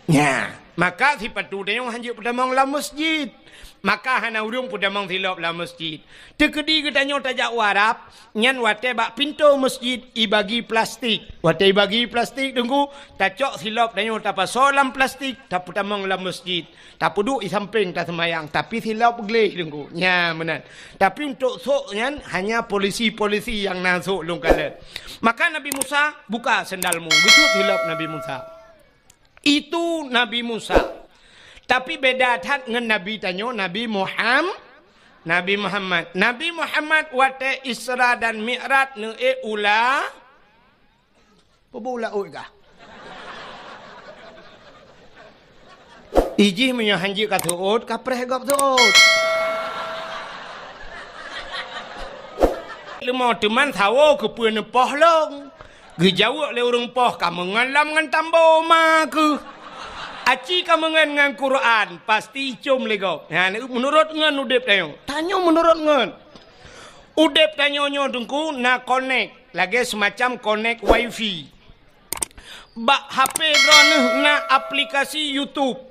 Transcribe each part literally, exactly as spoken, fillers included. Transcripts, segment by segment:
Nya, maka sipatu tanyoe hanjeuet peutamong lam masjid. Maka hana ureuëng peutamong silop lam masjid. Teukeudi geutanyoe tajak u Arab, nyan watée bak pintoe masjid ibagi plastik. Watée ibagi plastik Teungku, tacok silop tanyoe tapasoe lam plastik, tapeutamong lam masjid. Tapeuduek i sampéng taseumayang, tapi silop gleh Teungku. Nya meunan. Tapi untuk sôk nyan hanya polisi-polisi nyang na sôk lôn kalon. Maka Nabi Musa, "Buka sendalmu." Geucok silop Nabi Musa. Itu Nabi Musa. Tapi beda that ngon Nabi tanyoe, Nabi Muham-, Nabi Muhammad. Nabi Muhammad watée Isra dan Mi'raj neuék ula, peubula ôt kah? Ijih meunyoe hanjeuet ka seuôt, ka preh gob seuôt. Leumo teuman sawo keupeue neupoh lông. Geujaweueb lé ureuëng poh, "Kameungon lom ngon tambo ma keuh." Aci kameungon ngon Quran, pasti icom lé gob. Nyan meunurot ngon udeb tanyoe. Tanyoe meunurot ngon. Udeb tanyoe nyoe Teungku na konek, lagée seumacam konek wifi. Bak H P droeneuh na aplikasi YouTube.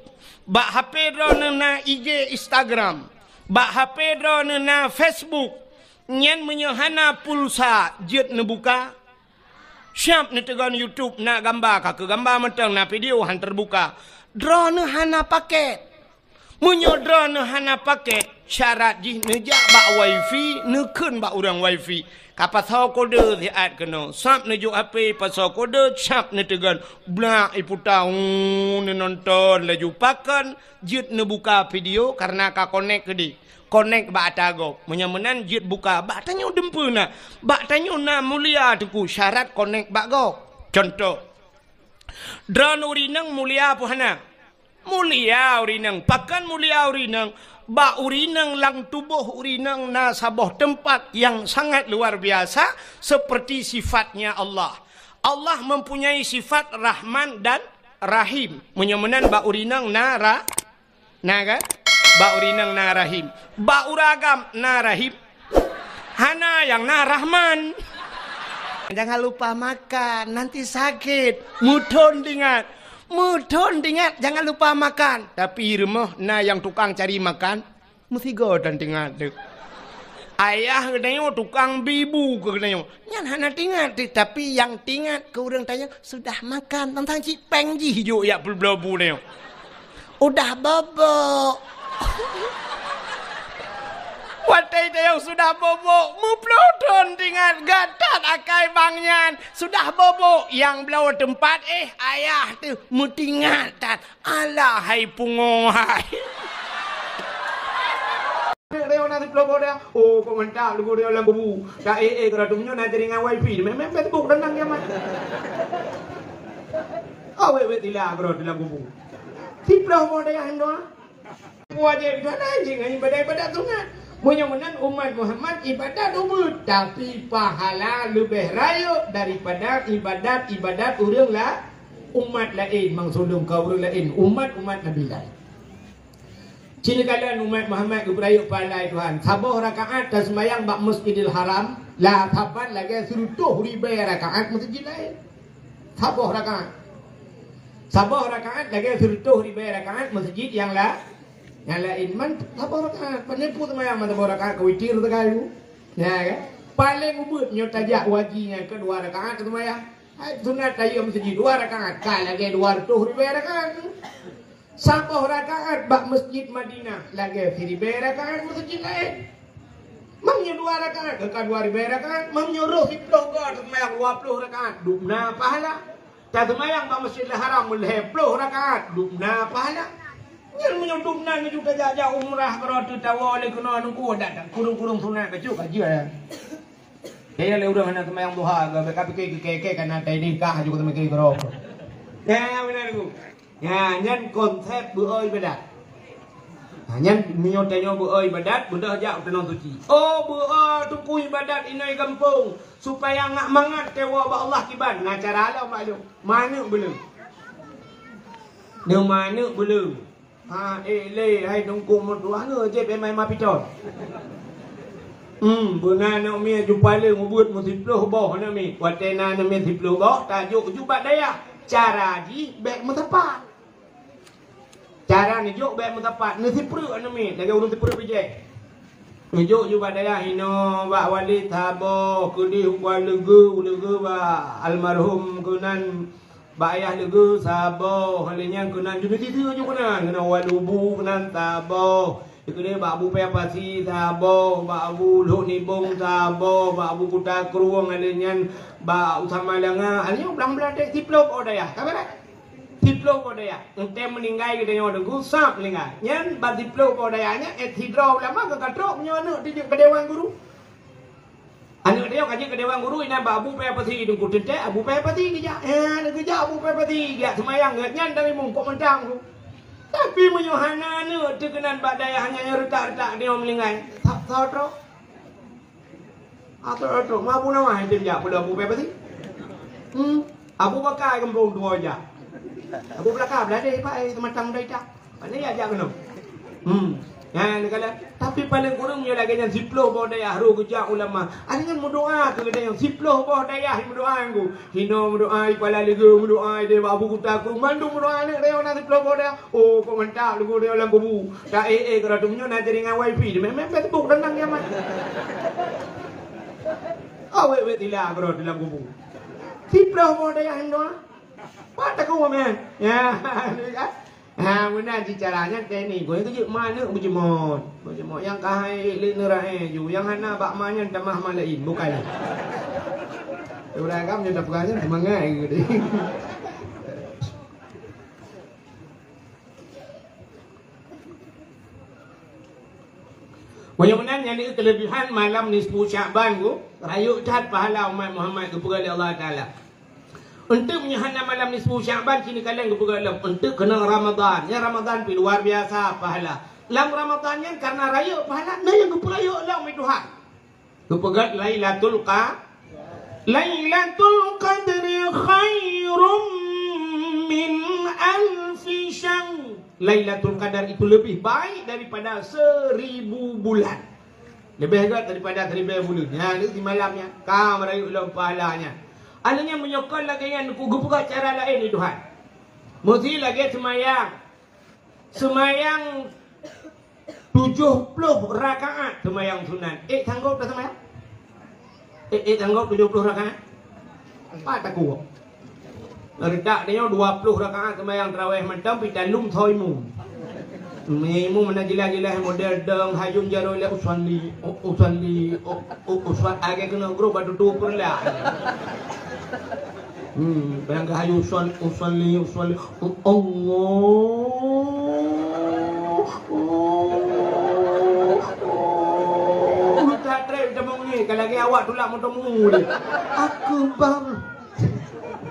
Bak H P droeneuh na I G, Instagram. Bak H P droeneuh na Facebook. Nyan meunyoe hana pulsa, jeuet neubuka. Siab neuteugon YouTube, na gamba, ka keu gamba mantong, na video han teubuka. Droeneuh hana paket. Meunyoe droeneuh hana paket, syarat jih neujak bak wifi, neukheun bak ureuëng wifi. Ka pasoe kode siat keunoe. Sab neujok H P, pasoe kode, sab neuteugon. Blak iputa, uu, neunonton laju pakon, jeuet neubuka video kareuna ka konek keudeh. Konek bak ata gob. Meunyoe meunan jeuet buka, bak tanyoe dumpeue na. Bak tanyoe na mulia Teungku, syarat konek bak gob. Contoh, droeneuh ureuëng inong mulia peue hana? Mulia ureuëng inong. Pakon mulia ureuëng inong? Bak ureuëng inong lam tuboh ureuëng inong na saboh teumpat nyang sangat luar biasa, seperti sifatnya Allah. Allah mempunyai sifat Rahman dan Rahim. Meunyoe meunan bak ureuëng inong na ra-, Na kan? Bak ureuëng inong na rahim. Bak ureuëng agam na rahim. Hana, nyang na Rahman. Jangan lupa makan, nanti sakit. Meuthon teuingat. Meuthon teuingat, jangan lupa makan. Tapi rumoh na nyang tukang cari makan. Meusigoe thon teuingat tu. Ayah geutanyoe tukang bi bu keu geutanyoe. Nyan hana teuingat teuh, tapi nyang teuingat keu ureuëng tanyoe sudah makan, tang-tang cit péng jih jok jak peubloe bu tanyoe. Udah bobok. Watée tanyoe sudah bobok, meuploh thon teuingat, gata akai bang nyan sudah bobok, nyang bloe teumpat, eh, ayah teuh meuteuingat that. Alah hai pungo hai. Reok na siplôh boh dah. Oh, kok mantap lagu reok lam kubu. Tak eh eh, kalau tu nyoe na jaringan wifi, main-main Facebook dan nang kiamat. Awet-wet tila bro dalam kubu. Siplôh boh dah yang doa. Wajib tu ada anjing, anjing ibadat-ibadat sunat. Meunyoe meunan umat Muhammad ibadat ubeut, tapi pahala leubeh rayeuk daripada ibadat-ibadat ureuëng la-, umat laén, maksud lôn ka ureuëng laén, umat-umat Nabi laén. Cit neukalon umat Muhammad geupeurayeuk pahala Tuhan. Saboh rakaat taseumayang bak Masjidil Haram, la saban lagée seureutôh ribée rakaat masjid laén. Saboh rakaat. Saboh rakaat lagée seureutôh ribée rakaat masjid nyang la-, nyang laén. Man saboh rakaat. Pane peue seumayang man saboh rakaat ka witir teugayu. Ya kan? Paléng ubeut nyoe tajak wajib nyan keu dua rakaat taseumayang. Hai sunat tahiyatul masjid dua rakaat, ka lagée dua reutôh ribée rakaat. Saboh rakaat bak Masjid Madinah lagée siribée rakaat masjid laén. Meunyoe dua rakaat, ka dua ribée rakaat. Meunyoe roh siplôh goe taseumayang dua plôh rakaat, dubna pahala. Taseumayang bak Masjidil Haram lhée plôh rakaat, dubna pahala. Nyan meunyoe dubna neuju tajak-jak umrah keudroe teutawoe lé keunoe nungku dak, dak kurung-kurung sunat bacut ka jeuet. Kaya lé ureuëng hana seumayang duha, ka, ka pike keu keke kana tai nikah juga seumayang keudroe. Ya, ya, beuna tu. Ya, nyan konsep beuo ibadat. Ha, nyan meunyoe tanyoe beuo ibadat, beudôh jak u Tanoh Suci. Oh, beuo teungku ibadat inoi gampông, supaya ngak mangat tewoe bak Allah kiban. Na cara lom bak lôn. Manuk beuleueng. Deungon manuk beuleueng. Ha, eh, lé, hai Teungku meutuah nyoe jép éma-éma piton. Hmm, beuna aneuk miet jupaleung ubeut meusiplôh boh aneuk miet. Watée na aneuk miet siplôh boh, tajok ju bak dayah. Cara jih bék meusapat. Cara neujok bèk meusapat, neusipreuk aneuk miet lagèe ureueng sipreuk bijèh. Neujok ju bak dayah inoe, bak Walid saboh, keudéh u Kuala Leugeue, u Leugeue bak almarhum keunan, bak Ayah Leugeue saboh, lheuh nyan keunan ju neutiteu ju keunan, keunan Walubu keunan saboh. Keudéh bak Abu Paya Pasi saboh, bak Abu Lhok Nibong saboh, bak Abu Kuta Krueng, lheuh nyan bak Usama Langa, lheuh nyan blang-blang deh siploh boh dayah. Ka beureh? Siploh boh dayah. Enteuk meuninggai geutanyoe Teungku, sab meuninggai. Nyan bak siploh boh dayah nyan, eh, sidroe ulama ka katrok meunyoe aneuk dijeuet keu dewan guru. Aneuk tanyoe ka jeuet keu dewan guru, inan bak Abu Paya Pasi Teungku, teuntèe Abu Paya Pasi geujak. Eh, geujak Abu Paya Pasi, geujak seumayang geuh nyan dari mungkok mantong tu. Tapi meunyoe hana aneuk teuh keunan bak dayah nyan nyang reutak-reutak tanyoe meuninggai, sab-sab trok. Atau, atau, ma Abu Nawas yang jak pula Abu Paya Pasi. Hmm. Abu Bakar geumbong dua jak. Abu Bakar beladeh, Pak, eh, seumatang dai tak. Mana ya jak kena? Hmm. Ya, negara. Tapi paling kurang nyoe lagèe nyan siploh boh dayah roh geujak ulama. Ada nyan meudoa keu geutanyoe siploh boh dayah meudoa ngku. Hinoe meudoa, i Kuala Leugeue meudoa, i Debak Abu Kuta Krueng mandum meudoa aneuk tanyoe na siploh boh dayah. Oh, kok mantap lagu dia lam kubu. Tak eh eh kalau tu nyoe na jaringan wifi di memang Facebook dan nang nyaman. Awek wek tila kalau dalam kubu. Siploh boh dayah hindua. Pat takut meh. Ya, kan? Ha, meunan cit caranya teknik. Guna tu jeuet ma aneuk beujeuet. Beujeuet nyang ka hai lé neurae ju. Nyang hana bak ma nyan tamah ma lain, bukan. Urang agam nyoe tapeugah nyan seumangat gitu. Meunyoe meunan nyan keulebihan malam nisfu Sya'ban ku, rayeuk that pahala umat Muhammad geupeugah lé Allah Taala. Enteuk meunyoe hana malam nisfu Sya'ban, sini kalian geupeugah lom, enteuk keunoe Ramadan. Nyan Ramadan pih luar biasa pahala. Lam Ramadan nyan karena rayeuk pahala, na nyang geupeurayeuk lom lé Tuhan. Geupeugah Lailatul Qa-, Lailatul Qadri khairum min alfi syahr. Lailatul Qadar itu lebih baik daripada seribu bulan. Lebih gèt daripada seribu bulan. Ha, ni di malam nyan. Ka meurayeuk lom pahala nyan. Akhirnya meunyoe kon lagèe nyan, ku geupeugah cara laén lé Tuhan. Meusti lagèe seumayang. Seumayang tujoh ploh rakaat seumayang sunat. Eh, sanggob dak seumayang? Eh, eh, sanggob tujoh ploh rakaat? Pat takot. Reutak tanyoe dua ploh rakaat seumayang tarawih mantong pih talum soe imum. Imum na jeulaih-jeulaih model dong hayun jaroe lé usalli, u-, usalli, u-, u-, usal-, agak keunoe grob bak tutoe peureulak. Hmm, bayangkan hayun usalli, usalli, usalli. Allah. Udah trek udah mengi, kalau lagi awak tulak motor mu. Akbar.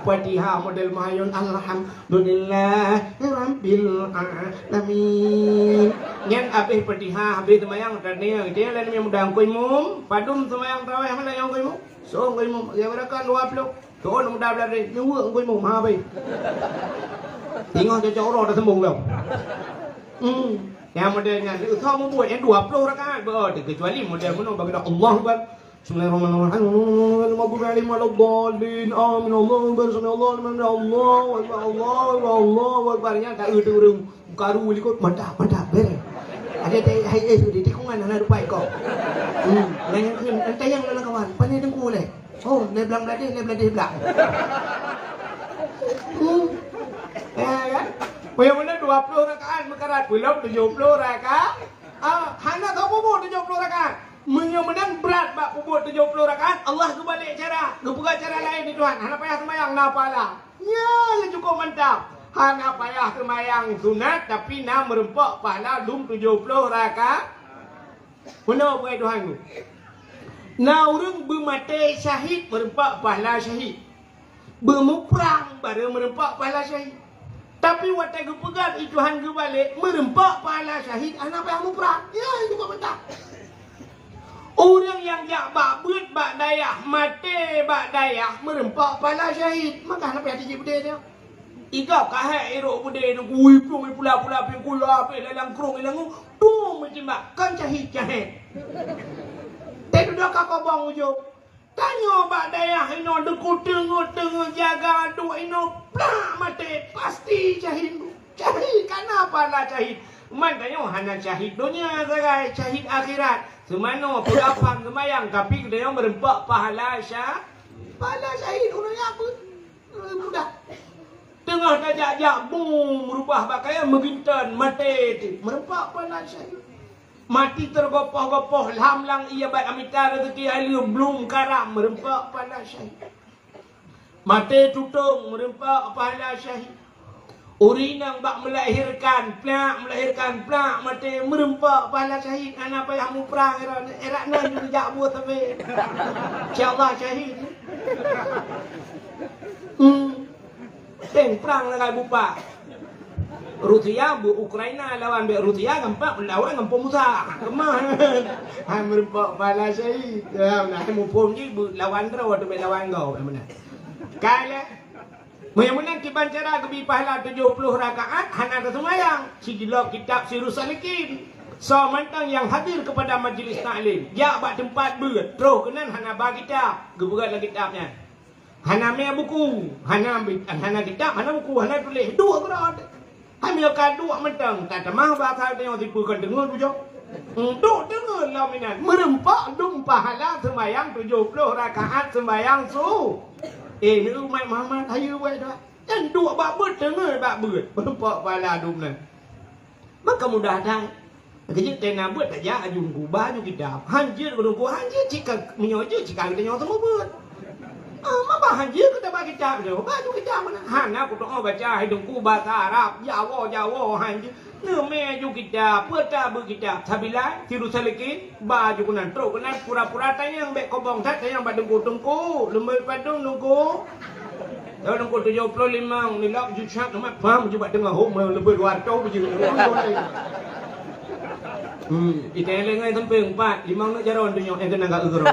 Fatihah model mayun, alhamdulillah rabbil alamin. Nyan habis Fatihah, habis seumayang, tanya, dia lain yang mudah angkui mum, padum seumayang tarawih mana yang angkui mum? So angkui mum, dia berakan dua puluh. Keu muda beulari, neuweuk ngui mum, ha, bai. Teungoh cocok uroe taseumbong lom. Hmm. Nyang model nyan, usah mubuet nyang dua puluh rakaat beu, kecuali model meunoe bagi dah Allahu Akbar. Bismillahirrahmanirrahim. Maghdubi alaihim waladdallin. Amin. Allahu Akbar. Sami Allahu liman hamidah. Allahu Akbar. Allahu Akbar. Allahu Akbar. Nyan tak eu tu ureueng karu likot mantap, mantap, bereh. Ada teh hai eh di tikungan hana rupai kau. Hmm. Nanya, nanya, nanya kawan, pandai dengku leh. Oh, lé blang beladih, lé beladih blang. Hmm. Ya, kan? Payah mana dua puluh rakaat meukarat, belum tujuh puluh rakaat. Ah, hana tahu pun tujuh puluh rakaat. Meunyoe meunan brat bak peubuet tujoh ploh rakaat, Allah geubalek cara, geupeugah cara laén di Tuhan. Hana payah seumayang, na pahala. Nyan nyang cukôp mantap. Hana payah seumayang sunat, tapi na meureumpok pahala lom tujoh ploh rakaat. Meunoe peugah Tuhan tu. Na ureuëng beumaté syahid meureumpok pahala syahid. Beumuprang barô meureumpok pahala syahid. Tapi watée geupeugah lé Tuhan geubalek, meureumpok pahala syahid hana payah muprang. Ya, itu kok mantap. Ureuëng nyang jak bak beuet bak dayah, maté bak dayah, meureumpok pahala syahid. Maka hana payah tijik beudé nyoe. Igab kahé irok beudé nyoe, gui plueng pula-pula pih gula pih lalang krong ilang tu meujimak kan syahid-syahid. Teududoe ka kobong ujong. Tanyoe bak dayah inoe deungon teungeut-teungeut jaga duek inoe plak maté, pasti syahid. Syahid kana pahala syahid. Man tanyoe hana syahid donya sagai, syahid akhirat. Seumanoe peugah pham seumayang, tapi geutanyoe meureumpok pahala sya-, pahala syahid. Ureueng nyan pun mudah. Teungoh tajak-jak, bum, meurubah pakaian, meuginton, maté, meureumpok pahala syahid. Mati teugopoh-gopoh lam lang ié, bak amita rezeki aleuem, blum karam, meureumpok pahala syahid. Maté tutong, meureumpok pahala syahid. Ureueng inong bak meulahirkan, plak, meulahirkan, plak, maté, meureumpok pahala syahid. Hana payah muprang, erat, erat nan geujak buet sabe. Insya Allah syahid. Hmm. Teng prang lagai bupak. Rusia beu Ukraina lawan bek Rusia, gampang lawan ngon Po Musa. Keumah. Hai meureumpok pahala syahid. Ya, nah, muphom jih beu lawan droe tu bek lawan gob, ya, meunan. Kai lé. Meunyoe meunan kiban cara geubi pahala tujoh ploh rakaat hana teuseumayang. Sijulo kitab Sirus Salikin. Soe mantong nyang hadir keupada majlis taklim, jak bak teumpat beuet, troh keunan hana ba kitab, geupeugah lam kitab nyan. Hana mé buku, hana bi-, hana kitab, hana buku, hana tuléh, duek keudroe. Hai meunyoe ka duek mantong, tatamah basa tanyoe sipeue kon teungeut bujôh. Hmm, duek teungeut lom inan. Meureumpok dum pahala seumayang tujoh ploh rakaat seumayang su-, eh, ni umat Muhammad, hayeue buet doa. Nyan duek bak beuet, teungeut bak beuet. Meureumpok pahala dum nan. Maka mudah that. Keujeuet tena beuet tajak aju Teungku, ba aju kitab. Han jeuet keu Teungku, han jeuet cit ka, meunyoe jeuet cit ka geutanyoe teumubeuet. Ah, maba han jeuet keu taba kitab tu, ba aju kitab meunan. Hana kutu'oh baca hai Teungku basa Arab, Jawoe, Jawoe, han jeuet. Neumé aju kitab, peue tabeuet kitab? Sabilai, Sirus Salikin, ba aju keunan, trok keunan, pura-pura tanyong, bèk kobong that tanyong bak Teungku, "Teungku, leumé padum Teungku?" Teungku tujoh ploh limong, nilai jus syak, amat paham, jus bak teungoh, hom, leubeh dua ratus biji. Hmm, itée lé ngai sampéng, empat, limong neuk jaroe donya, eh, keunan ka uroe.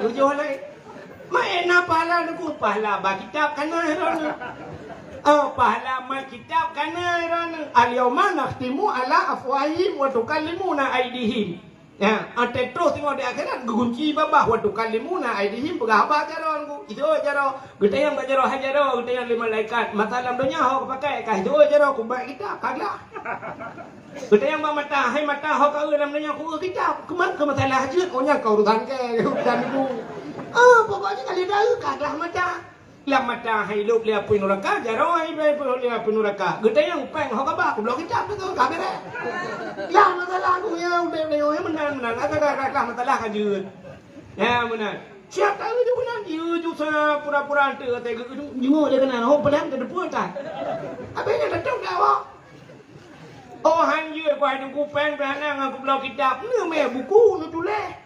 Tujoh lé. Ma ena pahala Teungku, pahala ba kitab kana droeneuh. Oh, pahala ma kitab kana droeneuh. "Al-yauma nakhtimu ala afwahihim wa tukallimuna aidihim." Ya, watée troh singoh di akhirat, geugunci babah, "Wa tukallimuna aidihim," peugah haba jaroe Teungku. Itu jaroe, geutanyong bak jaroe, hai jaroe, geutanyong lé malaikat, "Masa lam donya ho kupakai, ka itu jaroe kubeuet kitab, ka glah." Geutanyong bak mata, "Hai mata, ho ka eu lam donya kueu kitab, keuman keu masalah jeuet, oh nyan ka urusan kèe, urusan ibu." Ah, pokoknya kali dah eu ka glah mata. Lam mata hai lôb lé apui nuraka, jaroe hai lôb lé apui nuraka. Geutanyong péng ho kaba, kubloe kitab beutôi ka beureh. Lah masalah ku ya udép lé nyoe meunan, meunan. Asa ka, ka, ka masalah ka jeuet. Ya, meunan. Siap tahu je meunan, ya, ju sa pura-pura ante kata geu-, ju, ju lé keunan, ho peudang ke depan tak. Habis nyan datang ke awak. Oh, han jeuet ku hai Teungku péng, peue hana ngon kubloe kitab. Neumé buku neutuléh.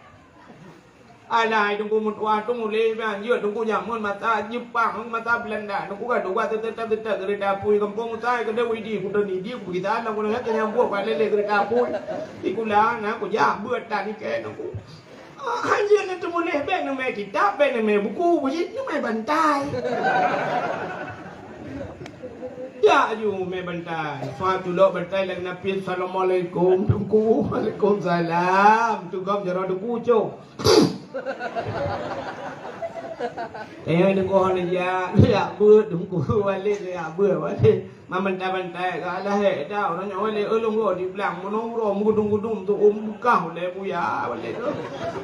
Alah, hai Teungku meutuah tu muléh ban jeuet Teungku jameun masa Jepang, masa Belanda. Teungku ka tugaih teutab-teutab keureuta apui gampông Usai keudeh Widi, kuteun Idi, kupeugisa lam kuneuk keunyan buet bak lé-lé keureuta apui. Sikula na kujak beuet tan ikée Teungku. Ah, han jeuet na teumuléh, bék neumé kitab, bék neumé buku, beujieb neumé bantai. Jak aju mé bantai. Fa tulok bantai lagée Nabi, "Assalamualaikum, Teungku." "Waalaikumsalam." Tugom jaroe Teungku cok. Eh, Teungku hana jak, jak beuet Teungku, Walid jak beuet, Walid. Meubantai-bantai ka lahé dah, ureueng nyoe Walid, ulôn goe di blang, meunoe uroe meugudum-gudum tu, um, beukah ulée buya, Walid.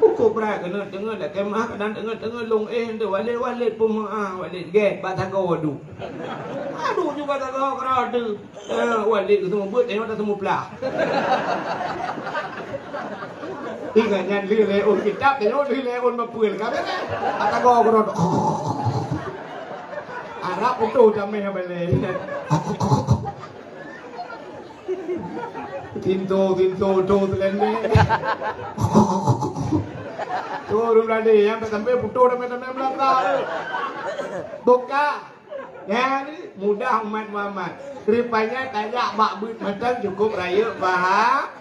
Ukoe brat keuneuk teungeut dak kemah, kadang teungeut-teungeut lôn, eh, nteuk Walid, Walid peumeu'ah, Walid gét, bak sagoe duek. Aduh, juga sagoe keudroe deuh. Eh, Walid geuseumeubeuet, tanyoe taseumeuplah. Ingat nyan lheueh lé ôn kitab, tanyoe lheueh lé ôn mapeue ka beureh. Ata goe keudroe. Arab putôh damé balée. Tinto, tinto, to teulendek. Tu ureueng Belanda nyang tak sampai putôh damé-damé Belanda. Buka. Ya, mudah umat Muhammad. Rupanya tajak bak beuet mantong cukup rayeuk paha-,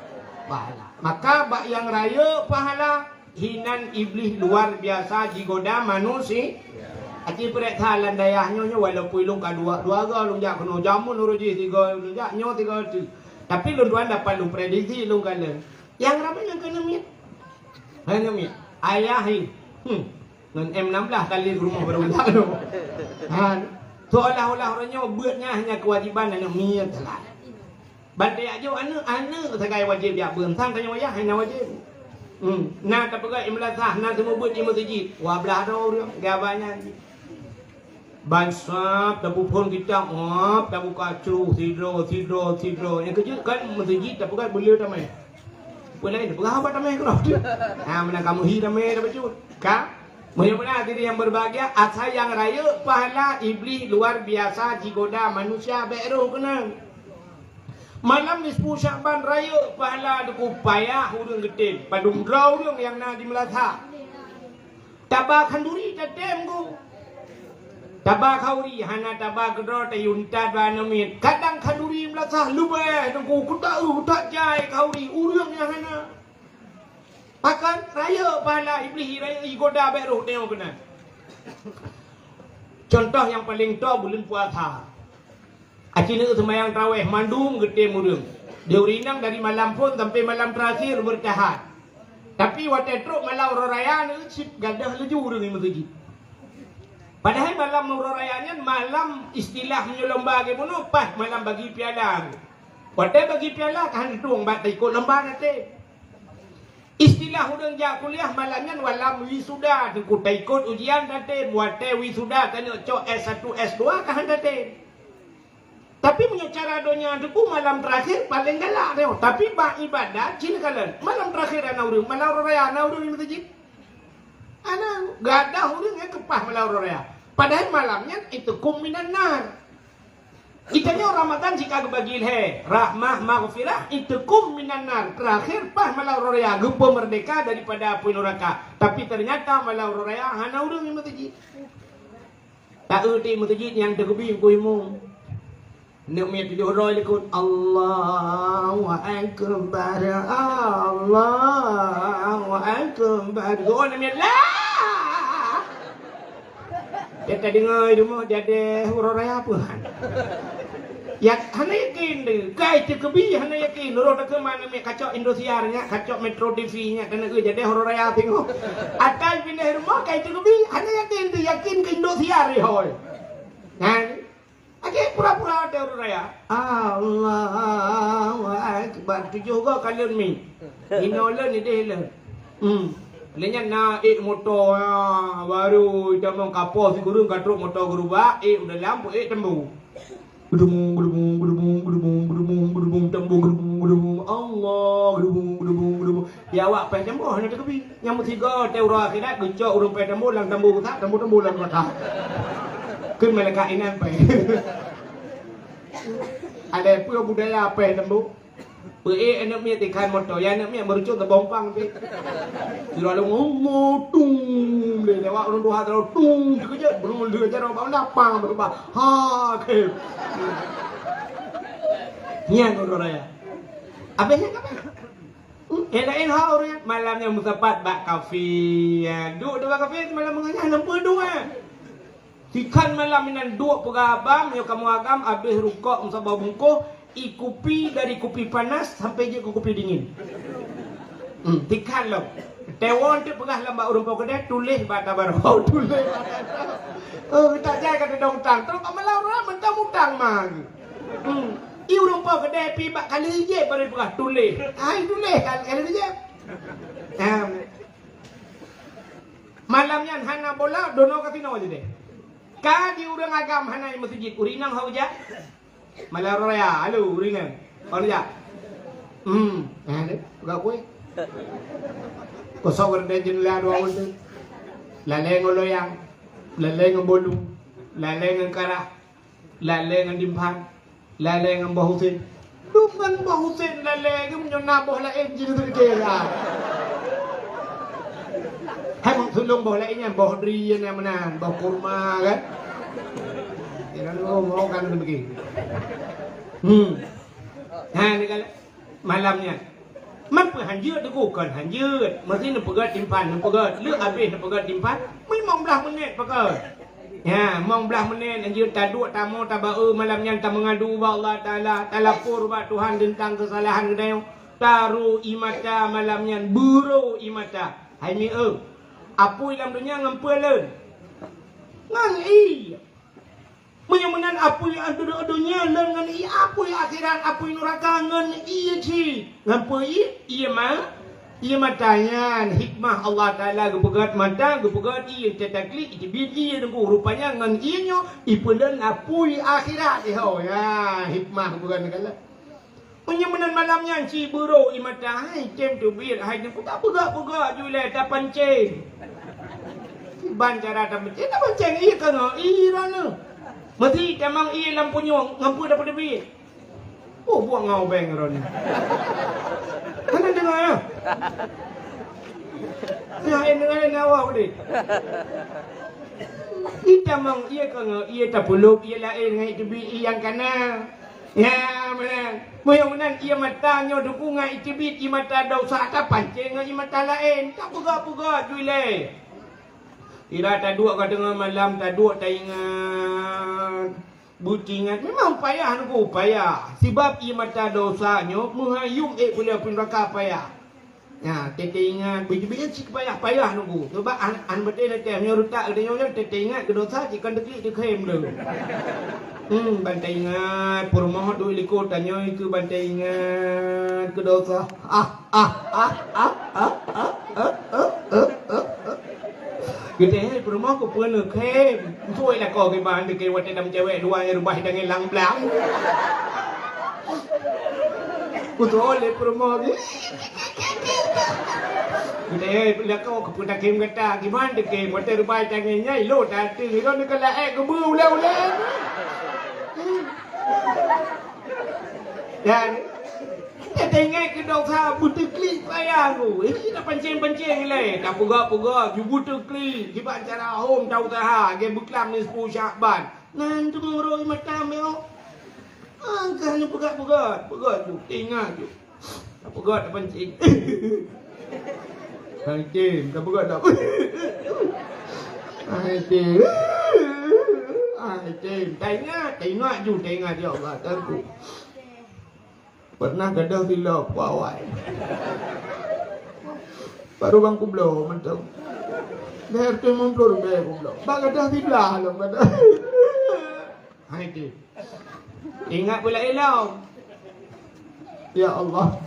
pahala. Maka bak nyang rayeuk pahala, hinan Iblih luar biasa jigoda manusia. Aci peurek that lam dayah nyoe, nyoe walaupun lôn ka dua, dua go lôn jak keunoe, jameun uroe jih tiga lôn jak, nyoe tiga tu. Tapi lôn tuan dapat lôn prediksi lôn kalon. Nyang ramé nyang keuneuk miet. Hai nyoe miet. Ayah hi. Hmm. Ngon M enam belas kali rumoh baru jak tu. Ha. Seolah-olah uroe nyoe beuet nyan hanya keuwajéban aneuk miet sagai. Ban tajak jok aneuk, aneuk sagai wajéb jak beuet, sang tanyoe yah hana wajéb. Hmm. Na tapeugah imeulasah, na seumeubeuet di meuseujid, dua blaih droe ureueng, gaba nyan. Ban sab tapeuphon kitab, hop, tabuka cruh sidroe, sidroe, sidroe. Nyang keujeuet kan meuseujid tapeugah beuleu tamé. Peue laén peugah haba tamé keudroe. Ha, meunan kamoe hi tamé tabacut. Ka? Meunyoe meunan hadirin yang berbahagia, asai nyang rayeuk pahala Iblih luar biasa jigoda manusia bék roh keunan. Malam nisfu Syakban rayeuk pahala Teungku, payah ureueng geutem, padum droe ureueng nyang na di meulasah. Taba khanduri tatem Teungku. Taba khanduri hana taba keudroe tayue that bak aneuk miet. Kadang khanduri meulasah leubeh Teungku, keutak eu keutak jai khanduri ureueng nyang hana. Pakon? Rayeuk pahala Iblih, rayeuk jigoda bék roh tanyoe keunan. Contoh nyang paleng toe buleuen puasa. Aci neuk seumayang tarawéh mandum geutem ureueng. Di ureueng inong dari malam phon sampai malam terakhir bertahan. Tapi watée trok malam uroe raya neuk cit gadôh laju ureueng di meuseujid. Padahai malam uroe raya nyan malam istilah meunyoe lomba geubunoe pas malam bagi piala. Watée bagi piala ka hana tueng bak taikot lomba naté. Istilah ureueng jak kuliah malam nyan malam wisuda, Teungku, taikot ujian naté. Watée wisuda tanyoe cok S satu, S dua ka hana naté. Tapi meunyoe cara donya Teungku malam terakhir paleng galak teuh. Tapi bak ibadat cit kalon. Malam terakhir hana ureueng, malam uroe raya hana ureueng di meuseujid. Hana, gadôh ureueng nyang keupah malam uroe raya. Padahai malam nyan itqum minan nar. Geutanyoe Ramadan jika geubagi lhée, rahmah, maghfirah, itqum minan nar. Terakhir paih malam uroe raya geupeumeurdeka daripada apui nuraka. Tapi ternyata malam uroe raya hana ureueng di meuseujid. Taeu di meuseujid nyang teugeubi keu imum. Neuk miet tujoh droe likot, "Allahu Akbar, Allahu Akbar." Goe neuk miet, "Lah!" Dia tak dengar di rumah, jadi uroe raya apa? Ya, hana yakin deh. Kai teukeubie hana yakin. Nurot ke mana mi kacok Indosiar nya, kacok Metro T V nya, kena ke jadi uroe raya tengok. Atai pindah rumah kai teukeubie hana yakin deh, yakin ke Indosiar deh hoi. Kan? Aja pura-pura ada uroe raya. Allahu Akbar. Tujuh go kalon mi. Inoe lon ideh lon. Hmm. Lé nyan na ék moto, ah, baru jamong kapoh sikureueng ka trok moto geurubak, ék u dalam, ék tembong. Gedebong, gedebong, gedebong, gedebong, gedebong, gedebong, tembong, gedebong, gedebong, Allah, gedebong, gedebong, gedebong. Di awak péh tembong hana teukeubie. Nyang meusigoe teuh uroe akhirat geucok ureueng péh tembong lam tembong rusak, tembong-tembong lam rusak. Kheun malaikat inan péh. Ada peue budaya péh tembong? Peuék aneuk miet ikan moto, ya aneuk miet meurucok teubompang pih. Sira lôn Allah tung lé lewat ureueng tuha terus tung dikeujot, beureueng lheueh jaroe bak lapang berubah. Ha, khem. Nyan uroe raya. Abéh nyan kapé? Hmm, eh, laén ha ureueng nyan. Malam nyan meusapat bak kafe. Ya, duek di bak kafe malam meunganyah lom peue duek. Sikan malam inan duek peugah abang, nyoe kamoe agam abéh rukok meusaboh bungkôh, i kupi dari kupi panas sampai jeuet keu kupi dingin. Hmm, sikan lom. Teuwon teuk peugah lam bak ureueng po keudè, tuléh bak tabaroe. Tuléh bak tabaroe. Oh, tak jai ka teudong utang. Trok bak malam uroe mantong utang ma. Hmm. I ureueng po keudè pi bak kali ijép baru peugah tuléh. Ai tuléh kali, kali ijép. Em. Malam nyan hana bola, dono kasino jideh. Ka di ureueng agam hana i meuseujid, ureueng inong hana jak. Malam raya, halo ureueng inong. Hana jak. Hmm, eh, deh, peugah kueh. Kosong gorden jeundela dua ureueng tu. Lalée ngon loyang, lalée ngon bolu, lalée ngon karah, lalée ngon dimphan. Lalée ngon Boh Husen. Dum ngon Boh Husen lalée geuh meunyoe na boh laén jih teukeula. Hai mak sulong boh laén nyan, boh dri nyan meunan, boh kurma kan. Ya kan, oh, mau kan begitu. Hmm. Ha, ni kan malam nyan. Man peue hanjeuet Teungku? Kon hanjeuet. Meusti neupeugét timphan, neupeugét. Lheueh abéh neupeugét timphan, meulimong blaih menit peugét. Ya, limong blaih menit hanjeuet taduek tamoe tabaeu malam nyan tameungadu bak Allah Taala, talapor bak Tuhan teuntang keusalahan geutanyoe. Taro ie mata malam nyan, beuro ie mata. Hai mi eu, apui lam donya ngon peue lôn? Ngon ie. Meunyoe meunan apui donya lôn ngon ié apui akhirat, apui nuraka ngon ié cit. Ngon peue ié? Ié ma-, ié mata nyan. Hikmah Allah Taala geupeugét mata, geupeugét ié, tataklik, iteubiet ié teungku. Rupanya ngon ié nyoe ipeulon apui akhirat. Iho, ya, hikmah geupeugét nyan. Meunyoe meunan malam nyan ci beurô ié mata, hai tem teubiet, hai tem, tapeugah-peugah ju ilèe tapancéng. Ban cara tapancéng, tapancéng ié ka ngon ié droeneuh. Meusi tamong ié lam punyueng, ngon peue tapeuteubiet? Oh, buet ngon ubeng droeneuh. Hana deungoe, ya? Ya, deungoe, deungoe awak udeh. Itamong ié ka ngon ié tapeulôp ié laén ngon iteubiet ié nyang kana. Ya, meunan. Meunyoe meunan ié mata nyoe teungku ngon iteubiet ié mata desya tapancéng ngon ié mata laén. Tapeugah-peugah ju ilèe. Sira taduek ka teungoh malam, taduek taingat. Beuteuingat memang payah teungku, payah. Sibab ié mata desya nyoe meuhayum ék puléh apui nuraka payah. Nyan, teuingat, bit-bit cit payah-payah nunggu. Coba an, an beutôi na teuh, meunyoe rutak geutanyoe nyan, teuingat keu desya, cit kon teuklik teukhém lé. Hmm, ban taingat, peurumoh duek likot tanyoe keu ban taingat keu desya. Ah, ah, ah. Geutanyoe peurumoh keu peue neukhém. Beutôi lakoe kiban teukhém watèe dam cewek dua nyang reubah tangieng lang blang. Beutôi lé peurumoh geuh. Geutanyoe lakoe keu peue takhém gata, kiban teukhém watèe reubah tangieng nyan, ilôn tateueng, ilôn neukalak ék geubeue ulèe-ulèe. Dan teuingat keu desya beuteuklik payah ku. Ih, tapancéng-pancéng lé, tapeugah-peugah ju beuteuklik, kiban cara hom ta-useuha, lagèe beuklam nisfu Syakban. Nan teungoh rhoi mata meu'oh. Angkah nyoe peugah-peugah, peugah ju, teuingat ju. Tapeugah tapancéng. Hai tem, tapeugah tak? Hai tem. Hai tem, taingat, taingat ju, taingat, ya Allah, Tuhanku. Pernah gadôh silop awai. Baru bang kubloe mantong. Dah R T muncul be kubloe. Bak gadôh siblah lom gadôh. Hai tem. Ingat pula ilong. Ya Allah.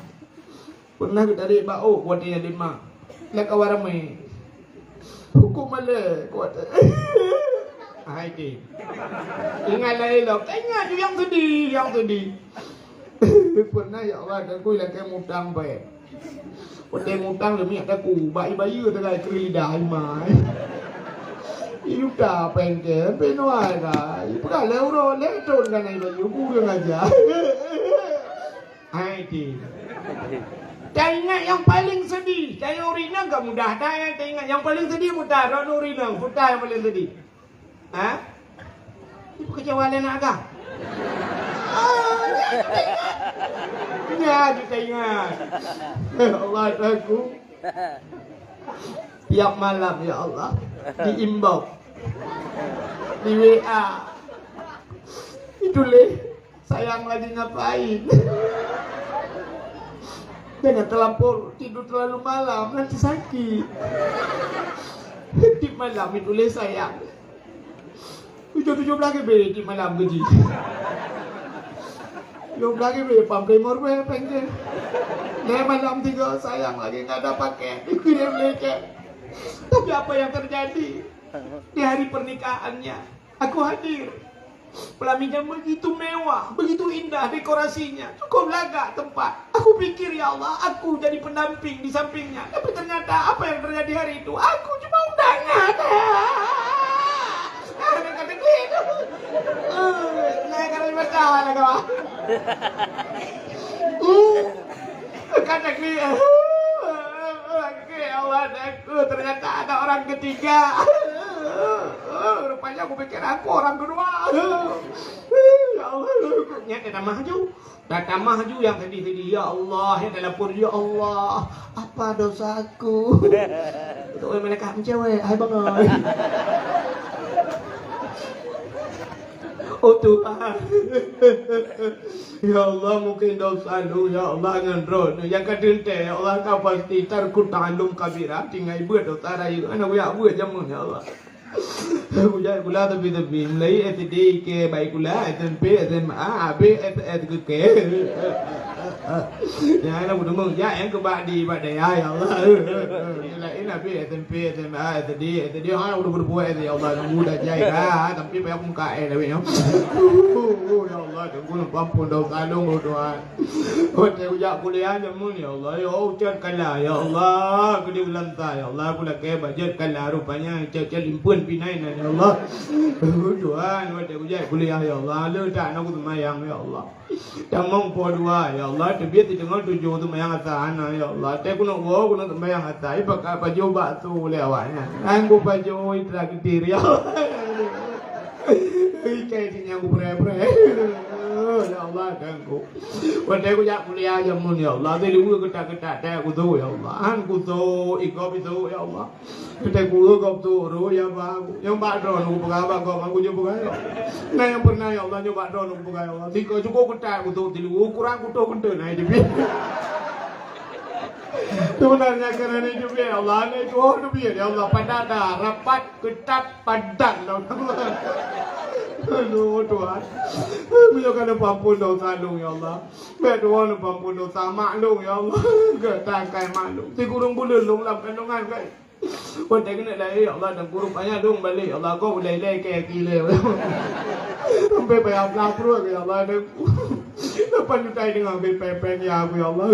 Pernah geutarek bak ôk watèe lima. Lakawa ramé. Huköm malèe kuat. Hai tem. Ingat lah ilong. Ingat ju nyang seudeh, nyang seudeh. Pernah ya Allah, dan kui lakèe mutang bae. Watèe mutang leumiek taku, bak ibayeue tagai keu lidah imai. Iluta pengke, penoai kai. Peugah lé uroe, lé thon kana ibayeue, kureueng aja. Hai tem. Taingat nyang paleng seudeh, tanyoe ureueng inong ka mudah that taingat. Nyang paleng seudeh mudah, droeneuh ureueng inong, peue nyang paleng seudeh. Ha? Ibu kecewa lé nak agam. Ya, kita ingat. Ya Allah, aku. Tiap malam, ya Allah, di inbox, di W A, ditulis, "Sayang lagi ngapain?" Jangan terlampau tidur terlalu malam, nanti sakit. Tiap malam ditulis sayang. Tujoh-tujoh blah GB di malam gaji. Tujoh blah GB pam Primor weh pengke. Lé malam tiga sayang lagi nggak ada paket. Dikirim lecet. Tapi apa yang terjadi? Di hari pernikahannya, aku hadir. Pelaminan begitu mewah, begitu indah dekorasinya, cukup lagak tempat. Aku pikir, "Ya Allah, aku jadi pendamping di sampingnya." Tapi ternyata apa yang terjadi hari itu? Aku cuma undangan. Ah, kata klik tu. Eh, saya kata macam mana kau? Uh, kata klik. Oke, Allah, aku ternyata ada orang ketiga. Rupanya aku pikir aku orang kedua. Ya Allah, nyata dah maju. Dah tamah ju nyang sedih-sedih. Ya Allah, nyang dah lapor, "Ya Allah, apa dosaku?" Itu orang malaikat mencewek, "Hai bangai." Oh Tuhan. Ya Allah, mungkin dosa lu, ya Allah, ngon droe. Nyang ka teuntèe, ya Allah, ka pasti tarku ta'allum kabira, tinggai buet dosa rayeuk. Anak buet jameun, ya Allah. Kujak sikula tepi-tepi, mulai S D ke baik sikula, S M P, S M A, habéh S S ke ke. Nyang na kudeungoe jak nyang keubah di ibadah, ya Allah. Nyang laén habéh S M P, S M A, S D, S D hana kudeungoe, ya Allah, nunggu dah jai dah, tapi payah muka eh tapi nyoe. Ya Allah, tunggu ampun dosa lôn, Tuhan. Watèe kujak kuliah jameun, ya Allah, ya Allah, cot kala, ya Allah, keu di bulan sa, ya Allah, kulakèe bajèe kala, rupanya cot-cot limpeuen pinai nan, ya Allah. Tuhan, watèe kujak kuliah, ya Allah, le that na kuseumayang, ya Allah. Tamong po dua, ya Allah, teubiet siteungoh tujoh seumayang asa hana, ya Allah. Watèe keuneuk woe, keuneuk seumayang asa, ipajoh bakso lé awaknyan. Nyan kupajoh, itraktir, ya Allah. Ikai sinyang kupreh-preh. Ya Allah, ganggu. Watèe kujak kuliah jameun, ya Allah, siluweue keutat-keutat teuh kusu, ya Allah. Han kusu, ikop isu, ya Allah. Watèe kusu, ikop su, ru, ya, ba, nyang bak droeneuh kupeugah, bak gob, aku jeuet peugah, ya Allah. Nah, nyang pernah, ya Allah, nyang bak droeneuh kupeugah, ya Allah. Siko cukup keutat kusu, siluweue kurang kutoh keuteun, nah, jeuet. Sebenarnya kerana jeuet, ya Allah, aneuk tuha jeuet, ya Allah, padat dah, rapat, keutat, padat, ya Allah. Aduh, Tuhan. Meunyoe ka neupeuampon dosa lôn, ya Allah. Bèk tuha neupeuampon dosa mak lôn, ya Allah. Geutangai mak lôn. Sikureueng buleuen lôn lam kandungan, kai. Watèe keuneuk lahé, ya Allah, dan kureueng panyang lôn balek, ya Allah, gob ulèe-ulèe kèe kilèe. Sampai payah blah pruet, ya Allah, dan lapan juta deungon bil pèng-pèng ya aku, ya Allah.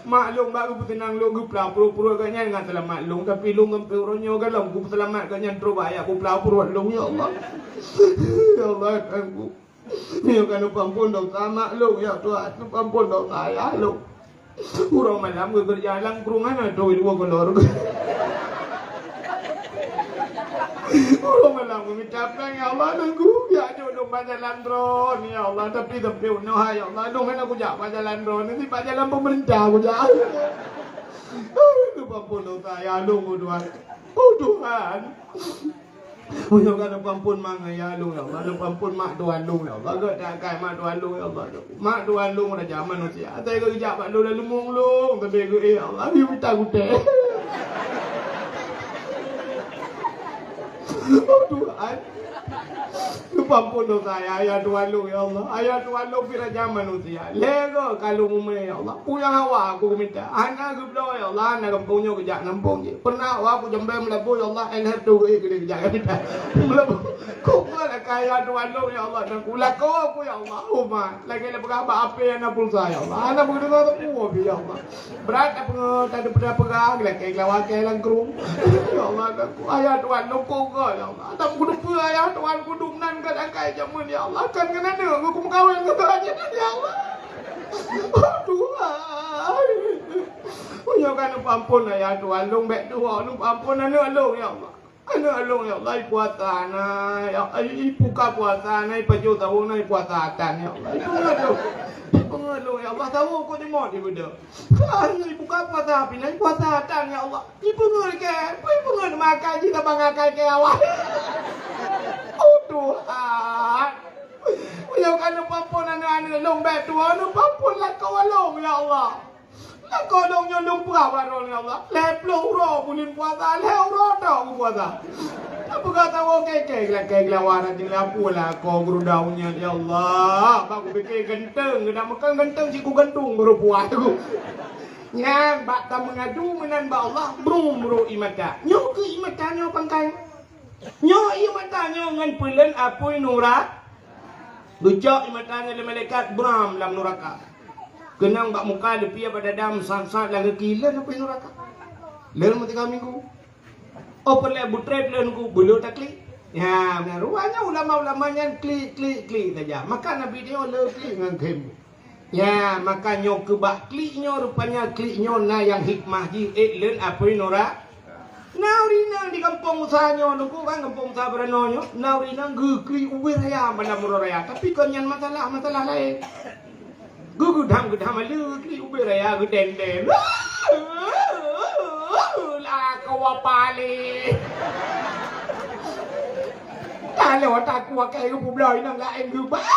Mak lôn bak geupeuseunang lôn, geuplah pruet-pruet gobnyan ngon seulamat lôn, tapi lôn ngon pih uroe nyoe galom kupeuseulamat gobnyan trok bak ayah kuplah pruet lôn, ya Allah. Ya Allah, aku. Meunyoe ka neupeuampon dosa mak lôn, ya Tuhan, neupeuampon dosa ayah lôn. Uroe malam geukeureuja lam krueng hana doi dua golor. Uroe malam geumita péng, ya Allah, nunggu, ya jok lôn bak jalan droeneuh, ya Allah, tapi teupeu nyoe, ya Allah, lôn hana kujak bak jalan droeneuh, bak jalan pemerintah kujak. Neupeuampon dosa ayah lôn, oh Tuhan. Oh Tuhan. Meunyoe ka neupeuampon mak ayah lôn, ya Allah, neupeuampon mak tuan lôn, ya Allah, geutangai mak tuan lôn, ya Allah. Mak tuan lôn raja manusia, asai geujak bak lôn lam leumong lôn, tapi geu, eh, ya Allah, geumita gutèe. Oh Tuhan. Neupeuampon dosa ayah, ayah tuan lôn, ya Allah. Ayah tuan lôn pih raja manusia. Lhèe goe ka lôn umè, ya Allah. Punyang hawa aku geumita. Hana geubloe, ya Allah, na gampông nyoe geujak gampông jih. Pernah awak kujambai meulaboh, ya Allah, L H tu geuék keudeh geujak mita. Meulaboh. Kok keu lakèe ayah tuan lôn, ya Allah, dan kulakoe aku, ya Allah. Uma, lagèe lé peugah bak apè hana pulsa, ya Allah. Hana beudeuh teupeu pih, ya Allah. Brat tapeungeut, tapeugah, lakèe geulawa kèe lam krueng. Ya Allah, dan ku ayah tuan lôn kok keu, ya Allah. Dan kudeupeue ayah tuan kudum nan geutangai jameun, ya Allah. Kan keunan nyoe kumeukawen ngon geutanyoe, ya Allah. Oh Tuhan. Meunyoe ka neupeuampon ayah tuan lôn, bèk tuha neupeuampon aneuk lôn, ya Allah. Aneuk lôn, ya Allah, ipuasa na, ya Allah, ibuka puasa na, ipajoh sahô na, ipuasa atan, ya Allah. Ipeungeut lôn. Ipeungeut lôn, ya Allah, sahô kok jimot ibeudôh. Ibuka puasa pih na, ipuasa atan, ya Allah. Ipeungeut kèe, ipeungeut makai jih ka bangai kèe awai. Oh Tuhan. Meunyoe ka neupeuampon aneuk-aneuk lôn, bèk tuha neupeuampon lakoe lôn, ya Allah. Lakoe lôn nyoe lôn peugah bak droeneuh, ya Allah. Lhèe ploh uroe buleuen puasa, lhèe uroe tok kupuasa. Tapeugah tawoe kèe-kèe, lakèe geulawa na jeuet lapue lakoe geuruda unyat, ya Allah. Bak kupike ganteng, geudak meukan ganteng siku gantung baru puas aku. Nyan bak tameungadu meunan bak Allah, brum bru ié mata. Nyoe keuh ié mata nyoe pangkai. Nyoe ié mata nyoe ngon peuleuen apui nura-, geucok ié mata nyoe lé malaikat bram lam nuraka. Keunong bak muka leupie bak dada meusansat lam gaki lé apui nuraka. Lé meutika minggu. Oh, peureulèe butrep lé nunggu beuleuh taklik. Ya, meunan rupa nyan ulama-ulama nyan klik, klik, klik saja. Maka Nabi nyoe le klik ngon khem. Ya, maka nyoe keu bak klik nyoe, rupanya klik nyoe na nyang hikmah jih, ék leuen apui nura-. Na ureueng inong di gampông usaha nyoe, nunggu kan gampông usaha Beuranoe nyoe, na ureueng inong geuklik ubé raya malam uroe raya, tapi kon nyan masalah, masalah laén. Geugeudam-geudam aleue klik ubé raya geudendeng. Lakoe paléh. Taloe takue keu geupeubloe inong laén geubah.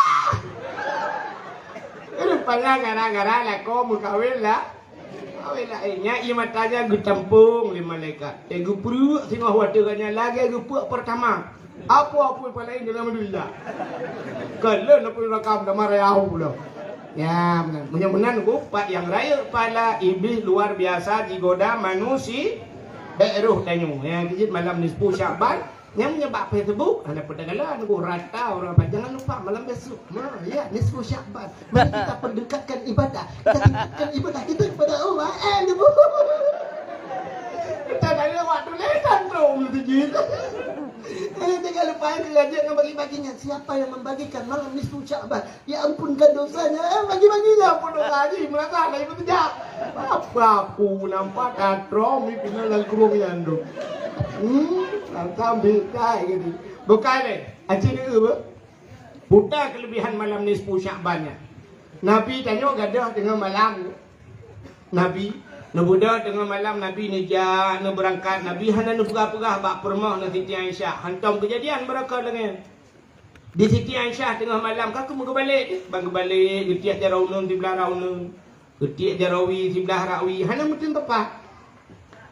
Rupanya gara-gara lakoe meukawen la-, Awai laén, nyan ié mata nyan geutampong lé malaikat. Eh, geupeureuek singoh watèe gobnyan lagèe geupeureuek peurtama. Apo-apo pih laén dalam dunia. Kon lôn neupeu rakam dah marah yah pula. Ya, meunan. Meunyoe meunan, ku, pat nyang rayeuk pala Iblih luar biasa jigoda manusia. Bèk roh tanyoe. Ya, keu jeuet malam nisfu Syakban. Nyang meunyoe bak Facebook, hana peue tagala, nunggu rata orang apa. Jangan lupa malam besok. Nah, ya, nisfu Syakban. Mari kita perdekatkan ibadah. Kita dekatkan ibadah kita kepada Allah. Eh, dia pun. Kita dah lewat tulisan tu, mesti gitu. Eh, jangan lupa yang kerja dengan bagi-baginya. Siapa yang membagikan malam nisfu Syakban? Ya ampunkan dosanya. Eh, bagi-baginya ampun dosa haji. Merasa ada yang bekerja. Apa aku nampak katrom ni kena dalam kurung yang tu. Hmm, rasa ambil kai gitu. Bukan deh. Acil ni apa? Buta kelebihan malam nisfu Syakban nyan. Nabi tanyoe gadôh teungoh malam. Nabi, neubeudôh teungoh malam, Nabi neujak, neubeurangkat, Nabi hana neupeugah-peugah bak peurumoh ngon Siti Aisyah. Hantom keujadian beurangkat lagèe nyan. Di Siti Aisyah teungoh malam ka keumeung geubalek, ban geubalek, geutiek jaroe uneun siblah rak uneun. Geutiek jaroe wie siblah rak wie, hana meuteun teumpat.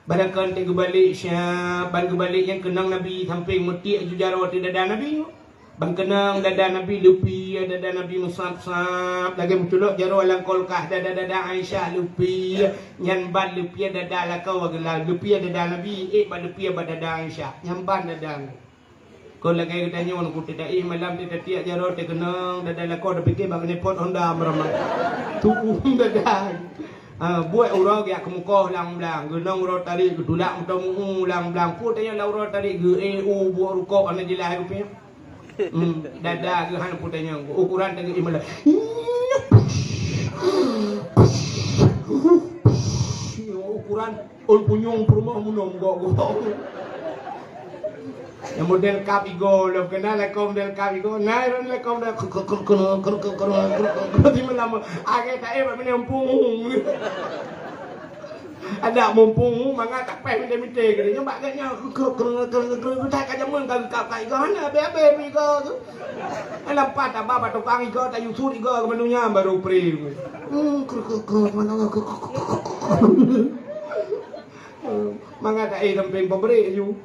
Barangkon teuk geubalek siap, ban geubalek nyan keunong Nabi sampéng meutiek ju jaroe ateueh dada Nabi nyoe. Ban keunong dada Nabi leupie, dada Nabi meusab-sab, lagèe meuculok jaroe lam kulkas, dada-dada Aisyah leupie, nyan ban leupie dada lakoe geula-, leupie dada Nabi, ék ban leupie bak dada Aisyah, nyan ban dada. Kon lagèe geutanyoe, ku teudaih malam teuh tatiek jaroe teuh keunong, dada lakoe tapike bak keuneuk pot honda meuramat. Tu'uem dada. Ah, buet uroe geujak keumeukoh lam blang, geunong uroe tarék geutulak meutomu'u lam blang. Peue tanyoe lam uroe tarék geu-, eh, u buet rukok hana jeulaih geupiah. Hmm, dada geuh hana peue tanyoe, ukuran tanyoe imeulak. Ukuran ôn punyueng peurumoh munong gok-gok. Nyang model kap igo lom, keunan lakoe model kap igo. Nah, lom lakoe model k-, k-, k-, k-, k-, k-, k-, k-, di malam. Agak tak eh, bak mumpung. Ada mumpung, mangat tak payah mite-mite ke dia. Nyoe bak geuh nyoe, k-, k-, k-, k-, k-, k-, tak ka jameun ka kap-kap igo. Hana habéh-habéh igo tu. Lampat tabah bak tukang igo, tak yusut igo ke manunya baru pri. Hmm, k-, k-, k-, mana, k-, k-, k-, k-, k-, Mangat tak eh sampéng pabrik aju.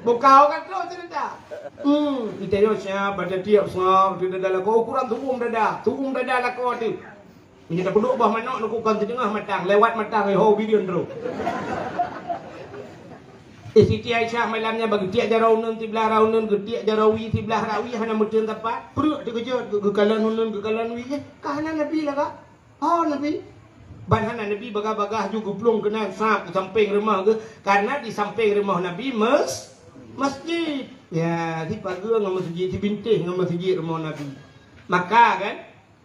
Bukau ka trok cerita. Hmm, kita yo siap, pada tiap siap, kita dalam kau ukuran tu'uem dada, tu'uem dada lakoe tu. Meunyoe tapeuduek boh manok nukukon siteungoh matang, lewat matang, eh, ho, bideueng trok. Eh, Siti Aisyah malam nyan bak geutiek jaroe uneun siblah rak uneun, geutiek jaroe wie siblah rak wie, hana meuteun teumpat. Pruet teukeujot, geu-, geukalon uneun, geukalon wie, eh, ka hana Nabi lagak. Oh, Nabi. Ban hana Nabi bagah-bagah ju geuplueng keunan sab u sampéng rumoh geuh, karena di sampéng rumoh Nabi mes-, masjid. Ya, sipageue ngon masjid, sibintéh ngon masjid rumoh Nabi. Maka kan,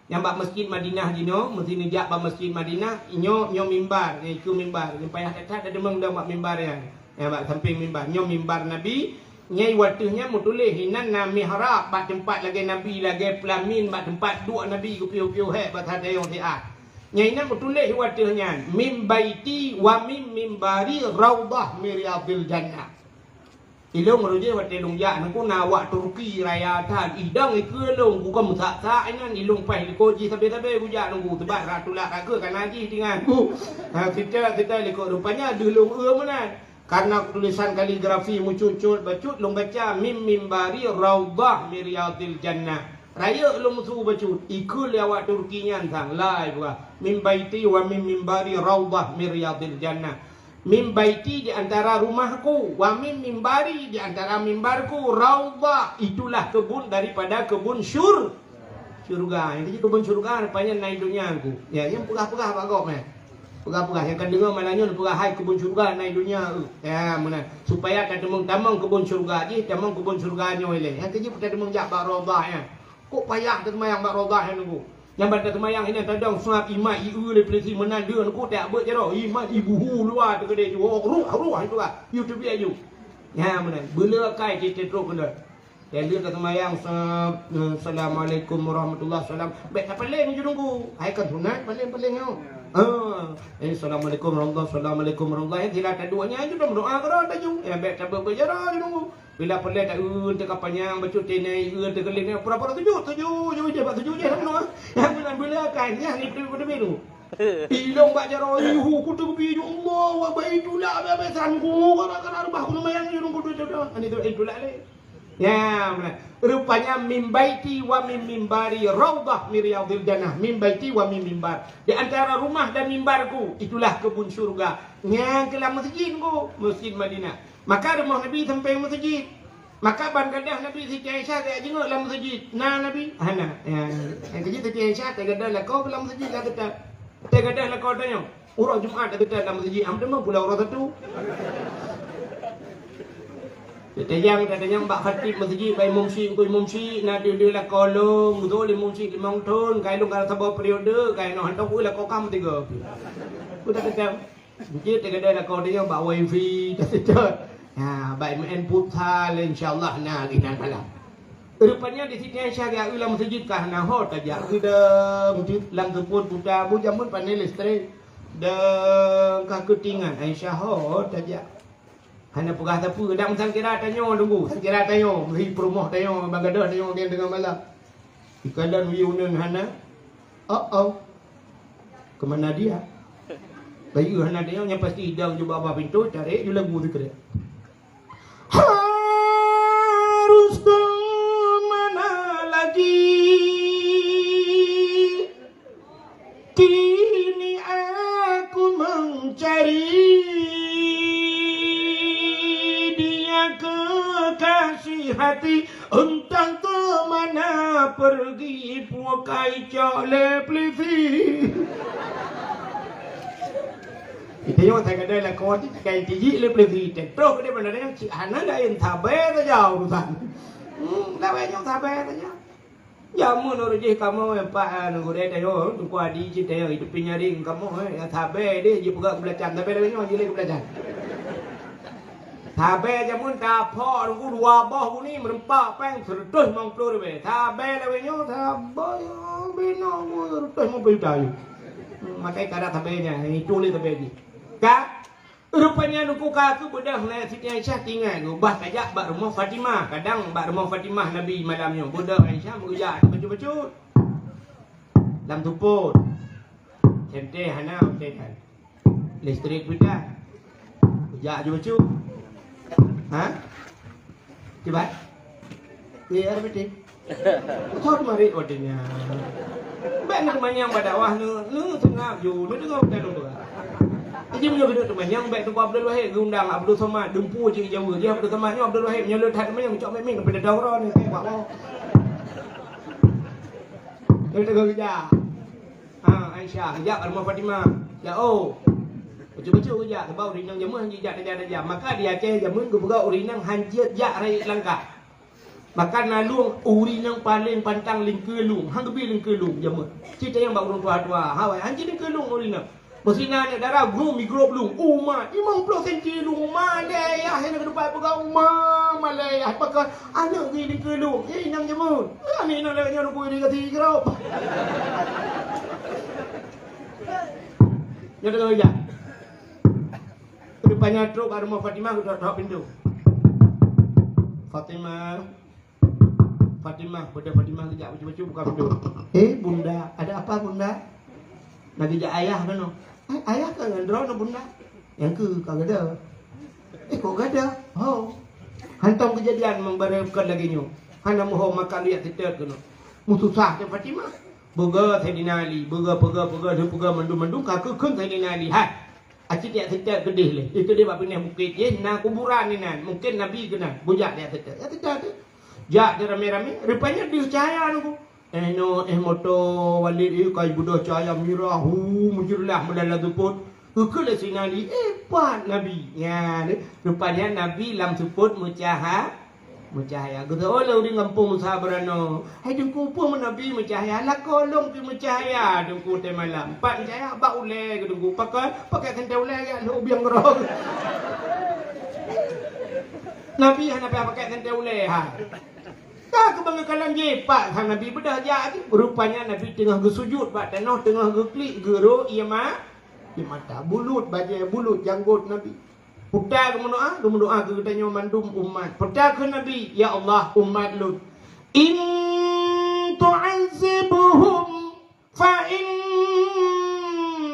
nyang bak Masjid Madinah jinoe, meusti neujak bak Masjid Madinah, nyoe, nyoe mimbar, nyoe ikeu mimbar. Nyoe payah that-that tadeungoe bak mimbar nyan. Nyang bak sampéng mimbar, nyoe mimbar Nabi, Nyang watèe nyan meutuléh inan na mihrab bak teumpat lagèe Nabi, lagèe peulamin bak teumpat duek Nabi geupiôh-piôh hék bak tayong siat. Nyang inan meutuléh watèe nyan, "Min baiti wa min mimbari raudhah min riyadhil jannah." Ilôn meurujéh watèe lôn jak nangku na awak Turki raya that, idong ikeue lôn, bukon meusak-sak inan, ilôn paih likot jih sabe-sabe kujak nangku, teubak rak tulak rakeue kana jih tingan. Ha, sita-sita likot rupanya deuh lôn eu meunan. Karena tulisan kaligrafi meucut-cut bacut lôn baca, "Min mimbari raudhah min riyadhil jannah." Rayeuk lôn meusu bacut, ikeue lé awak Turki nyan sang, lai peugah, "Min baiti wa min mimbari raudhah min riyadhil jannah." Min baiti di antara rumahku, wa min mimbari di antara mimbarku, raudhah, itulah kebun daripada kebun syur-, Syurga. Nyang keuji kebun syurga rupanya na i donya ku. Ya, nyang peugah-peugah bak gob nyan. Peugah-peugah nyang ka deungoe malam nyoe peugah hai kebun syurga na i donya. Ya, meunan. Supaya ka tamong-tamong kebun syurga jih, tamong kebun syurga nyoe ilèe. Nyang keuji peutamong jak bak raudhah nyan. Kok payah teuseumayang bak raudhah nyan nunggu. Nyang ban teuseumayang inan tadong sunat imat ieu lé peulisi meunan deuen ku tak beuet jaroe. Imat ibuhu luwa teukeudeh ju. Ruh, ruh itu lah. YouTube dia ju. Ya, meunan. Beuleukai cit trok keunoe. Lheueh ka seumayang, sa-, eh, "Assalamualaikum warahmatullahi wabarakatuh." Bèk tapaleng ju nunggu. Hai kan sunat paleng-paleng nyoe. Ah, eh, "Assalamualaikum warahmatullahi, assalamualaikum warahmatullahi." Sila taduek nyan ju dong doa keudroe taju. Eh, bèk tabeuet-beuet jaroe ju nunggu. Bila paleng ta eun teuka panyang bacut tenai eun teukeuleng pura-pura sujud, sujud, sujud je bak sujud je sama. Yang bulan-bulan kan, yang itu betul-betul. Ilong bak jaroe, yuhu, kutu bi, ya Allah, wa baitullah, ba, ba, sanggu, gara-gara reubah ku seumayang, yurung kutu, tu, tu. Ani tu, itulah le. Ya, beuna. Rupanya, "Min baiti wa min mimbari raudhah min riyadhil jannah." Min baiti wa min mimbar. Di antara rumah dan mimbarku, itulah kebun syurga. Nyang keu lam masjid ku, Masjid Madinah. Maka rumoh Nabi sampéng masjid. Maka ban gadôh Nabi Siti Aisyah tajak jingok lam masjid. Na Nabi? Hana. Ya. Nyang keu jih Siti Aisyah tagadoh lakoe lam masjid lah teutap. Tagadoh lakoe tanyoe. Uroe Jumat dak teutap lam masjid. Am teuma pula uroe Sabtu. Tatanyong, tatanyong bak khatib masjid, bak imum syik, engko imum syik, na deuh-deuh lakoe lôn, beutôi imum syik limong thon, kai lôn ka saboh periode, kai noh hantom lakoe ka meuteugah. Ku tateutap. Jeuet tagadoh lakoe tanyoe bak wifi, taseutôt. Ha, bak main futsal, insya Allah na lagèe nyan malam. Rupanya di Siti Aisyah geujak lam masjid ka hana ho tajak. Geudong jeuet lam seupôt puta, bu jameun pane listrik. Dong ka keutingan Aisyah ho tajak. Hana peugah sapeue, dang sangkira tanyoe teungku, sangkira tanyoe, meuhi peurumoh tanyoe, ban gadôh tanyoe, ngieng teungoh malam. Ikalon wiyeue uneun hana. Oh, oh. Ke mana dia? Bayeue hana dia, nyang pasti idang jubah bak pintoe, tarek ju lagu sikrek. Harus ke mana lagi? Kini aku mencari dia kekasih hati, entah ke mana pergi, pukai cok lé plisi. Itu yang saya kata lah, kau ni kai tiji lé plisi. Terus dia mana dengan cik hana lain sabar saja urusan. Hmm, dah banyak sabar saja. Jameun ureueng jih kamoe, Pak, anu, gurée tanyoe, Teungku Adi cit tanyoe, di teupinyaring kamoe, eh, nyang sabe deh jipeugah keubelacan, sabe lagèe nyoe jilée keubelacan. Sabe jameun taphok Teungku dua boh bunyi, meureumpok péng seratus limong ploh ribèe. Sabe lagèe nyoe, sabe binong seratus limong ploh juta jih. Hmm, makai kada sabe nyan, itu lé sabe jih. Ka Rupanya Teungku ka keubeudôh lé Siti Aisyah tinggai geuh, bah tajak bak rumoh Fatimah. Kadang bak rumoh Fatimah Nabi malam nyoe. Beudôh Aisyah meugeujak bacut-bacut. Lam seupôt. Senter hana, senter kan. Listrik pih tan. Geujak bacut-bacut. Ha? Kiban? Iya, ada betul. Thon marit watèe nyan. Bèk na teumanyong bak dakwah, nu, nu seungab ju, nu deungoe bukan lôn peugah. Jadi meunyoe keuneuk teumanyong, bèk Teungku Abdul Wahid geuundang Abdul Somad, dumpeue cit Jawa. Jih Abdul Somad nyoe Abdul Wahid, meunyoe le that teumanyong, cok mic-mic keupada droe nyoe, keu bak Allah. Nyoe teungoh geujak. Ha, Aisyah, geujak bak rumoh Fatimah. Jak, oh. Bacut-bacut geujak, sabab ureueng inong jameun han jijak tajam-tajam. Maka di Aceh jameun geupeugah ureueng inong han jeuet jak rayeuk langkah. Bahkan na lueng ureueng nyang paleng pantang lingkeue lueng, han geubi lingkeue lueng jameun. Cit nyang bak ureueng tuha-tuha, hawai han jilingkeue lueng ureueng nyan. Meusinan aneuk dara geuh migrop lueng, umat, limong ploh senti lueng, malèe yah, nyang keudeupai peugah umat, malèe yah, pakon aneuk geuh lingkeue lueng, eh, inong jameun. Aneuk inong lagèe nyan lubui di gati grop. Nyoe deungoe jak. Rupanya trok bak rumoh Fatimah, geutok-tok pintoe. Fatimah. Fatimah, pada Fatimah geujak bacut-bacut buka pintoe. "Eh, Bunda, ada apa, Bunda?" "Na geujak ayah keunoe." "Eh, ayah ka ngon droeneuh, Bunda?" "Nyang keu ka geuda." "Eh, kok gada?" "Ho." Hantom keujadian meubara bukan lagèe nyoe. Hana meuho makan liat seutôt keunoe. Meususah teuh Fatimah. Peugah Saidina Ali, peugah, peugah, peugah, lheueh peugah mandum-mandum, ka kheun Saidina Ali, "Hai, aci tiek seutôt keudeh lé." Eh, keudeh bak binéh bukét jih, na kuburan inan. Mungken Nabi keunan. Bujak tiek seutôt. Ya, seutôt tu. Jak di ramé-ramé, rupanya deuh cahaya Teungku. Eh, no, eh, moto Walid, eh, kai beudôh cahaya mirah, hu, meujeulah meulalu seupôt. Geukheun lé Saidina Ali, eh, pat Nabi. Nyan, eh, rupanya Nabi lam seupôt meucaha-, meucahaya. Geuteu'oh lé ureueng gampông Nusa Beuranoe, "Hai Teungku, peue meunabi meucahaya? Lakoe lôn pih meucahaya, Teungku, teumalam." Pat meucahaya bak ulèe geuh Teungku. Pakon? Pakèk santèe ulèe, ya, lhôk biang keudroe. Nabi hana payah pakèk santèe ulèe, ha. Ka keubeue geukalon jipat, ha, Nabi beudôh jak. Rupanya Nabi teungoh geusujut bak tanoh, teungoh geuklik geurôk ié ma-, ié mata. Bulut bajèe, bulut janggot Nabi. Peue ta geumeudoa, geumeudoa keu geutanyoe mandum umat. Peue ta kheun Nabi, "Ya Allah, umat lôn, in tu'azzibhum fa in-"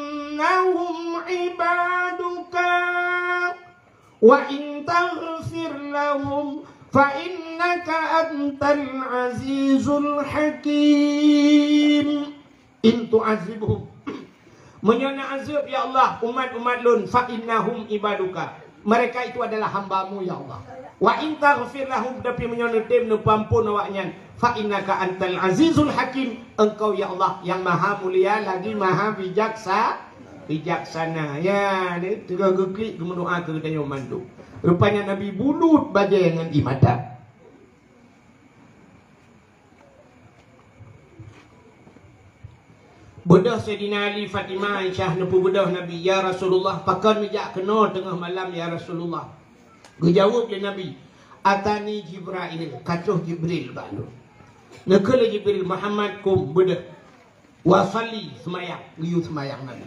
Wa in taghfir lahum fa innaka antal azizul hakim. In tu'adzibhum, meunyoe neuazeueb, ya Allah, umat-umat Lôn, fa innahum ibaduka, mereka itu adalah hamba-Mu, ya Allah. Wa in taghfir lahum, tapi meunyoe neutem neupeuamphon awaknyan, fa innaka antal azizul hakim, Engkau, ya Allah, yang maha mulia lagi maha bijaksa-, bijaksana. Ya, ni teuka geuklik geumeudoa keu geutanyoe mandum. Rupanya Nabi bulut bajée ngon ié mata. Beudôh Saidina Ali, Fatimah, Aisyah neupeubeudôh Nabi, "Ya Rasulullah, pakon neujak keunoe teungoh malam, ya Rasulullah?" Geujaweueb lé Nabi, "Atani Jibrail, ka troh Jibril bak lôn." Neukheun lé Jibril, "Muhammad, kum, beudôh. Wa shalli, seumayang." Geuyue seumayang Nabi.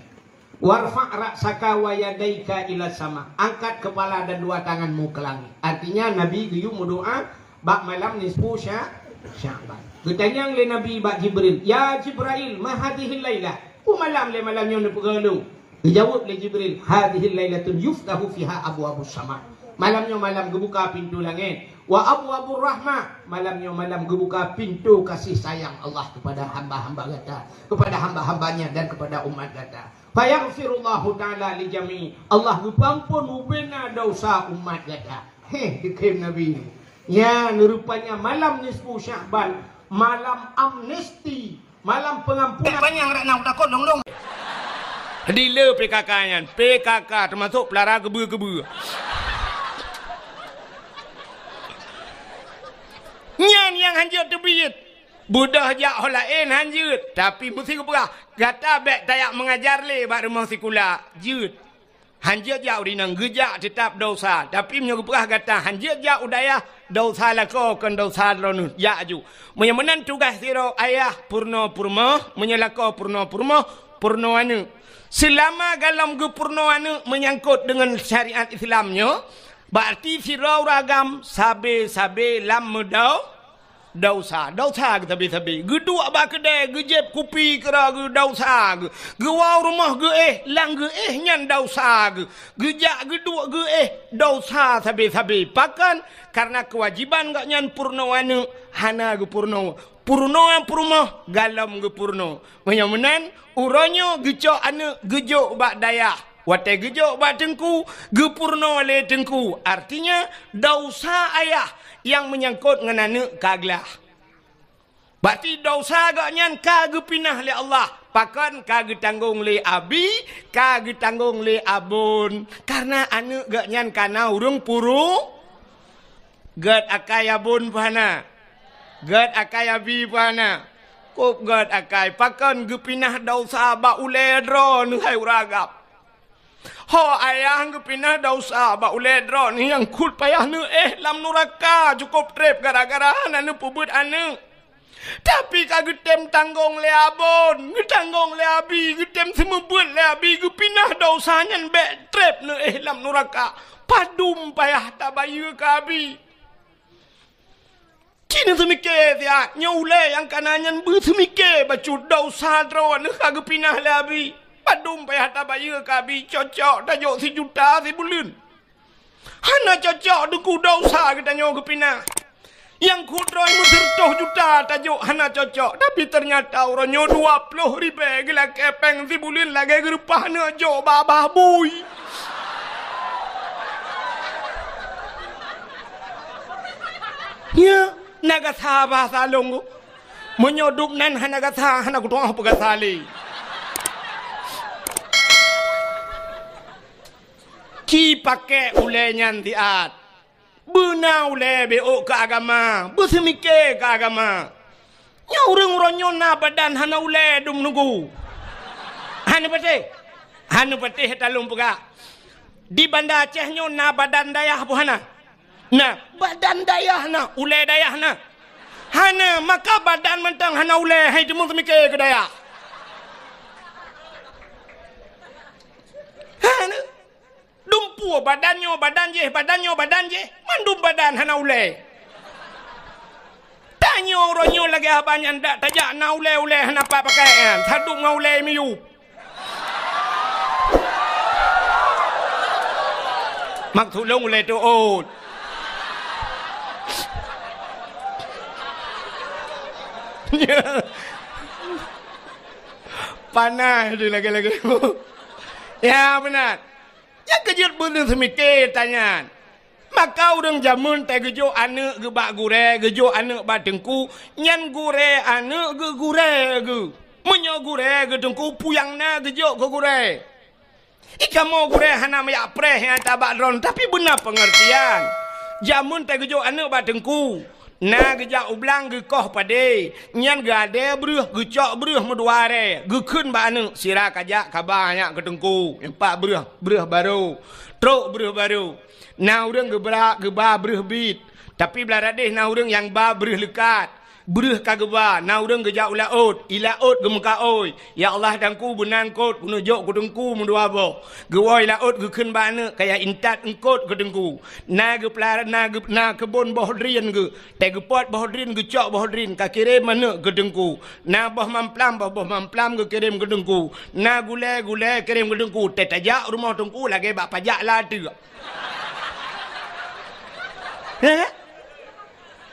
"Warfa' ra'saka wa yadaika ila sama." Angkat kepala dan dua tanganmu ke langit. Artinya, Nabi geuyue meudoa bak malam nisfu Sya-, Sya'ban. Geutanyong lé Nabi bak Jibril, "Ya Jibrail, ma hadhihil lailah?" Peue malam lé malam nyoe neupeugah lôn? Geujaweueb lé Jibril, "Hadhihil lailatun yuftahu fiha abwabus sama." Malam nyoe malam geubuka pintoe langét. "Wa abwabur rahmah." Malam nyoe malam geubuka pintoe kasih sayang Allah kepada hamba-hamba gata, kepada hamba-hamba-Nya dan kepada umat gata. Fayaghfirullahu ta'ala li jami'. Allah geupeuamphon bubena dosa umat gata. Heh, dikhém Nabi. Nyan rupanya malam nisfu Sya'ban, malam amnesti, malam pengampunan. Panyang rak na utakot dong-dong. Di le P K K nyan, P K K teumasok pelara keubeu-keubeu. Nyan nyang hanjeuet teubiet. Beudôh jak ho laén hanjeuet, tapi meusi geupeugah, gata bék tajak meungajar lé bak rumoh sikula, jeuet. Hanjeuet jak u rinang, geujak teutab dosa, tapi meunyoe geupeugah gata hanjeuet jak u dayah, dosa lakoe kon dosa droeneuh, jak aju. Meunyoe meunan tugaih sidroe ayah peurunoe peurumoh, meunyoe lakoe peurunoe peurumoh, peurunoe aneuëk. Seulama golom geupeurunoe aneuëk meunyangkot deungon syariat Islam nyoe, berarti sidroe ureuëng agam sabe-sabe lam meudau-, Dosa, dosa geuh sabe-sabe. Geuduek bak keudè, geujieb kupi keudroe geuh dosa geuh. Geuwoe rumoh geuéh, lam geuéh nyan dosa geuh. Geujak geuduek geuéh, dosa sabe-sabe. Pakon? Kareuna keuwajéban gobnyan peurunoe aneuëk hana geupeurunoe. Peurunoe peurumoh golom geupeurunoe. Meunyoe meunan, uroe nyoe geucok aneuëk geujok bak dayah. Watée geujok bak teungku, geupeurunoe lé teungku. Artinya, dosa ayah nyang meunyangkot ngon aneuëk ka glah. Berarti dosa gobnyan ka geupinah lé Allah. Pakon? Ka geutanggong lé abi, ka geutanggong lé abon. Kareuna aneuëk gobnyan ka na ureuëng puru-, Gét akai abon peue hana? Gét akai abi peue hana? Kop gét akai, pakon geupinah dosa bak ulée droeneuh hai ureuëng agam? Ho ayah geupinah dosa bak ulée droeneuh nyang kheun payah neuéh lam nuraka cukop treb gara-gara hana neupeubuet aneuëk. Tapi ka geutem tanggong lé abon, geutanggong lé abi, geutem seumeubeuet lé abi, geupinah dosa nyan bék treb neuéh lam nuraka. Padum payah tabayeue keu abi. Ci neuseumiké siat, nyoe ulée nyang kana nyan beuseumike bacut dosa droeneuh ka geupinah lé abi. Padum payah tabayeue keu abi, cocok tajok sijuta sibuleuen. Hana cocok teungku dosa geutanyoe geupinah. Nyang kheun droe meuseureutoh juta tajok hana cocok, tapi teunyata uroe nyoe dua ploh ribée geulakée péng sibuleuen lagée geureupah neuh jok bak babah bui. Nyan na gasa bahasa lôn. Meunyoe dum nan hana gasa, hana kutu'oh peugasa lé. Ci pakék ulée nyan siat. Beuna ulée bék keu agama, beuseumike keu agama. Nyoe ureuëng uroe nyoe na badan hana ulée dum nunggu. Hana patéh. Hana patéh talôn peugah. Di Banda Aceh nyoe na badan dayah peue hana? Na, badan dayah na, ulée dayah na. Hana, maka badan mantong hana ulée, hai teumeuseumike keu dayah. Hana. Dumpeue badan nyoe badan jih, badan nyoe badan jih, mandum badan hana ulée. Tanyoe uroe nyoe lagée haba nyan dak tajak na ulée-ulée hana pat pakai nyan, sadub ngon ulée miyueb. Mak tulông ulèe teuôt. Panas di lagèe-lagèe. Ya, beuna. Nyang keujeuet beuneuh seumike tanyan. Maka ureueng jameun teuh geujok aneuk geuh bak gurèe, geujok aneuk bak teungku, nyan gurèe aneuk geuh gurèe geuh. Meunyoe gurèe geuh teungku, peue nyang na geujok keu gurèe. Ikamoe gurèe hana meuyak preh nyang tabak droen, tapi beuna peungeurtian. Jameun teuh geujok aneuk bak teungku, na geujak u blang geukoh padé, nyan geuadèe breuh, geucok breuh meudua rèe, geukheun bak aneuk, sira kajak kaba nyak keu teungku, nyang pat breuh, breuh barô, trok breuh barô. Na ureueng geubra-, geuba breuh bit, tapi blah radeh na ureueng nyang ba breuh leukat. Breuh ka geuba, na ureueng geujak u laôt, i laôt geumeukaôi, "Ya Allah, teungku, beuna eungkôt keuneuk jok keu teungku meudua boh." Geuwoe i laôt geukheun bak aneuk, kaya intat eungkôt keu teungku. Na geupeulara-, na geu-, na keubon boh drien geuh, teuh geupot boh drien, geucok boh drien, ka kirém aneuk keu teungku. Na boh mamplam, boh, boh mamplam geukirém keu teungku. Na gulèe, gulèe kirém keu teungku. Teuh tajak rumoh teungku lagèe bak pajak lateuk. Heh?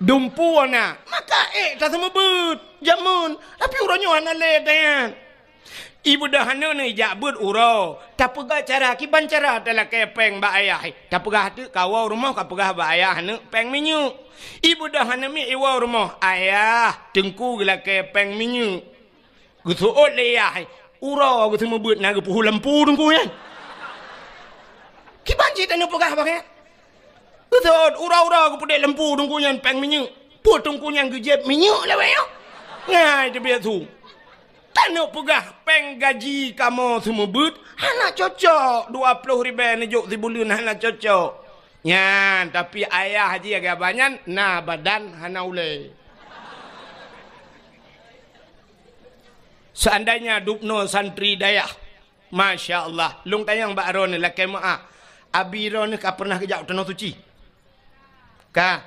Dumpeue na, maka ék taseumeubeuet jameun, tapi uroe nyoe hana lé nyan. Ibeudôh aneuk nyoe jak beuet uroe, tapeugah cara, kiban cara talakèe péng bak ayah, tapeugah teuk kawoe rumoh kapeugah bak ayah aneuk péng minyeuk. Ibeudôh aneuk miet iwoe rumoh, "Ayah, teungku geulakèe péng minyeuk." Geuseuôt lé yah, uroe geuseumeubeuet na geupeuhu lampu teungku nyan. Kiban cit taneuk peugah bak nyan. Geuseuôt uroe-uroe geupeudék lampu teungku nyan péng minyeuk. Peue teungku nyan geujieb minyeuk lawét nyoe? Ngai teubiet su. Taneuk peugah péng gaji kamoe seumeubeuet hana cocok, dua ploh ribèe neujok sibuleuen hana cocok. Nyan, tapi ayah jih lagèe abah nyan na badan hana ulèe. Seandainya dubnoe santri dayah, masya Allah, lôn tanyong bak droeneuh lakèe meu'ah, abi droeneuh ka peureunah geujak u Tanoh Suci? Ka.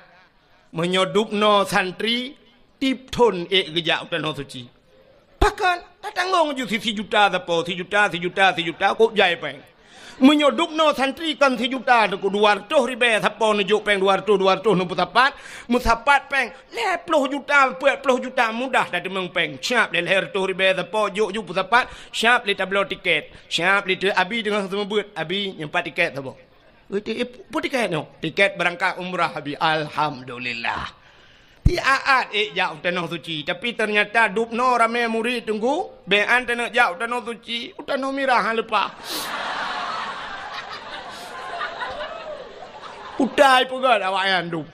Meunyoe dubnoe santri, tiep thon ék geujak u Tanoh Suci. Pakon? Tatanggong ju si-, sijuta sapo, sijuta, sijuta, sijuta, kôb jai péng. Meunyoe dubnoe santri kon sijuta, teungku, dua reutôh ribèe sapo neujok péng dua reutôh, dua reutôh neupeusapat, meusapat péng lhèe ploh juta, peuet ploh juta mudah tateumeung péng. Siap lé lhèe reutôh ribèe sapo jok ju peusapat, siap lé tabloe tikét, siap lé teu-, abi teungoh seumeubeuet, abi nyoe pat tikét saboh. Weh, ti-, eh, peue tikét nyoe? Tikét beurangkat umrah, abi. Alhamdulillah. Tiaat ék jak u Tanoh Suci, tapi teunyata dubnoe ramé murit teungku, bèk an taneuk jak u Tanoh Suci, u Tanoh Mirah han leupah. Utai peugöt awaknyan dub.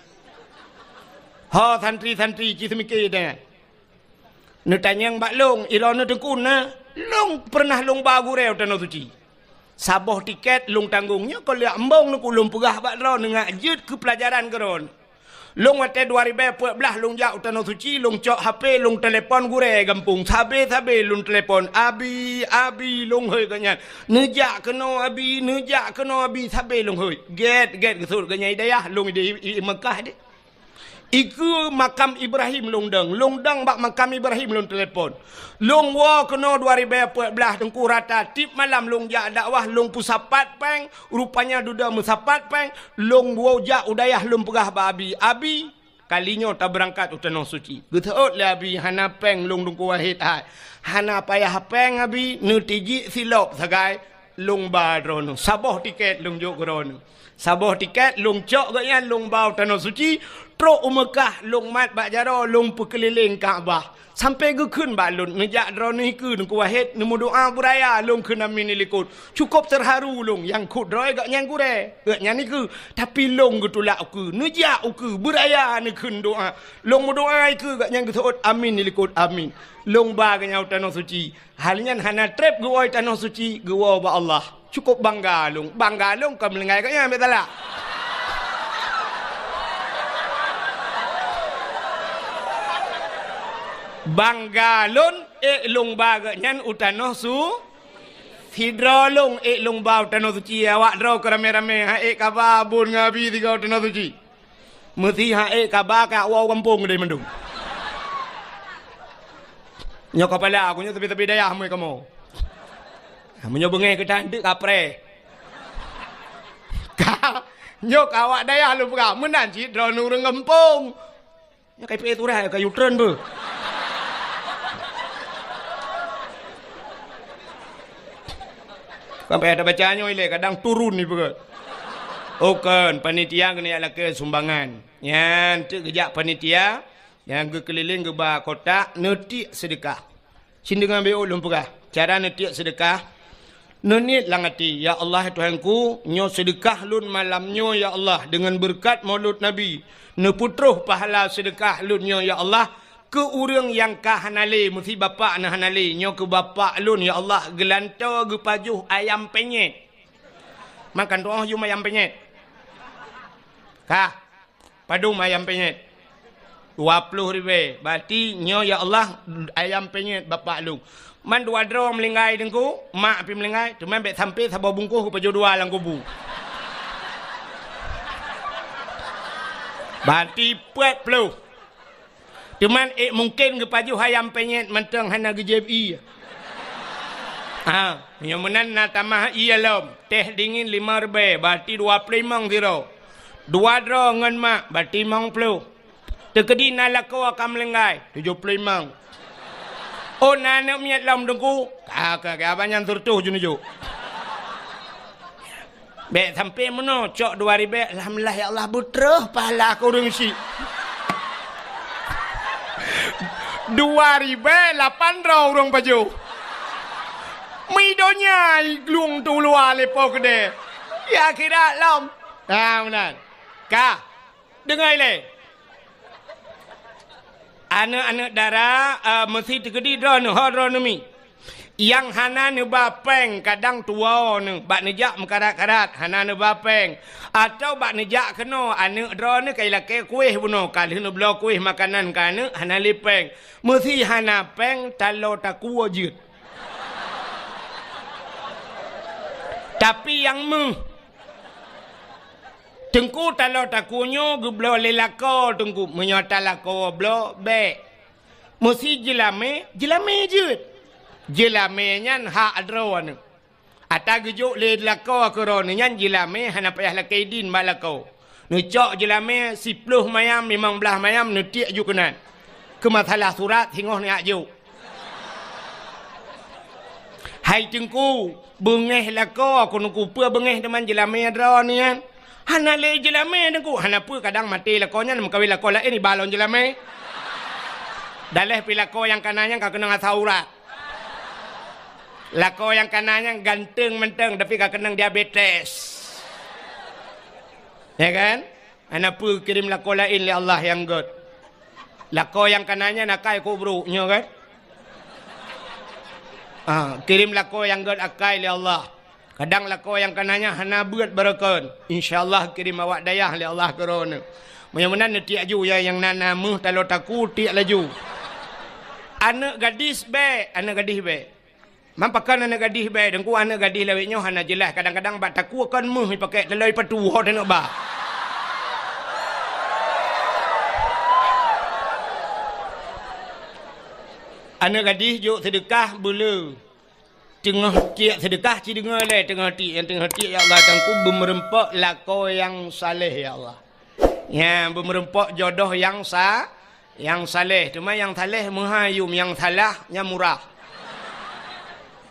Ho santri-santri ci seumike deh. Neutanyong bak lôn, iroe nyoe teungku na, lôn peureunah lôn ba gurèe u Tanoh Suci. Saboh tikét lôn tanggong nyoe kon lheueh embong teungku, lôn peugah bak droeneuh ngat jeuet keu peulajaran keu droeneuh. Lôn watèe dua ribèe peuet blah lôn jak u Tanoh Suci, lôn cok H P, lôn telepon gurèe gampông. Sabe-sabe lôn telepon, "Abi, abi," lôn hôi gobnyan. "Neujak keunoe abi, neujak keunoe abi," sabe lôn hôi. Gèt-gèt geuseuôt gobnyan i dayah, lôn i, i, i Meukah deh. Ikeue makam Ibrahim lôn dong. Lôn dong bak makam Ibrahim lôn telepon. Lôn woe keunoe dua ribèe peuet blah teungku rata tiep malam lôn jak dakwah lôn peusapat péng, rupanya dudoe meusapat péng, lôn woe jak u dayah lôn peugah bak abi, "Abi, kali nyoe tabeurangkat u Tanoh Suci." Geuseuôt lé abi, "Hana péng lôn Teungku Wahid hai. Hana payah péng abi, neutijik silop sagai." Lôn ba droeneuh. Saboh tikét lôn jok keu droeneuh. Saboh tikét lôn cok gobnyan lôn ba u Tanoh Suci, trok u Meukah lôn mat bak jaroe lôn peukeulileng Ka'bah. Sampoe geukheun bak lôn, "Neujak droeneuh ikeue Teungku Wahid, neumeudoa beuraya," lôn kheun, "Amin," di likot. Cukôp teuharu lôn, nyang kheun droe gobnyan gurèe, gobnyan ikeue. Tapi lôn geutulak ukeue, "Neujak ukeue, beuraya," neukheun doa. Lôn meudoa ikeue, gobnyan geuseuôt, "Amin," di likot, "Amin." Lôn ba gobnyan u Tanoh Suci. Hal nyan hana trép geuwoe Tanoh Suci, geuwoe bak Allah. Cukôp bangga lôn. Bangga lôn kon meuninggai gobnyan bèk salah. Bangga lôn, ék lôn ba gobnyan u Tanoh Su-, sidroe lôn ék lôn ba u Tanoh Suci, awak droe keu ramé-ramé, han ék kaba bôn ngon abi sigoe u Tanoh Suci. Meusi han ék kaba ka woe u gampông deh mandum. Nyoe kapala, aku nyoe sabe-sabe dayah mui kamoe. Meunyoe beungéh keu tan teuk kapreh. Ka, Nyoe ka awak dayah lôn peugah, meunan cit droeneuh ureuëng gampông. Nyoe ka ipeuék turah, ka yutreun beuh. Sampai ada baca nyoe ilée, kadang turun ni peugah. Oh, kon, panitia keuneuk lakée sumbangan. Nyan teuk geujak panitia, nyang geukeulileng geuba kotak, neutiek seudeukah. Cit deungon beuh lôn peugah, cara neutiek seudeukah. Neuniet lam até, "Ya Allah, Tuhanku, nyoe seudeukah lôn malam nyoe, ya Allah, deungon beureukat Maulud Nabi. Neupeutroh pahala seudeukah lôn nyoe, ya Allah, keu ureuëng nyang ka hana lé, meusi bapak na hana lé. Nyoe keu bapak lôn, ya Allah, geulantoe geupajoh ayam penyet." Makan tuoh yum ayam penyet. Kah. Padum ayam penyet? Dua ploh ribée. Berarti nyoe, ya Allah, ayam penyet bapak lôn. Man dua droe meulinggai Teungku, mak pih meulinggai, teuma bék sampai saboh bungkôh geupajoh dua lam kubu. Berarti peuet ploh. Teuma ék mungken geupajoh ayam penyet mantong hana geujép ié. Ha, nyoe meunan na tamah ié lom. Teh dingin lima ribée, berarti dua ploh limong sidroe. Dua droe ngon mak, berarti limong ploh. Teukeudi na lakoe ka meulinggai, tujoh ploh limong. Oh, na aneuk miet lom Teungku? Ka, ka, ka, abang nyan seureutôh jeuneujok. Bék sampai meunoe, cok dua ribée, alhamdulillah ya Allah, beutroh pahala keu ureuëng syiek. Dua ribée lapan droe ureuëng pajoh. Mi donya i glung tu luwa lé po keudée. Ya akhirat lom. Ha, meunan. Ka. Deungoe ilée. Aneuk-aneuk dara, eh, meusi teukeudi droeneuh, ho droeneuh mi. Nyang hana neuba péng kadang tuwoe neuh, bak neujak meukarat-karat, hana neuba péng. Atawa bak neujak keunoe, aneuk droeneuh ka ilakée kueh bunoe, ka lheueh neubloe kueh makanan keu aneuk, hana lé péng. Meusi hana péng, taloe takue jeuet. Tapi nyang meuh, Teungku, taloe takue nyoe geubloe lé lakoe Teungku. Meunyoe talakoe bloe, bék. Meusi jeulamé, jeulamé jeuet. Jeulamé nyan hak droeneuh. Ata geujok lé lakoe keu droeneuh nyan jeulamé hana payah lakée idin bak lakoe. Neucok jeulamé siploh mayam, limong blaih mayam, neutiek ju keunan. Keu masalah surat singoh neujak jok. Hai Teungku, beungéh lakoe keuneuk kupeue beungéh teuma jeulamé droeneuh nyan. Hana lé jeulamé Teungku, hana peue kadang maté lakoe nyan meukawen lakoe laén iba lom jeulamé. Daléh pi lakoe nyang kana nyan ka keunong asam urat. Lakoe nyang kana nyan ganteng mantong tapi ka keunong diabetes. Ya kan? Hana peue kirém lakoe laén lé Allah nyang gét. Lakoe nyang kana nyan akai keu brok nyoe kan? Ah, kirém lakoe nyang gét akai lé Allah. Kadang lakoe nyang kana nyan hana beuet barokon. Insya Allah kirém awak dayah lé Allah keu droeneuh. Meunyoe meunan neutiek ju ya nyang na, na meuh taloe takue tiek laju. Aneuk gadis bék, aneuk gadis bék. Man pakon aneuk gadih bék, Teungku, aneuk gadih lawét nyoe hana jeulaih, kadang-kadang bak takue kon meuh ipakék taloe ipatu ho teuneuk ba. Aneuk gadih jok seudeukah beuleu. Teungoh tiek seudeukah ci deungoe lé, teungoh tiek, nyang teungoh tiek, "Ya Allah, Teungku, beumeureumpok lakoe nyang saleh, ya Allah." Nyan, beumeureumpok jodoh nyang sa-, nyang saleh. Teuma nyang saleh meuhai yum, nyang salah nyan murah.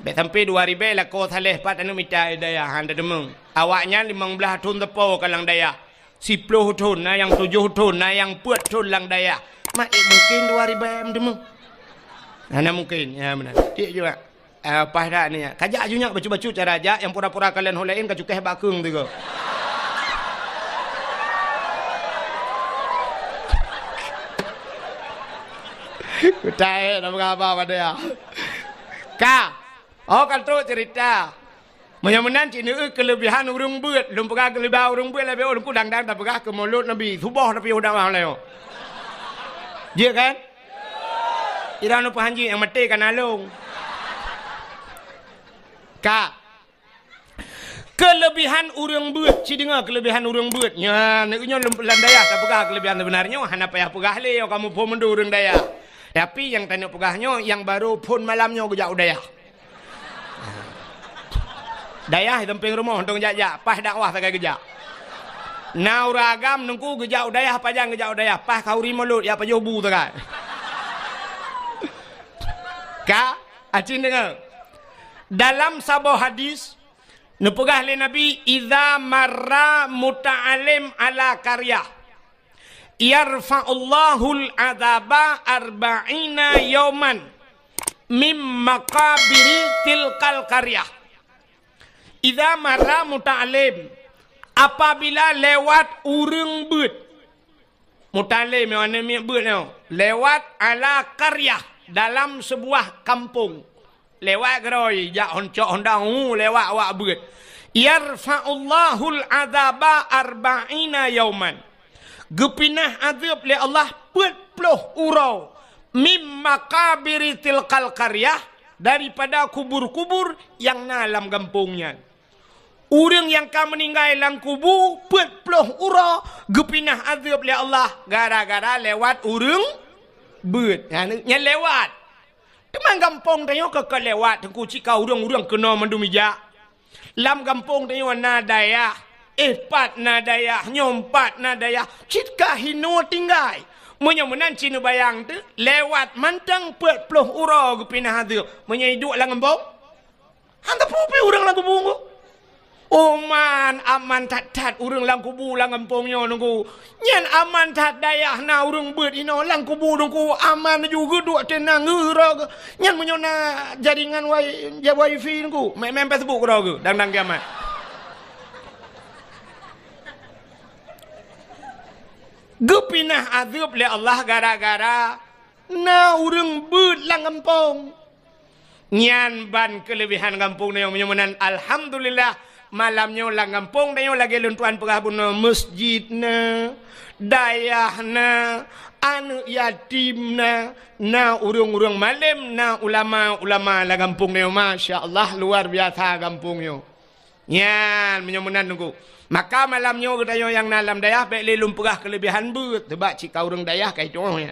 Bék sampai dua ribée lakoe saleh pat aneuk mita dayah han teumong. Awaknyan limong blaih thon teupeu ka lam dayah. Siploh thon, na nyang tujoh thon, na nyang peuet thon lam dayah. Mak, eh, mungken dua ribée teumong? Hana mungken. Ya, meunan. Tiek juga. Ah, paih that ni, ya. Kajak ju nyak bacut-bacut cara jak, nyang pura-pura kalon ho laén kacukéh bak keueng tiga. Utai, nama apa pada ya? Ka. Oh, kan tu cerita. Meunyoe meunan cit neueu keulebihan ureuëng beuet, lôn peugah keulebihan ureuëng beuet lagée ulôn kudang-dang tapeugah keu mulod Nabi, suboh tapi udah mah lé. Jeuet kan? Ira nu peuhanji nyang maté kana lông. Ka. Keulebihan ureuëng beuet, ci deungoe keulebihan ureuëng beuet. Nyan, nyoe lam dayah tapeugah keulebihan seubeuna nyoe, hana payah peugah lé, kamoe phon meundu ureuëng dayah. Tapi nyang taneuk peugah nyoe, nyang barô phon malam nyoe geujak u dayah. Dayah di sampéng rumoh, dong jak-jak, paih dakwah sagai geujak. Na ureuëng agam Teungku geujak u dayah, pajan geujak u dayah, paih khanduri mulod, jak pajoh bu sagai. Ka, aci deungoe. Dalam saboh hadis, neupeugah lé Nabi, "Idza marra muta'allim ala qaryah, yarfa'ullahul adzaba arba'ina yauman mim maqabiri tilkal qaryah." Idza marra muta'allim, apabila lewat ureuëng beuet. Muta'allim nyoe, aneuk miet beuet nyoe, lewat ala qaryah, dalam sebuah kampung. Lewat keudroe, jak hon cok honda, hu, lewat awak beuet. Yarfa'ullahul adzaba arba'ina yauman. Geupinah azeueb lé Allah peuet ploh uroe, mim maqabiri tilkal qaryah, daripada kubur-kubur nyang na lam gampông nyan. Ureuëng nyang ka meuninggai lam kubu peuet ploh uroe geupinah azeueb lé Allah gara-gara lewat ureuëng beuet. Nyan, nyan lewat. Teuma gampông tanyoe ka, ka lewat, Teungku, cit ka ureuëng-ureuëng keunoe mandum ijak. Lam gampông tanyoe na dayah, éh pat na dayah, nyoe pat na dayah, cit ka hinoe tinggai. Meunyoe meunan cit neubayang teuk, lewat mantong peuet ploh uroe geupinah azeueb. Meunyoe iduek lam gampông, hana teupeu pih ureuëng lam kubu Teungku. Oh man, aman that-that ureuëng lam kubu lam gampông nyoe Teungku. Nyan aman that dayah na ureuëng beuet inoe lam kubu Teungku. Aman ju geuduek teunang geurok. Nyan meunyoe na jaringan wai-, ja wifi Teungku, main-main Facebook keudroe geu, dang-dang kiamat. Geupinah azeueb lé Allah gara-gara na ureuëng beuet lam gampông. Nyan ban keuleubehan gampông tanyoe meunyoe meunan. Alhamdulillah, malam nyoe lam gampông tanyoe lagée lôn tuan peugah bunoe, meuseujid na, dayah na, aneuk yatim na, na ureuëng-ureuëng malém, na ulama-ulama lam gampông tanyoe. Masya Allah, luar biasa gampông nyoe. Nyan, meunyoe meunan Teungku. Maka malam nyoe geutanyoe nyang na lam dayah bék lé lôn peugah keuleubehan beuet, teubak cit ka ureuëng dayah ka itu'oh nyan.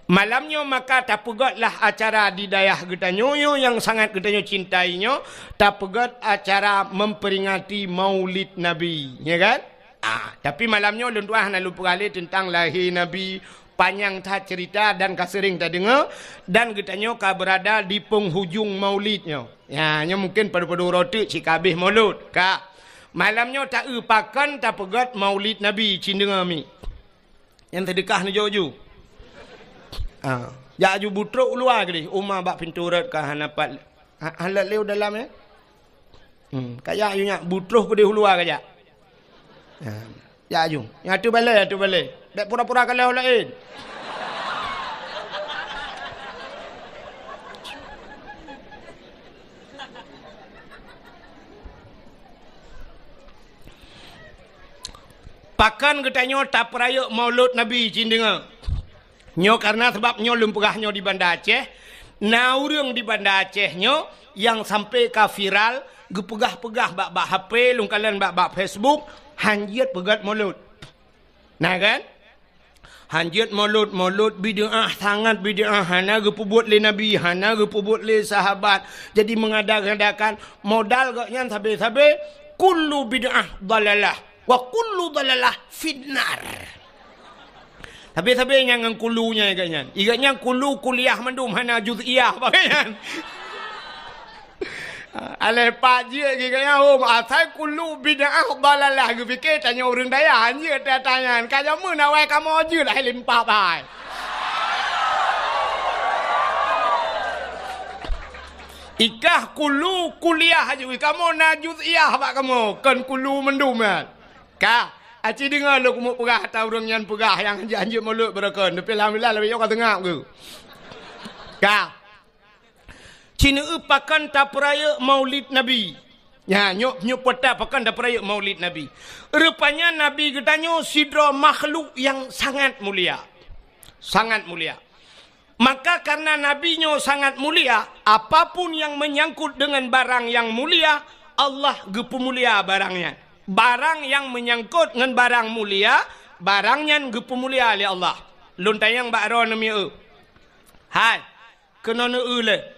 Malam nyoe maka tapeugötlah acara di dayah geutanyoe nyoe nyang sangat geutanyoe cintai nyoe, tapeugöt acara memperingati Maulid Nabi, ya kan? Ah, tapi malam nyoe lôn tuan hana lôn peugah lé teuntang lahé Nabi, panyang that cerita dan ka seuring tadeungoe, dan geutanyoe ka beurada di penghujung Maulid nyoe. Ya, nyoe mungken padub-padub uroe teuk cit ka habéh Maulud. Ka. Malam nyoe ta-eu pakon tapeugöt Maulid Nabi, cit deungoe mi. Nyang seudeukah neujok ju. Ha, jak ju butrok u luwa keudeh, uma bak pintoe rot ka hana pat. Ha, hana lé u dalam, ya. Hmm, ka jak ju nyak butroh keudeh u luwa ka jak. Ha. Ya, ju. Nyang ateueh balée, ateueh balée. Bék pura-pura kalon laén. Pakon geutanyoe tapeurayeuk Maulud Nabi, cit deungoe. Nyoe karena sabab nyoe lôn peugah nyoe di Banda Aceh, na ureuëng di Banda Aceh nyoe nyang sampai ka viral, geupeugah-peugah bak, bak H P, lôn kalon bak, bak Facebook, han jeuet peugöt Maulud. Na kan? Han jeuet Maulud, Maulud bid'ah, sangat bid'ah, hana geupeubuet lé Nabi, hana geupeubuet lé sahabat. Jadi mengada-ngadakan modal gobnyan sabe-sabe, kullu bid'ah dalalah, wa kullu dalalah finnar. Sabe-sabe nyang ngon kulu nyan igat nyan. Igat nyan kulu kuliah mandum hana juz'iyah bak nyan. Aléh pat jeuet geuh nyan, oh, asai kulu bid'ah dalalah geupike tanyoe ureuëng dayah, han jeuet tanya. Ka jameun awai kamoe jeuet hai limpah bai. Ikah kulu kuliah aju, kamoe na juz'iyah bak kamoe, kon kulu mandum nyan. Ka, aci deungoe lôn keumeung peugah ata ureuëng nyan peugah nyang hanjeuet-hanjeuet mulod beureukan, tapi alhamdulillah lagée nyoe ka teungab geuh. Ka. Ci neueu pakon tapeurayeuk Maulid Nabi. Nya, nyoe, nyoe peue pakon tapeurayeuk Maulid Nabi. Rupanya Nabi geutanyoe sidroe makhluk nyang sangat mulia. Sangat mulia. Maka karena Nabi nyoe sangat mulia, apapun yang menyangkut dengan barang yang mulia, Allah geupeumulia barang nyan. Barang nyang meunyangkot ngon barang mulia, barang nyan geupeumulia lé Allah. Lôn tanyong bak droeneuh mieu. Hai, keunoe neueu lé.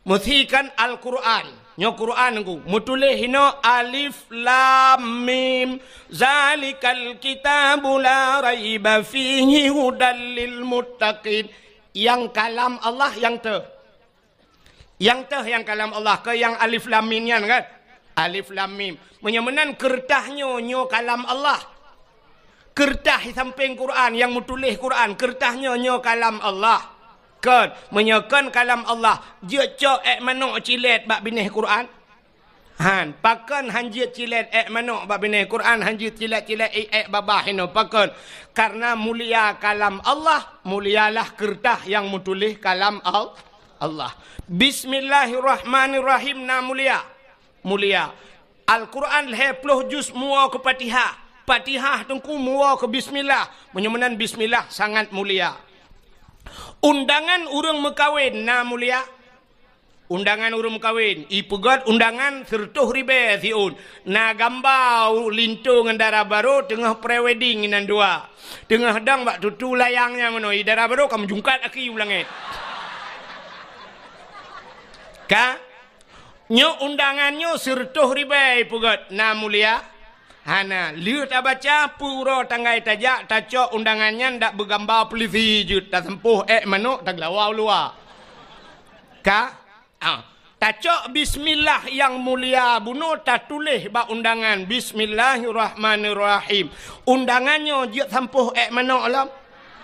Meusikan Al-Qur'an. Nyoe Qur'an Teungku. Meutuléh hinoe alif lam mim. Zalikal kitabu la raiba fihi hudal lil muttaqin. Nyang kalam Allah nyang teuh. Nyang teuh nyang kalam Allah, keu nyang alif lam mim nyan kan? Alif lam mim. Meunyoe meunan keureutah nyoe, nyoe kalam Allah. Keureutah di sampéng Qur'an, nyang meutuléh Qur'an, keureutah nyoe, nyoe kalam Allah. Kon, meunyoe kon kalam Allah, jeuet cok ék manok cilét bak binéh Qur'an? Han, pakon han jeuet cilét ék manok bak binéh Qur'an, han jeuet cilét-cilét ék, ék babah hinoe, pakon? Karena mulia kalam Allah, mulialah keureutah nyang meutuléh kalam Al-, Allah. Bismillahirrahmanirrahim na mulia. Mulia. Al-Qur'an lhée ploh juz muwoe keu Fatihah. Fatihah Teungku muwoe keu bismillah. Meunyoe meunan bismillah sangat mulia. Undangan ureuëng meukawen na mulia. Undangan ureuëng meukawen, ipeugét undangan sireutôh ribée siôn. Na gamba linto ngon dara barô teungoh pre-wedding inan dua. Teungoh dong bak tutu layang nyan meunoe, i dara barô ka meujungkat aki u langét. Ka? Nyoe undangan nyoe sireutôh ribée ipeugét na mulia. Hana, lheueh tabaca peue uroe tanggai tajak, tacok undangan nyan dak beugamba peulisi jeuet, tasampôh ék manok, tageulawa u luwa. Ka? Ah, tacok bismillah nyang mulia bunoe tatuléh bak undangan, "Bismillahirrahmanirrahim." Undangan nyoe jeuet sampôh ék manok lom?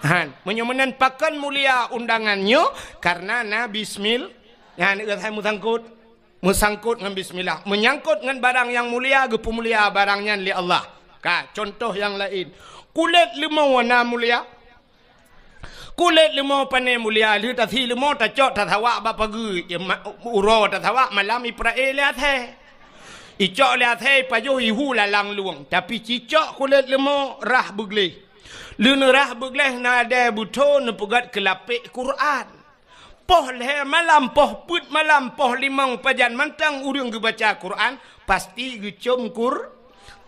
Han, meunyoe meunan pakon mulia undangan nyoe, karena na bismil-, nyan keuh hai meusangkot. Meusangkot ngon bismillah. Meunyangkot ngon barang nyang mulia, geupeumulia barang nyan lé Allah. Ka, contoh nyang laén. Kulét leumo na mulia. Kulét leumo pane mulia, lheueh tasi leumo tacok tasawak bak pageue, ya, ma-, uroe tasawak malam iprae lé asée. Icok lé asée ipajoh ihu lalang lueng, tapi cicok kulét leumo rhah beugleh. Lheueh neurhah beugleh na dée beutho neupeugét keu lapék Qur'an. Poh lhée malam, poh peuet malam, poh limong pajan mantong ureuëng geubaca Qur'an, pasti geucom Qur-,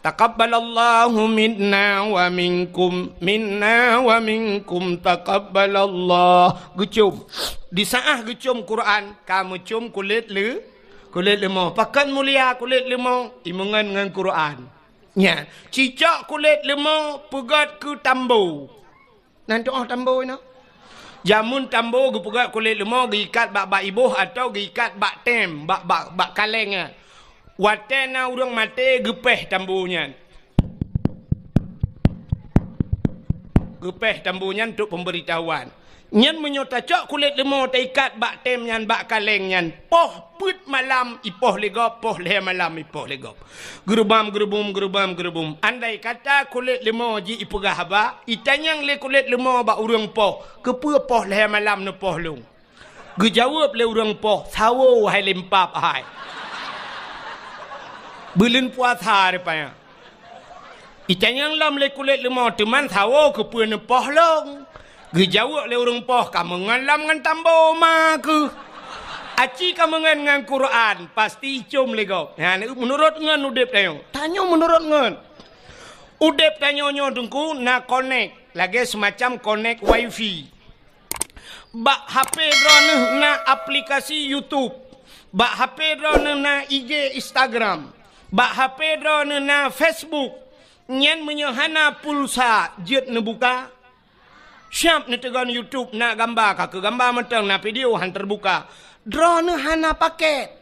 "Taqabbalallahu minna wa minkum, minna wa minkum, taqabbalallah." Geucom. Di saát geucom Qur'an, ka meucom kulét leu-, kulét leumo. Pakon mulia kulét leumo? Imeungon ngon Qur'an. Nyan, cicok kulét leumo peugét keu tambo. Nan tuoh tambo inoe. Jameun tambo geupeugét kulét leumo geuikat bak, bak iboh atawa geuikat bak tem, bak, bak, bak kaleng nyan. Watée na ureuëng maté geupéh tambo nyan. Geupéh tambo nyan untuk pemberitahuan. Nyan meunyoe tacok kulét leumo taikat bak tem nyan, bak kaleng nyan, poh peuet malam ipoh lé gob, poh lhée malam ipoh lé gob. Geurubam, geurubum, geurubam, geurubum. Andai kata kulét leumo jih ipeugah haba, itanyong lé kulét leumo bak ureuëng poh, "Keupeue poh lhée malam neupoh lôn?" Geujaweueb lé ureuëng poh, "Sawo hai limpab hai. Buleuen puasa rupanya." Itanyong lom lé kulét leumo, "Teuma sawo keupeue neupoh lôn?" Geujaweueb lé ureuëng poh, "Kameungon lom ngon tambo ma keuh. Aci kameungon ngon Qur'an, pasti icom lé gob." Nyan, meunurot ngon udeb tanyoe. Tanyoe meunurot ngon. Udeb tanyoe nyoe Teungku na konek, lagée seumacam konek wifi. Bak H P droeneuh na aplikasi YouTube. Bak H P droeneuh na I G, Instagram. Bak H P droeneuh na Facebook. Nyan meunyoe hana pulsa, jeuet neubuka. Siab neuteugon YouTube, na gamba, ka keu gamba mantong, na video han teubuka. Droeneuh hana paket.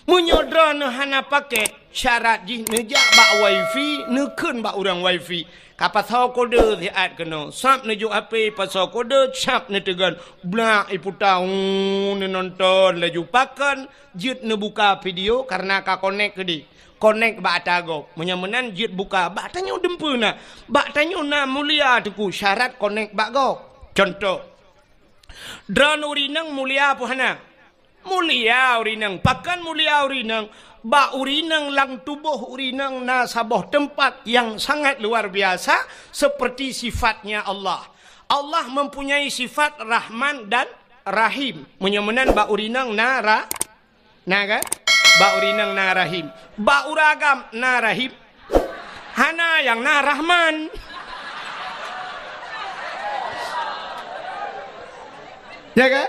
Meunyoe droeneuh hana paket, syarat jih neujak bak wifi, neukheun bak ureuëng wifi. Ka pasoe kode siat keunoe. Sab neujok H P, pasoe kode, sab neuteugon. Blak iputa, uu, neunonton laju. Pakon jeuet neubuka video, karena ka konek keudeh. Konek bak ata gob. Meunyoe meunan jeuet buka, bak tanyoe dumpeue na. Bak tanyoe na mulia Teungku, syarat konek bak gob. Contoh, droeneuh ureuëng inong mulia peue hana? Mulia ureuëng inong. Pakon mulia ureuëng inong? Bak ureuëng inong lam tuboh ureuëng inong na saboh teumpat nyang sangat luar biasa, seperti sifatnya Allah. Allah mempunyai sifat Rahman dan Rahim. Meunyoe meunan bak ureuëng inong na ra-, na kan? Bak ureuëng inong na Rahim. Bak ureuëng agam na Rahim. Hana, nyang na Rahman. Ya kan?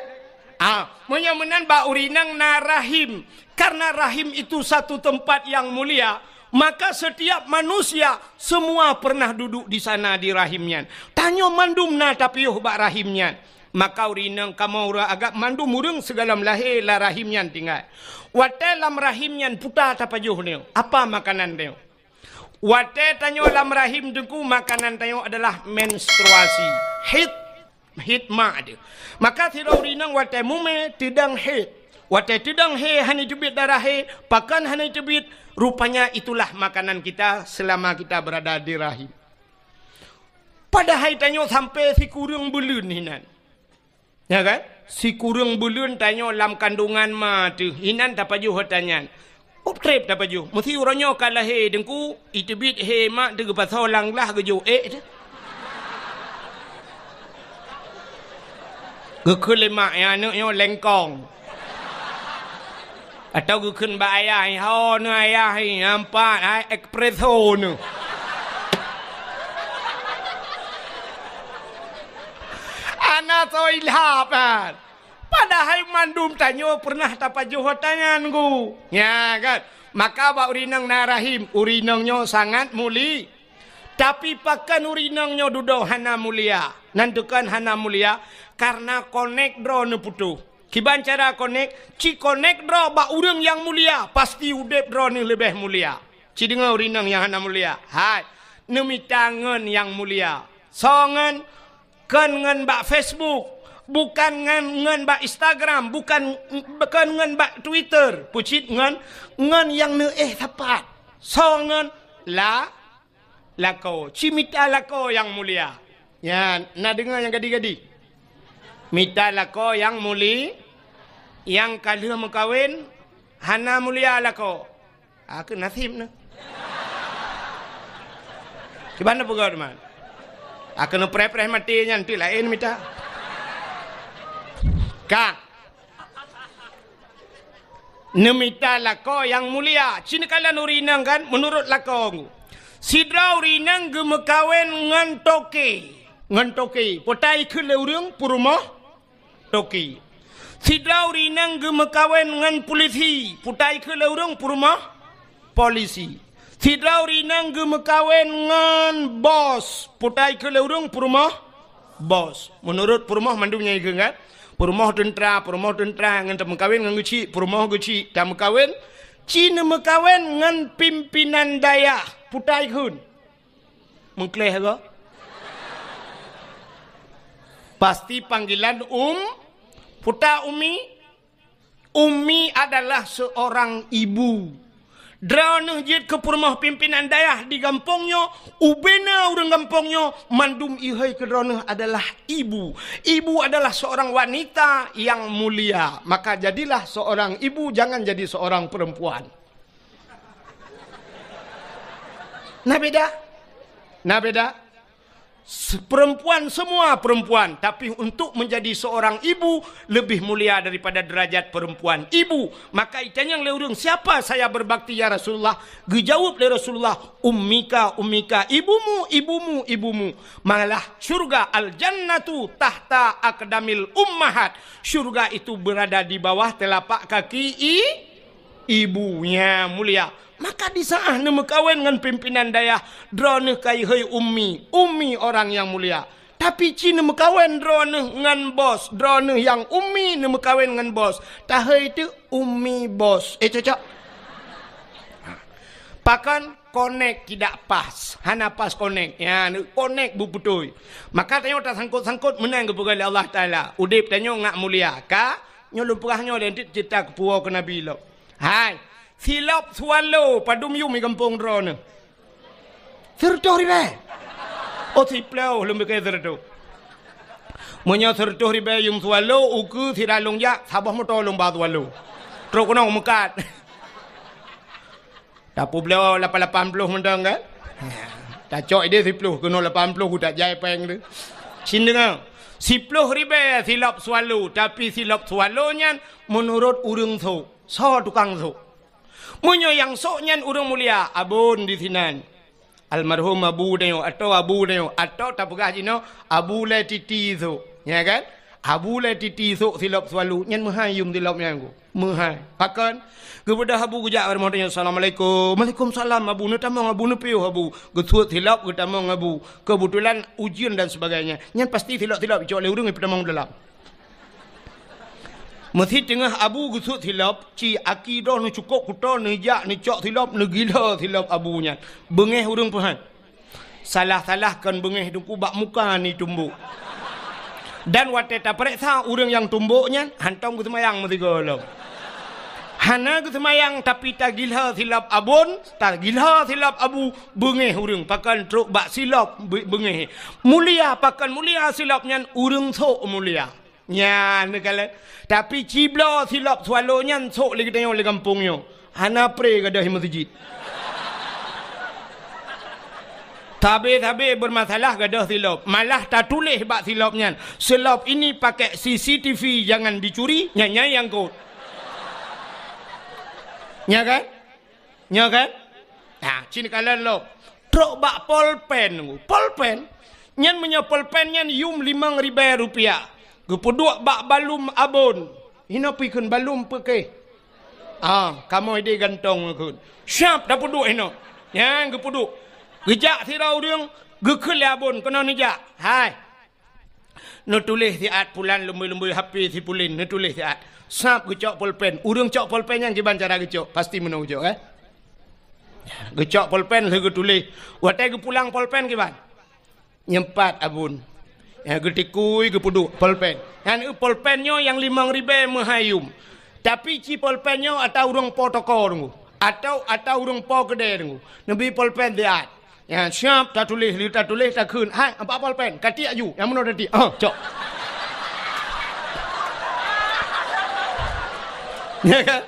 Ah, Meunyoe meunan bak ureueng inong na rahim. Karena rahim itu satu tempat yang mulia, maka setiap manusia semua pernah duduk di sana di rahim nyan. Tanyoe mandum na tapiôh bak rahim nyan. Maka ureueng inong kamoe ureueng agam mandum ureueng sigohlom lahé lam rahim nyan tinggai. Watée lam rahim nyan puta tapajoh nyoe, apa makanan nyoe? Watée tanyoe lam rahim teungku, makanan tanyoe adalah menstruasi. Haid, haid mak teuh. Maka sidroe ureueng inong watée mumé teudong haid. Watée teudong haid hana teubiet darah haid, pakon hana teubiet, rupanya itulah makanan kita selama kita berada di rahim. Padahai tanyoe sampai sikureueng buleuen hinan. Ya kan? Sikureueng buleuen tanyoe lam kandungan ma teuh, inan tapajoh ata nyan. Treb tapajoh. Meusi uroe nyoe ka lahé teungku, iteubiet hé mak teuh geupasoe lam glah geujok ék teuh. Geukheun lé mak, ya, aneuk nyoe lengkong. Atawa geukheun bak ayah, "Hai, ho neuh ayah, hai, nampak, hai, espresso neuh." Hana soe ilham, kan? Padahai mandum tanyoe pernah tapajoh ata nyan, Teungku. Ya, kan? Maka bak ureueng inong na rahim, ureueng inong nyoe sangat muli-, Tapi pakon ureueng inong nyoe dudoe hana mulia? Nan tukon hana mulia, karena konek droe neuputôh. Kiban cara konek? Ci konek droe bak ureueng nyang mulia, pasti udeb droe neuh leubeh mulia. Ci deungoe ureueng inong nyang hana mulia. Hai, neumita ngon nyang mulia. Soe ngon? Kon ngon bak Facebook, bukan ngon, ngon bak Instagram, bukan, kon ngon bak Twitter, peucit ngon, ngon nyang neuéh sapat. Soe ngon? La-, Lakoe, ci mita lakoe nyang mulia. Nyan, na deungoe nyang gadi-gadi? Mita lakoe nyang muli-, nyang ka lheueh meukawen, hana mulia lakoe. Ah, keu naseb neuh. Kiban na peugah teuma? Ah, keu neupreh-preh maté nyan, teuk laén mita. Ka. Neumita lakoe nyang mulia. Ci neukalon ureueng inong kan, meunurot lakoe. Sidroe ureueng inong geumeukawen ngon toke. Ngon toke. Peue ta ikheun lé ureueng peurumoh toke. Sidroe ureueng inong geumeukawen ngon pulisi. Peue ta ikheun lé ureueng peurumoh polisi. Sidroe ureueng inong geumeukawen ngon bos. Peue ta ikheun lé ureueng peurumoh bos. Meunurot peurumoh mandum nyang ikheun kan? Peurumoh teuntra, peurumoh teuntra ngon tameukawen ngon geuchik, peurumoh geuchik tameukawen. Ci neumeukawen ngon pimpinan dayah. Peue ta ikheun? Meukleh ke? Pasti panggilan um-, peue ta ummi? Ummi adalah seorang ibu. Droeneuh jeuet keu peurumoh pimpinan dayah di gampông nyoe, ubena ureueng gampông nyoe, mandum ihôi keu droeneuh adalah ibu. Ibu adalah seorang wanita yang mulia. Maka jadilah seorang ibu, jangan jadi seorang perempuan. Na beda? Na beda? Se-, perempuan, semua perempuan, tapi untuk menjadi seorang ibu lebih mulia daripada derajat perempuan ibu. Maka itanyong lé ureueng, "Siapa saya berbakti, ya Rasulullah?" Geujaweueb lé Rasulullah, "Ummika, ummika, ibumu, ibumu, ibumu." Malah syurga, al-jannatu tahta aqdamil ummahat. Syurga itu berada di bawah telapak kaki i-, ibu. Nyan mulia. Maka di saat neumeukawen ngon pimpinan dayah, droeneuh ka ihôi ummi. Ummi orang yang mulia. Tapi ci neumeukawen droeneuh ngon bos, droeneuh nyang ummi neumeukawen ngon bos. Tahôi teuk ummi bos. Eh, cocok? Pakon konek tidak pas. Hana pas konek. Ya, konek beubeutôi. Maka tanyoe tasangkot-sangkot meunan geupeugah lé Allah Taala. Udeb tanyoe ngat mulia. Ka Nyoe lôn peugah nyoe lé, nteuk ceurita keupuwoe keu Nabi lom. Hai, silop swallow padum yum i gampông droeneuh? Sireutôh ribée. Oh, siplôh lôn piké sireutôh. Meunyoe sireutôh ribée yum swallow, ukeue sira lôn jak, saboh moto lôn ba swallow. Trok keunoe meukat. Tapeubloe lapan lapan ploh mantong kan? Tacok idéh siplôh keunoe lapan ploh, utak jai péng tu. Cin deungoe, siplôh ribée silop swallow, tapi silop swallow nyan meunurot ureueng sôk. Soe tukang sôk? Meunyoe nyang sôk nyan ureueng mulia, abon disinan. Almarhum Abu Dayo, atau Abu Dayo, atau tapeugah jinoe Abu Lé Titi sôk. Ya kan? Abu lé titi sôk silop swallow, nyan meuhai yum silop nyan ku. Meuhai. Pakon? Geubeudôh Abu geujak bak rumoh tanyoe, "Assalamualaikum." "Waalaikumsalam, Abu." "Neutamong, Abu, neupiôh, Abu." Geusut silop, geutamong Abu. Keubeutulan ujeuen dan sebagainya. Nyan pasti silop-silop icok lé ureuëng ipeutamong dalam. Meusi teungoh Abu geusut silop, ci aki droe neucukôp kuto, neujak neucok silop, neugila silop Abu nyan. Beungéh ureuëng peuhan. Salah-salah kon beungéh teungku bak muka ni tumbok. Dan watée tapareksa ureuëng nyang tumbok nyan, hántom geuseumayang meusigoe lom. Hana geuseumayang tapi tagila silop abon, tagila silop Abu, beungéh ureuëng. Pakon trok bak silop be-, beungéh. Mulia pakon mulia silop nyan ureuëng sôk mulia. Nyan neukalon. Tapi cibloe silop swallow nyan sôk lé geutanyoe lé gampông nyoe. Hana pré gadôh meuseujid. Sabe-sabe beurmasalah gadôh silop. Malah tatuléh bak silop nyan, "Silop ini pakai C C T V, jangan dicuri." Nyan, nyan nyang kot. Nya kan? Nyoe kan? Nah, cit neukalon lom. Trok bak polpen. Polpen? Nyan meunyoe polpen nyan yum limong ribée rupiah. Geupeuduek bak balum abon. Hinoe pih kheun balum peukéh. Ah, kamoe idéh gantong kheun. Siap tapeuduek hinoe. Nyan geupeuduek. Geujak sidroe ureuëng, geukheun lé abon keunoe neujak. Hai. Neutuléh siat pulan lumbôi-lumbôi H P si Pulin, neutuléh siat. Sab geucok polpen. Ureuëng cok polpen nyan kiban cara geucok, pasti meunoe geucok, eh? Geucok polpen lheueh geutuléh. Watée geupulang polpen kiban? Nyempat abon. Ya, geutikui, geupeuduek polpen. Nyan eu polpen nyoe nyang limong ribée meuhai yum. Tapi ci polpen nyoe ata ureuëng po toko deungoe. Atau ata ureuëng po keudée deungoe. Neubi polpen siat. Ya, siap tatuléh, lheueh tatuléh takheun. Hai, ampat polpen, katiek aju. Nyang meunoe tatiek. Ah, cok. Ya kan?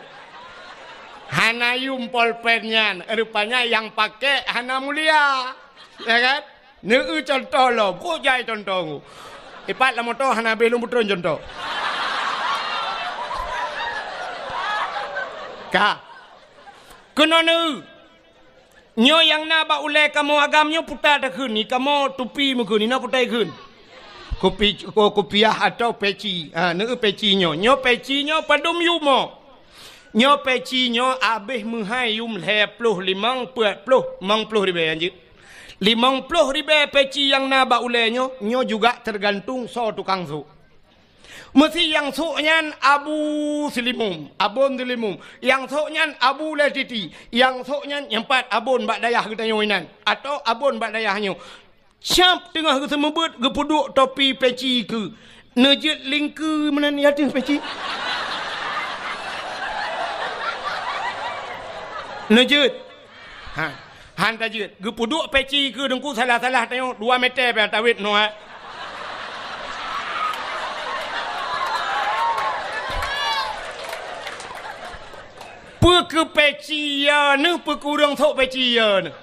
Hana yum polpen nyan, rupanya nyang pakai hana mulia. Ya kan? Neu contoh lom, kok jai contoh ngu. Ipat lam moto hana habéh lôn beutron contoh. Ka. Keunoe neu. Nyoe nyang na bak ulée kamoe agam nyoe puta takheun, ni kamoe tupi meukheun, ni na puta ikheun. Kupi-, ko-, kupiah atau peci. Ha, neu peci nyoe. Nyoe peci nyoe padum yumo. Nyoe peci nyoe abéh meuhai yum lhée ploh limong peuet ploh, limong ploh ribée anjeut. Limong ploh ribée peci nyang na bak ulée nyoe, nyoe juga teugantung soe tukang sôk. Meusi nyang sôk nyan Abu Seulimum, Abon Seulimum. Nyang sôk nyan Abu Lé Titi. Nyang sôk nyan nyang pat abon bak dayah geutanyoe inan, atau abon bak dayah nyoe. Cap teungoh geuseumeubeuet geupeuduek topi peci keu. Neujeuet lingkeu meunan di ateueh peci. Neujeuet. Ha. Han tajeuet. Geupeuduek peci keu teungku salah-salah tanyoe dua meter pih tawét noe. Peu keu peci ya neuh, peu keu ureuëng sôk peci ya neuh.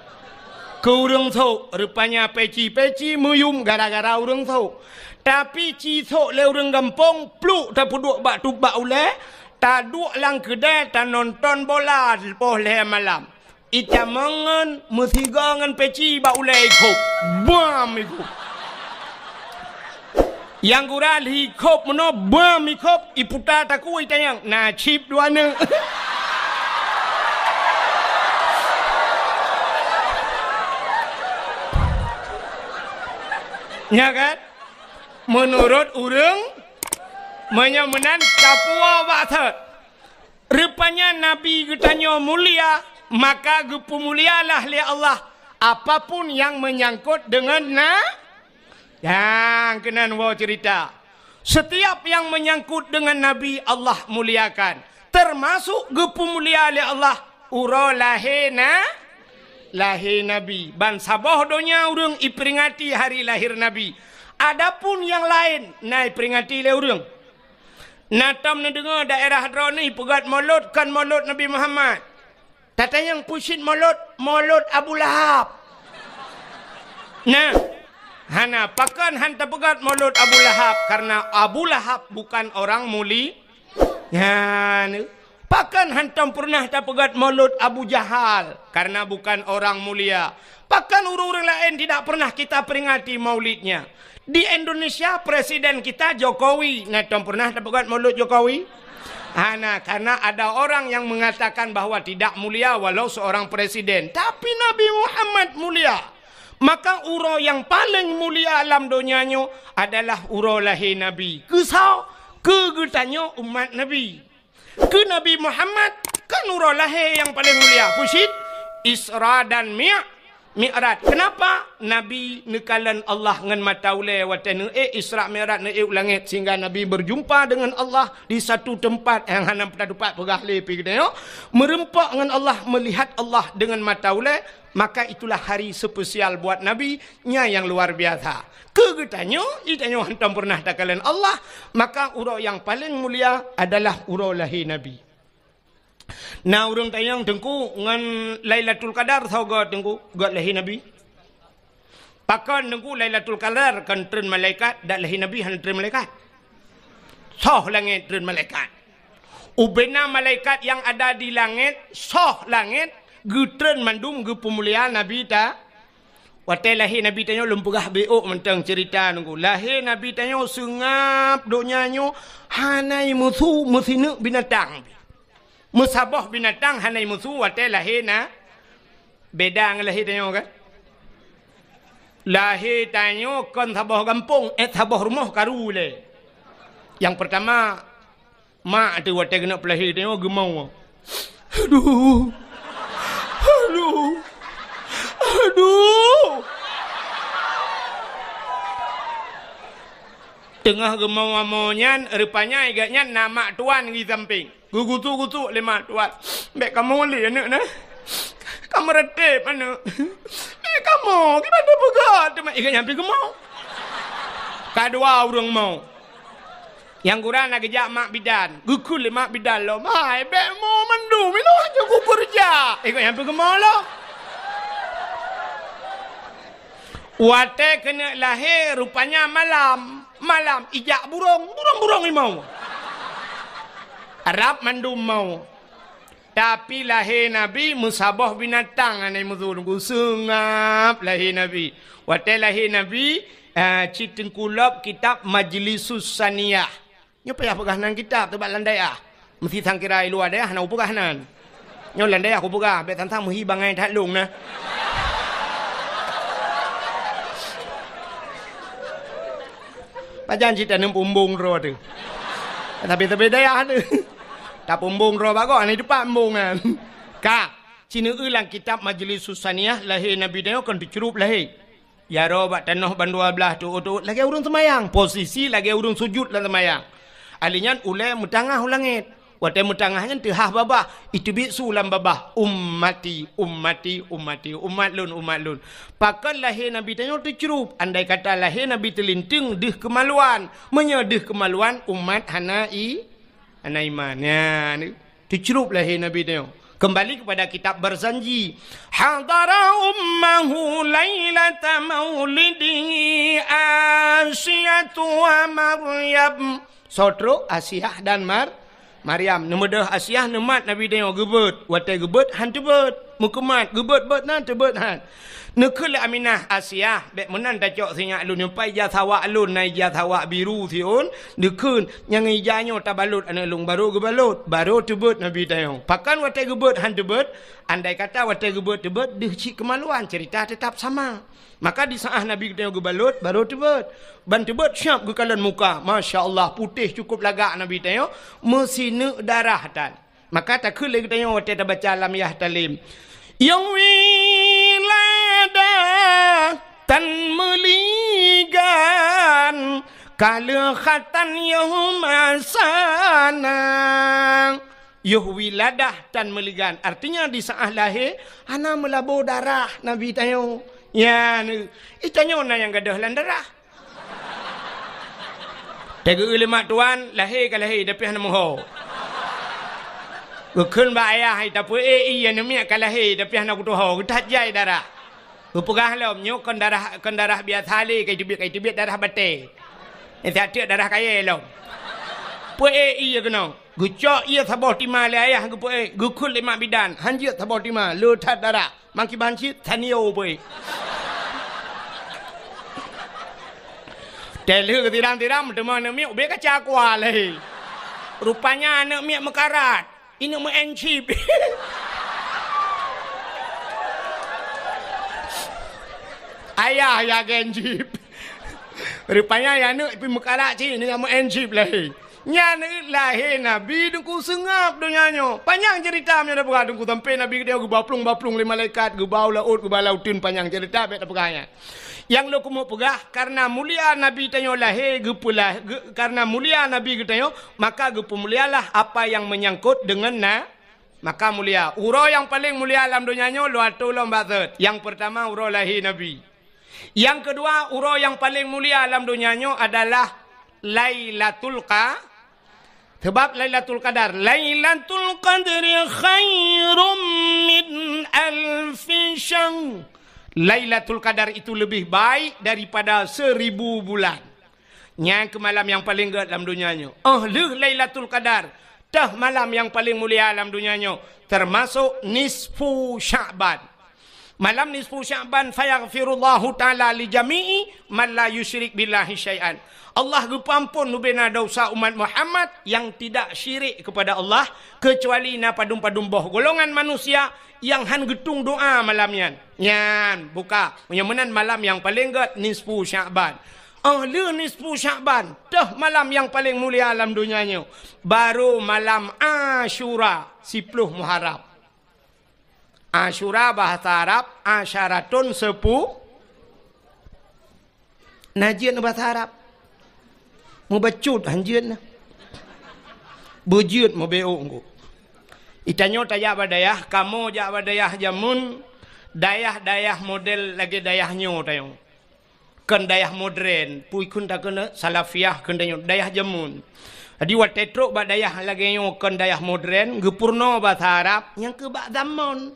Keu ureuëng sôk, rupanya peci-peci meuyum gara-gara ureuëng sôk. Tapi ci sôk lé ureuëng gampông, pluk tapeuduek bak tubak ulée, taduek lam keudée tanonton bola poh lhée malam. Itamong ngon meusigoe ngon peci bak ulée ikhôb. Bam ikhôb. Nyang gura lheueh ikhôb meunoe, bam ikhôb, iputa takue itanyong, na cip dua neuk. Nya kan? Meunurot ureuëng, meunyoe meunan tapuwoe bak thot. Rupanya Nabi geutanyoe mulia, maka geupeumulialah lé Allah apapun nyang meunyangkot deungon na-, nyang keunan woe ceurita. Setiap nyang meunyangkot deungon Nabi, Allah muliakan, teumasok geupeumulia lé Allah uroe lahé na-, lahé Nabi. Ban saboh donya ureuëng iperingati hari lahir Nabi. Adapun nyang laén na iperingati lé ureuëng. Na tom neudeungoe daerah droeneuh peugét molot kon molot Nabi Muhammad. Tatanyong peue cit molot, molot Abu Lahab. Nah, hana, pakon han tapeugét molot Abu Lahab, karena Abu Lahab bukan orang muli-, nyan, Pakon hantom peureunah tapeugét maulud Abu Jahal? Karena bukan orang mulia. Pakon ureuëng-ureuëng laén tidak pernah kita peringati maulidnya? Di Indonesia, presiden kita Jokowi. Na tom pernah tapeugét maulud Jokowi? Hana, karena ada orang yang mengatakan bahwa tidak mulia walau seorang presiden. Tapi Nabi Muhammad mulia. Maka uroe nyang paleng mulia lam donya nyoe adalah uroe lahé Nabi. Keu soe? Keu geutanyoe umat Nabi. Keu Nabi Muhammad, kan uroe lahé nyang paleng mulia. Peue cit? Isra dan Mi-, Mi'raj. Kenapa? Nabi neukalon Allah ngon mata ulée watée neuék Isra Mi'raj, neuék u langét, sehingga Nabi berjumpa dengan Allah di satu tempat nyang hana meutupat peugah lé pih geutanyoe. Meureumpok ngon Allah, melihat Allah dengan mata ulée, maka itulah hari spesial buat Nabi, nyan nyang luar biasa. Keu geutanyoe, geutanyoe hantom pernah takalon Allah, maka uroe nyang paleng mulia adalah uroe lahé Nabi. Na ureuëng tanyong, "Teungku, ngon Lailatul Qadar soe göt, Teungku?" "Göt lahé Nabi." "Pakon, Teungku, Lailatul Qadar kon treun malaikat, dak lahé Nabi hana treun malaikat?" Soh langét treun malaikat. Ubena malaikat nyang ada di langét, soh langét, geutreun mandum geupeumulia Nabi ta-, watée lahé Nabi tanyoe lôn peugah beuôk mantong ceurita Teungku. Lahé Nabi tanyoe seungab donya nyoe hana meusu meusineuk binatang. Meusaboh binatang hana meusu watée lahé na-, beda ngon lahé tanyoe kan? Lahé tanyoe kon saboh gampông, eh, saboh rumoh karu lé. Nyang peurtama, mak teuh watée geuneuk peulahé tanyoe geumoe. Aduh. Aduh. Aduh. Teungoh geumoe-moe nyan, rupanya i gobnyan na mak tuan di sampéng. Geugusu-gusu lé mak tuan. "Bék kamoe lé aneuk na. Kamoe reuteb aneuk. Bék kamoe, kiban tapeugah teuma ikat nyang pih geumoe." Ka dua ureuëng moe. Nyang gura na geujak mak bidan. Geukheun lé mak bidan lom, "Hai, bék moe mandum, ilôn hana kukeureuja." Ikat nyang pih geumoe lom. Watée keuneuk lahé, rupanya malam. Malam ijak burông, burông-burông imoe. Rab mandum moe. Tapi lahé Nabi meusaboh binatang hana meusu, seungab lahé Nabi. Watée lahé Nabi, eh, cit teungku lop kitab Majlisus Saniyah. Nyoe payah peugah nan kitab teuh bak lam dayah. Meusti sangkira i luwa dayah hana kupeugah nan. Nyoe lam dayah kupeugah, bék sang-sang meuhi bangai that lông na. Pajan cit taneum pumbong droe teuh. Tapi-tapi dayah teuh. Tapumbong droe bak gob, hana teupeumbong nyan. Ka, ci neueu lam kitab Majlisus Saniyah, lahé Nabi tanyoe kon teucrueb lahé. Jaroe bak tanoh ban dua blaih teuôt-teuôt lagée ureuëng seumayang. Posisi lagée ureuëng sujut lam seumayang. Ahli nyan ulée meutangah u langét. Watée meutangah nyan teuhah babah, iteubiet su lam babah, "Ummati, ummati, ummati, umat lôn, umat lôn." Pakon lahé Nabi tanyoe teucrueb? Andai kata lahé Nabi teulinteung deuh keumaluan. Meunyoe deuh keumaluan, umat hana i-, hana iman. Nyan, teucrueb lahé Nabi tanyoe. Kembali kepada kitab Barzanji. Hadara ummahu lailata maulidihi Asiyatu wa Maryam. Soe trok? Asiah dan Mar-, Maryam. Neumeudoh Asiah neumat Nabi tanyoe geubeuet. Watée geubeuet, han teubeuet. Meukeumat, geubeuet-beuet nan, teubeuet han. Neukheun lé Aminah, "Asiah, bék meunan tacok sinyak lôn nyoe, pai ija sawak lôn, na ija sawak biru siôn." Neukheun, "Nyang ija nyoe tabalot aneuk lôn." Barô geubalot, barô teubeuet Nabi tanyoe. Pakon watée geubeuet han teubeuet? Andai kata watée geubeuet teubeuet, deuh cit keumaluan, ceurita teutap sama. Maka di saát Nabi geutanyoe geubalot, barô teubeuet. Ban teubeuet siab geukalon muka. Masya Allah, putéh cukup lagak Nabi tanyoe, meusineuk darah tan. Maka takheun lé geutanyoe watée tabaca lam Yah Talim. Yoh wiladah tan meuligan, ka lheueh khatan yoh masana. Yoh wiladah tan meuligan. Artinya di saát lahé hana meulabô darah Nabi tanyoe. Nyan, i tanyoe na nyang gadôh lam darah. Tageueu lé mak tuan, lahé ka lahé, tapi hana meuho. Geukheun bak ayah, "Hai, tapeuék ié, aneuk miet ka lahé, tapi hana kutuho, geuthat jai darah." Geupeugah lom, "Nyoe kon darah, kon darah biasa lé, ka iteubiet, ka iteubiet darah batée. Nyan siat teuk darah kayée lom." Peuék ié keunoe. Geucok ie saboh tima lé ayah geupeuék, geukheun lé mak bidan, han jeuet saboh tima, le that darah. Mangkiban cit, tanio peuék. Teuh lheueh geutirang-tirang, meuteumé aneuk miet ubé kaca aqua lé. Rupanya aneuk miet meukarat. Ineuk meu'en chip. Ayah ya gen chip. Rupanya ya aneuk pi meukarat cit, ineuk meu'en chip lé. Nyan lahé Nabi Teungku seungab donya nyoe. Panyang ceurita meunyoe tapeugah Teungku, sampoe Nabi geutanyoe geuba plueng-ba plueng lé malaikat, geuba u laôt, geuba lam uteuen, panyang ceurita, bèk tapeugah nyan. Nyang lôn keumeung peugah, kareuna mulia Nabi tanyoe lahé, geupeulah-, geu-, kareuna mulia Nabi geutanyoe, maka geupeumulialah apa nyang meunyangkot deungon na-, maka mulia. Uroe nyang paleng mulia lam donya nyoe lôn atô lom bak thot. Nyang peurtama, uroe lahé Nabi. Nyang keudua, uroe nyang paleng mulia lam donya nyoe adalah Lailatul Qa-, sebab Lailatul Qadar, "Lailatul Qadri khairum min alfi syahr." Lailatul Qadar itu lebih baik daripada seribu bulan. Nyan keuh malam nyang paleng gèt lam donya nyoe. Óh lheueh Lailatul Qadar, teuh malam nyang paleng mulia lam donya nyoe, teumasok nisfu Sya'ban. Malam nisfu Sya'ban, "Fayaghfirullahu ta'ala li jami'i man la yusyrik billahi syai'an." Allah geupeuampôn bubena desya umat Muhammad nyang tidak syirik kepada Allah, keucuali na padum-padum boh golongan manusia nyang han geutueng doa malam nyan. Nyan, buka. Meunyoe meunan malam nyang paleng gèt nisfu Sya'ban. Óh lheueh nisfu Sya'ban, teuh malam nyang paleng mulia lam donya nyoe, baru malam Asyura, siploh Muharram. Asyura bahasa Arab, asyaratun sepu-, na jeuet bahasa Arab. Mubacut han jeuet na. Beujeuet meubeuk ngon. Itanyoe tajak bak dayah, kamoe jak bak dayah jameun, dayah-dayah model lagèe dayah nyoe tanyoe. Kon dayah modern, pui kheun takheun Salafiyah kheun tanyoe, dayah jameun. Jadi watèe trok bak dayah lagèe nyoe kon dayah modern, geupeurunoe basa Arab, nyang keuh bak zamon.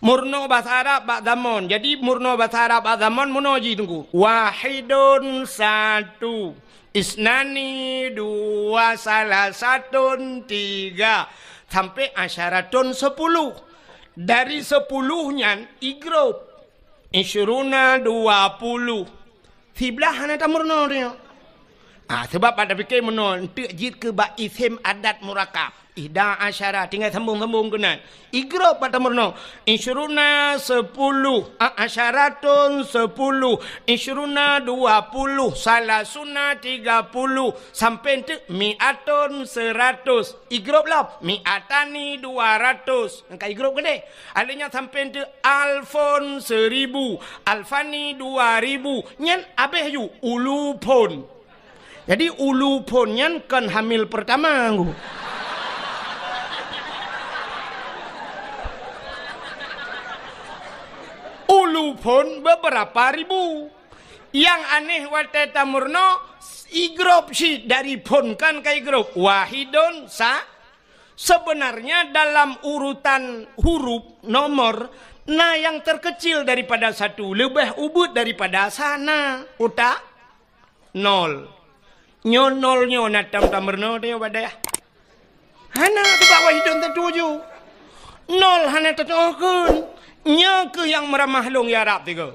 Meurunoe basa Arab bak zamon. Jadi meurunoe basa Arab bak zamon meunoe jih Teungku. Wahidun satu, isnani dua, salasatun tiga, sampai asyaratun sepuluh. Dari sepuluh nyan i grup. Isyruna dua puluh. Siblaih hana tameurunoe tanyoe. Ah, sabab bak tapike meunoe, eunteuk jeuet keu bak isem adat murakab. Ihda asyara, tinggai sambông-sambông keunan. I grup bak tameurunoe. Isyruna sepuluh, a, asyaratun sepuluh, isyruna dua puluh, salasuna tiga puluh, sampai eunteuk mi'atun seratus. I grup lom, mi'atani dua ratus. Nyang ka i grup keudeh. Alèh nyan sampai eunteuk alfun seribu, alfani dua ribu. Nyan abéh ju ulufun. Jadi ulufun nyan kon hamil pertama nggu. Ulufun beberapa ribu. Nyang aneh watèe tameurunoe, i grup cit dari fun kan ka i grup. Wahidun sa-, Sebenarnya dalam urutan huruf, nomor, na nyang terkecil daripada satu, leubeh ubit daripada sa na. Utak? Nol. Nyoe nol nyoe na tam tameurunoe tanyoe bak dayah. Hana teuba wahidun tatuju. Nol hana tatukeun. Nyoe keuh nyang meuramah lôn ya Rab tiga.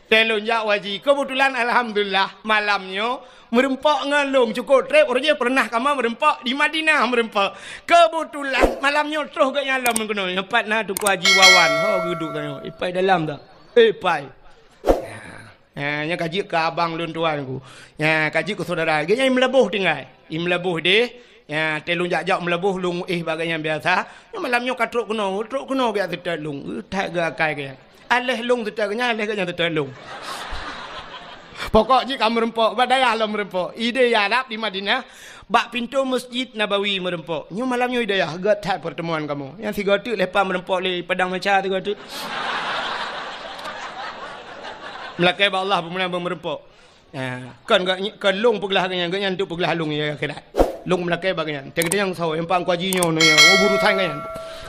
Teuh lôn jak haji. Keubeutulan, alhamdulillah, malam nyoe meureumpok ngon lôn. Cukôp trép, uroe jih peureunah kamoe meureumpok di Madinah meureumpok. Keubeutulan, malam nyoe troh geuh nyan lom keunoe. Nyoe pat na Teungku Haji Wawan. Ho geuduek tanyoe. Ipai dalam dak? Ipai. Ya, nyan ka jeuet keu abang lôn tuan ku. Ya, ka jeuet keu syedara. Geuhnyan i Meulaboh tinggai. I Meulaboh deh. Ya, teuh lôn jak-jak Meulaboh, lôn éh bak geuhnyan biasa. Nyoe malam nyoe ka trok keunoe, trok keunoe biasa seutôt lôn. That geuh akai geuhnyan. Aléh lôn seutôt geuhnyan, aléh geuhnyan seutôt lôn. Pokok jih ka meureumpok, bak dayah lom meureumpok. I dayah Arab di Madinah, bak pintoe Masjid Nabawi meureumpok. Nyoe malam nyoe i dayah, göt that pertemuan kamoe. Nyang sigoe teuk leupah meureumpok lé Padang Macha sigoe teuk. Meulakèe bak Allah, peue meunan meureumpok. Ha, kon geuh, kon lôn peuglah geuhnyan, geuhnyan teuk peuglah lôn ya akhirat. Lôn meulakèe bak geuhnyan. Teuka nyang soe, nyang pang kuaji nyoe, nyoe, nyoe, urusan geuhnyan.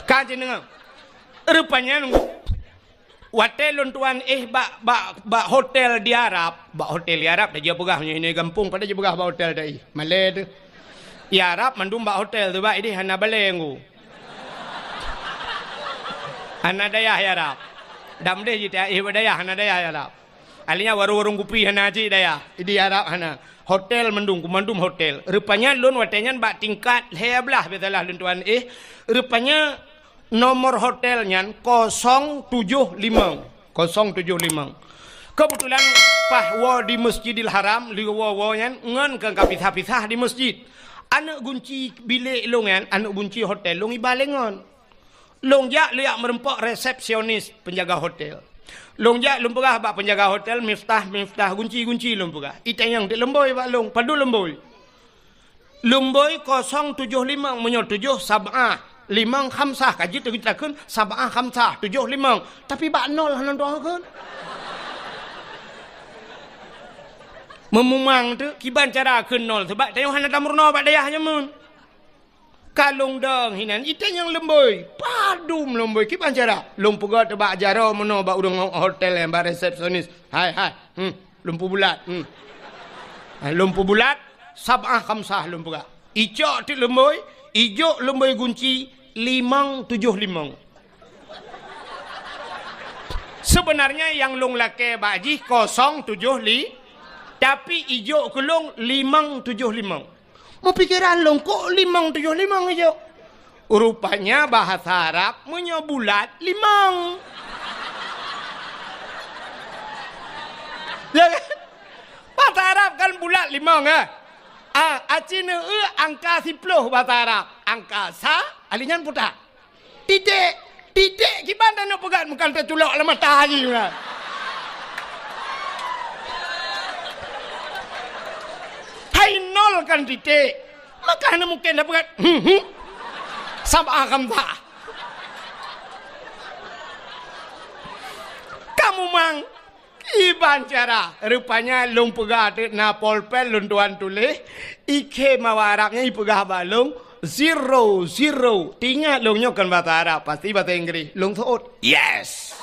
Ka jeuet deungö. Rupanya nunggu. Watée lôn tuan éh bak, bak, bak hotel di Arab, bak hotel di Arab, dah jeuet peugah meunyoe gampông, padahai jeuet peugah bak hotel dah éh. Malée teuh. Di Arab mandum bak hotel teuh, bak idéh hana balée nggu. Hana dayah di Arab. Dam deh jeuet éh bak dayah, hana dayah di Arab. Akhirnya warong-warong kupi hana cit dayah. Di Arab hana. Hotel mandum, mandum hotel. Rupanya lôn watée nyan bak tingkat lhée blaih, biasalah lôn tuan éh. Rupanya nomor hotel nyan kosong tujoh limong. Kosong tujoh limong. Kebetulan paih woe di Masjidil Haram, lheueh woe-woe nyan ngon ka, ka pisah-pisah di masjid. Aneuk gunci bilék lôn nyan, aneuk gunci hotel lôn iba lé ngon. Lôn jak, lôn jak meureumpok resepsionis penjaga hotel. Lôn jak lôn peugah bak penjaga hotel, "Miftah, Miftah, gunci, gunci," lôn peugah. Itanyong teuk leumbôi bak lôn, padub leumbôi. Leumbôi kosong tujoh limong, meunyoe tujoh sab'ah, limong khamsah, ka jeuet takheun sab'ah khamsah, tujoh limong. Tapi bak nol hana takheun. Meumumang teuk, kiban cara kheun nol, sabab tanyoe hana tameurunoe bak dayah nyan meunan. Ka lôn dong hinan, itanyong leumbôi. Padub leumbôi, kiban cara? Lôn peugah teuk bak jaroe meunoe bak ureuëng hotel nyan, bak resepsionis. "Hai, hai, hmm, lôn peubulat, hmm. Ha, lôn peubulat, sab'ah khamsah lôn peugah." Icok teuk leumbôi, ijok leumbôi gunci, limong tujoh limong. Sebenarnya nyang lôn lakée bak jih kosong tujoh li, tapi ijok keu lôn limong tujoh limong. Meupikeran lôn, kok limong tujoh limong ijok? Rupanya bahasa Arab meunyoe bulat, limong. Ya kan? Bahasa Arab kan bulat, limong, eh? Ah, aci neueu angka siploh bahasa Arab. Angka sa, alinyan putak. Titék, titék kiban taneuk peugah, meukan taculok lam mata jih meunan. Hai nol kan titék, maka hana mungken tapeugah, hmm, hmm. Sab'ah khamsah. Kamu mang. Kiban cara, rupanya lôn peugah teuk na polpen lôn tuan tuléh, ikhém awak Arab nyan ipeugah bak lôn, zero, zero. Teuingat lôn nyoe kon bahasa Arab, pasti bahasa Inggris. Lôn seuôt, "Yes!"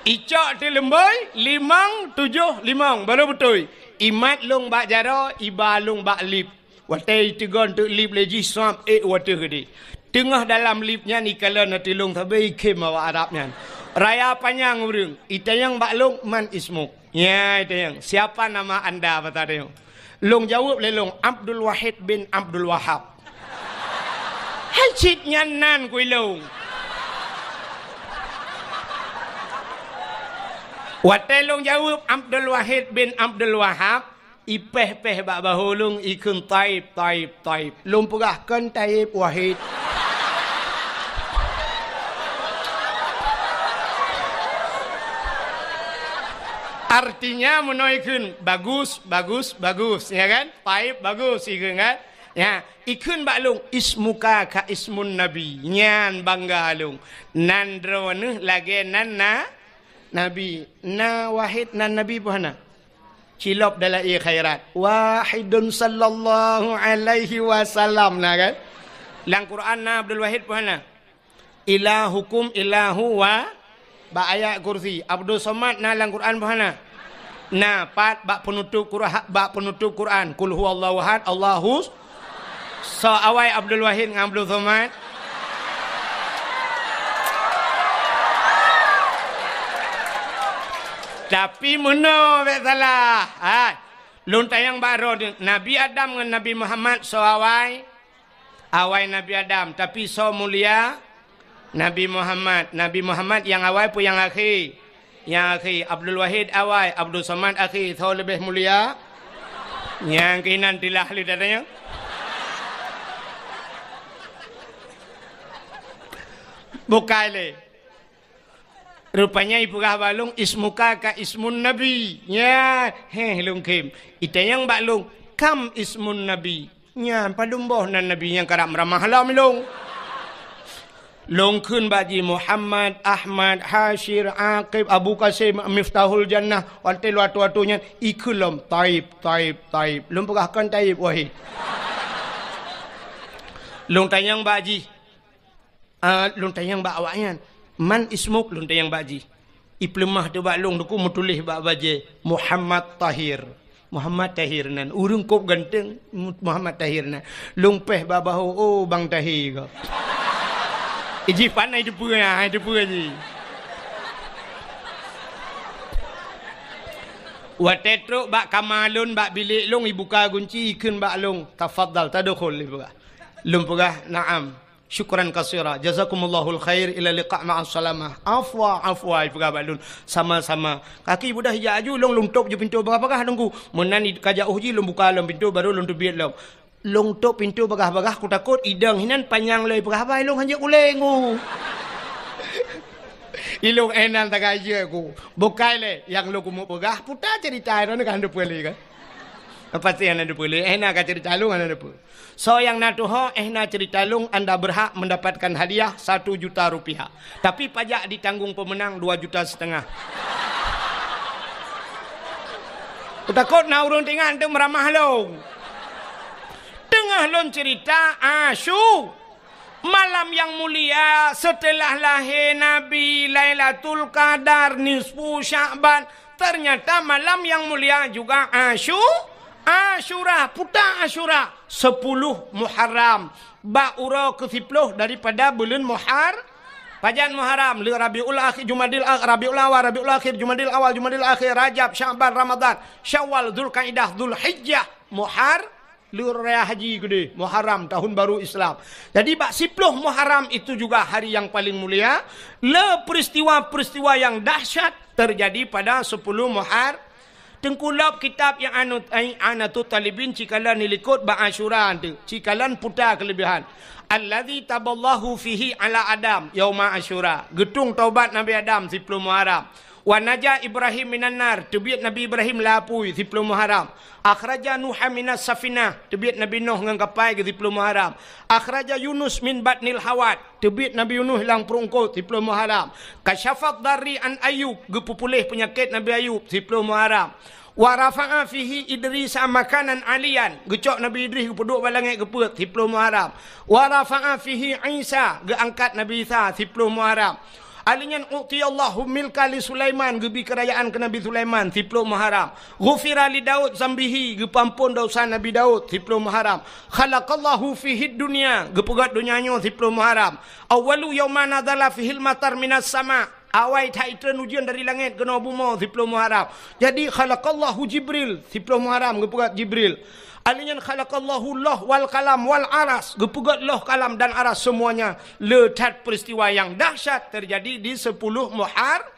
Icok teuk leumbôi, limong tujoh limong, baru beutôi. Imat lôn bak jaroe, iba lôn bak lip. Watée iteugon teuk lip lé jih, swab ék u ateueh keudeh. Teungoh dalam lip nyan ikalon ateueh lôn sabe ikhém awak Arab nyan. Raya panyang ureuëng, itanyong bak lôn, "Man ismuk?" Nyan itanyong, "Siapa nama anda?" basa tanyoe. Lôn jaweueb lé lôn, "Abdul Wahid bin Abdul Wahab." Hai cit nyan nan kui lôn. Watée lôn jaweueb, "Abdul Wahid bin Abdul Wahab," ipéh-péh bak bahô lôn, ikheun, "Taib, Taib, Taib." Lôn peugah, "Kon Taib, Wahid." Artinya meunoe ikheun, "Bagus, bagus, bagus," ya kan? "Taib, bagus," ikheun kan? Ya, ikheun bak lôn, "Ismuka ka ismun Nabi." Nyan bangga lôn. Nan droeneuh lagée nan na Nabi. Na Wahid nan Nabi peue hana? Cilop dalam ie khairat. Wahidun sallallahu alaihi wasallam, na kan? Lam Quran na Abdul Wahid peue hana? Ilahukum ilahu wa, bak ayat kursi. Abdul Somad na lam Quran peue hana? Na, pat bak penutup Qur'an, bak penutup Quran. Qul huwallahu ahad, Allahus So awai Abdul Wahid ngon Abdul Somad. Tapi meunoe bék salah. Hai, lôn tanyong bak droeneuh, Nabi Adam ngon Nabi Muhammad so awai? Awai Nabi Adam, tapi so mulia? Nabi Muhammad, Nabi Muhammad nyang awai peue nyang akhé? Nyang akhé, Abdul Wahid awai, Abdul Somad akhé, soe leubeh mulia? Nyang keunan tilah lé tatanyong. Bukai lé. Rupanya ipeugah bak lôn, "Ismuka ka ismun Nabi." Nya, héh lôn khém. Itanyong bak lôn, "Kam ismun Nabi?" Nyan padum boh nan nabi nyang karab meuramah lom lôn. Lôn kheun bak jih Muhammad, Ahmad, Hasyir, Aqib, Abu Qasim, Miftahul Jannah, watée lôn atoe-atoe nyan, ikheun lom, "Taib, Taib, Taib." Lôn peugah, "Kon Taib, Wahid." Lôn tanyong bak jih. Ah, lôn tanyong bak awaknyan, "Man ismuk?" Lôn tanyong bak jih. Ipeuleumah teuh bak lôn, Teungku, meutuléh bak bajée, "Muhammad Tahir." Muhammad Tahir nan. Ureuëng kôb ganteng, Mu-, Muhammad Tahir nan. Lôn péh bak bahô, "Oh, Bang Tahir ka." Iji pan ai teupeue, ai teupeue jih. Watée trok bak kama lôn, bak bilék lôn, ibuka gunci, ikheun bak lôn, "Tafadhal, tadkhul," ipeugah. Lôn peugah, "Na'am. Syukran katsira. Jazakumullahul khair. Ila liqa ma'as salamah." "Afwa, afwa," ipeugah bak lôn. "Sama-sama." Kaki budah ijak aju, lôn, lôn tôp ju pintoe bagah-bagah, Teungku. Meunan i-, ka jauh jih, lôn buka lom pintoe, baru lôn teubiet lom. Lôn tôp pintoe bagah-bagah, kutakot idong hinan panyang lom ipeugah haba, ilôn hanjeuet ulée, Teungku. Ilôn éh nan tagajeuet ku. Bukai lé, nyang lôn keumeung peugah, puta ceurita droeneuh ka hana peue lé kan? Pasti hana peue lé, éh na ka ceurita lôn hana peue. Soe nyang na tuho, éh na ceurita lôn, anda berhak mendapatkan hadiah satu juta rupiah. Tapi pajak ditanggung pemenang dua juta setengah. Kutakot na ureuëng teuingat teuh meuramah lôn. Teungoh lôn ceurita, Asyu-, malam nyang mulia setelah lahé Nabi, Lailatul Qadar, nisfu Sya'ban, ternyata malam nyang mulia juga Asyu-, Asyura, puta Asyura, sepuluh Muharram. Bak uroe keusiploh daripada buleuen Muhar-, pajan Muharram, le Rabiul Akhir, Jumadil Ak-, Rabiul Awal, Rabiul Akhir, Jumadil Awal, Jumadil Akhir, Rajab, Sya'ban, Ramadan, Syawal, Zulkaidah, Zulhijjah, Muhar-, le raya haji keudeh, Muharram, tahun baru Islam. Jadi, bak siploh Muharram itu juga hari yang paling mulia. Le peristiwa-peristiwa yang dahsyat terjadi pada sepuluh Muhar-, Teungku lop kitab nyang anu, ai, I'anatut Talibin cikalon ilikot bak Asyura tu, cikalon puta keulebihan. Allazi taballahu fihi ala Adam yauma Asyura. Geutung taubat Nabi Adam siploh Muharram. Wa naja Ibrahim minan nar, teubiet Nabi Ibrahim lam apui siploh Muharram. Akhraja Nuha minas safinah, teubiet Nabi Nuh ngon kapai geuh siploh Muharram. Akhraja Yunus min batnil hawat, teubiet Nabi Yunus lam pruet eungkôt siploh Muharram. Kasyafad darri an Ayub, geupeupuléh peunyakét Nabi Ayub siploh Muharram. Wa rafa'a fihi Idrisa makanan aliyan, geucok Nabi Idris geupeuduek bak langét geupeuet siploh Muharram. Wa rafa'a fihi Isa, geuangkat Nabi Isa siploh Muharram. Ali nyan u'tiyallahu milka li Sulaiman, geubi keurajaan keu Nabi Sulaiman siploh Muharram. Ghufira li Daud zambihi, geupeuampon desya Nabi Daud siploh Muharram. Khalaqallahu fihid dunya, geupeugét donya nyoe siploh Muharram. Awwalu yauma nazala fihil matar minas sama, awai that itreun ujeuen dari langét keunoe bumoe siploh Muharram. Jadi khalaqallahu Jibril siploh Muharram, geupeugét Jibril. Ali nyan khalaqallahu loh wal kalam wal aras, geupeugét loh, kalam dan aras semuanya. Le that peristiwa yang dahsyat terjadi di sepuluh Muhar-,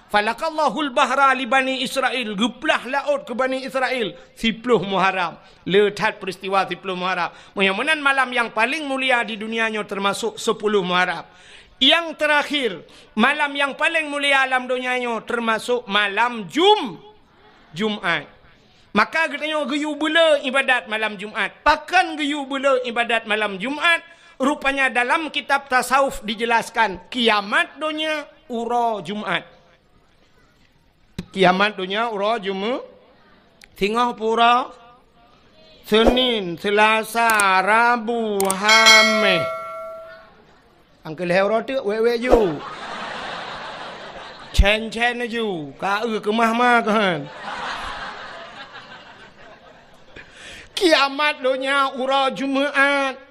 Falakallahul bahra li Bani Israil, geuplah laôt keu Bani Israil siploh Muharram. Le that peristiwa siploh Muharram. Meunyoe meunan malam nyang paleng mulia di dunia nyoe teumasok siploh Muharram. Nyang teurakhir, malam nyang paleng mulia lam donya nyoe teumasok malam Jum-, Jumat. Maka geutanyoe geuyue beuleu ibadat malam Jumat. Pakon geuyue beuleu ibadat malam Jumat? Rupanya dalam kitab tasawuf dijelaskan, kiamat donya uroe Jumat. Kiamat donya uroe Jumat. Singoh pura, Senin, Selasa, Rabu, Hameh. Angkeu lhèe uroe teuk wék-wék ju. Cen-cen ju, ka eu keumah ma keuhan. Kiamat donya uroe Jumat.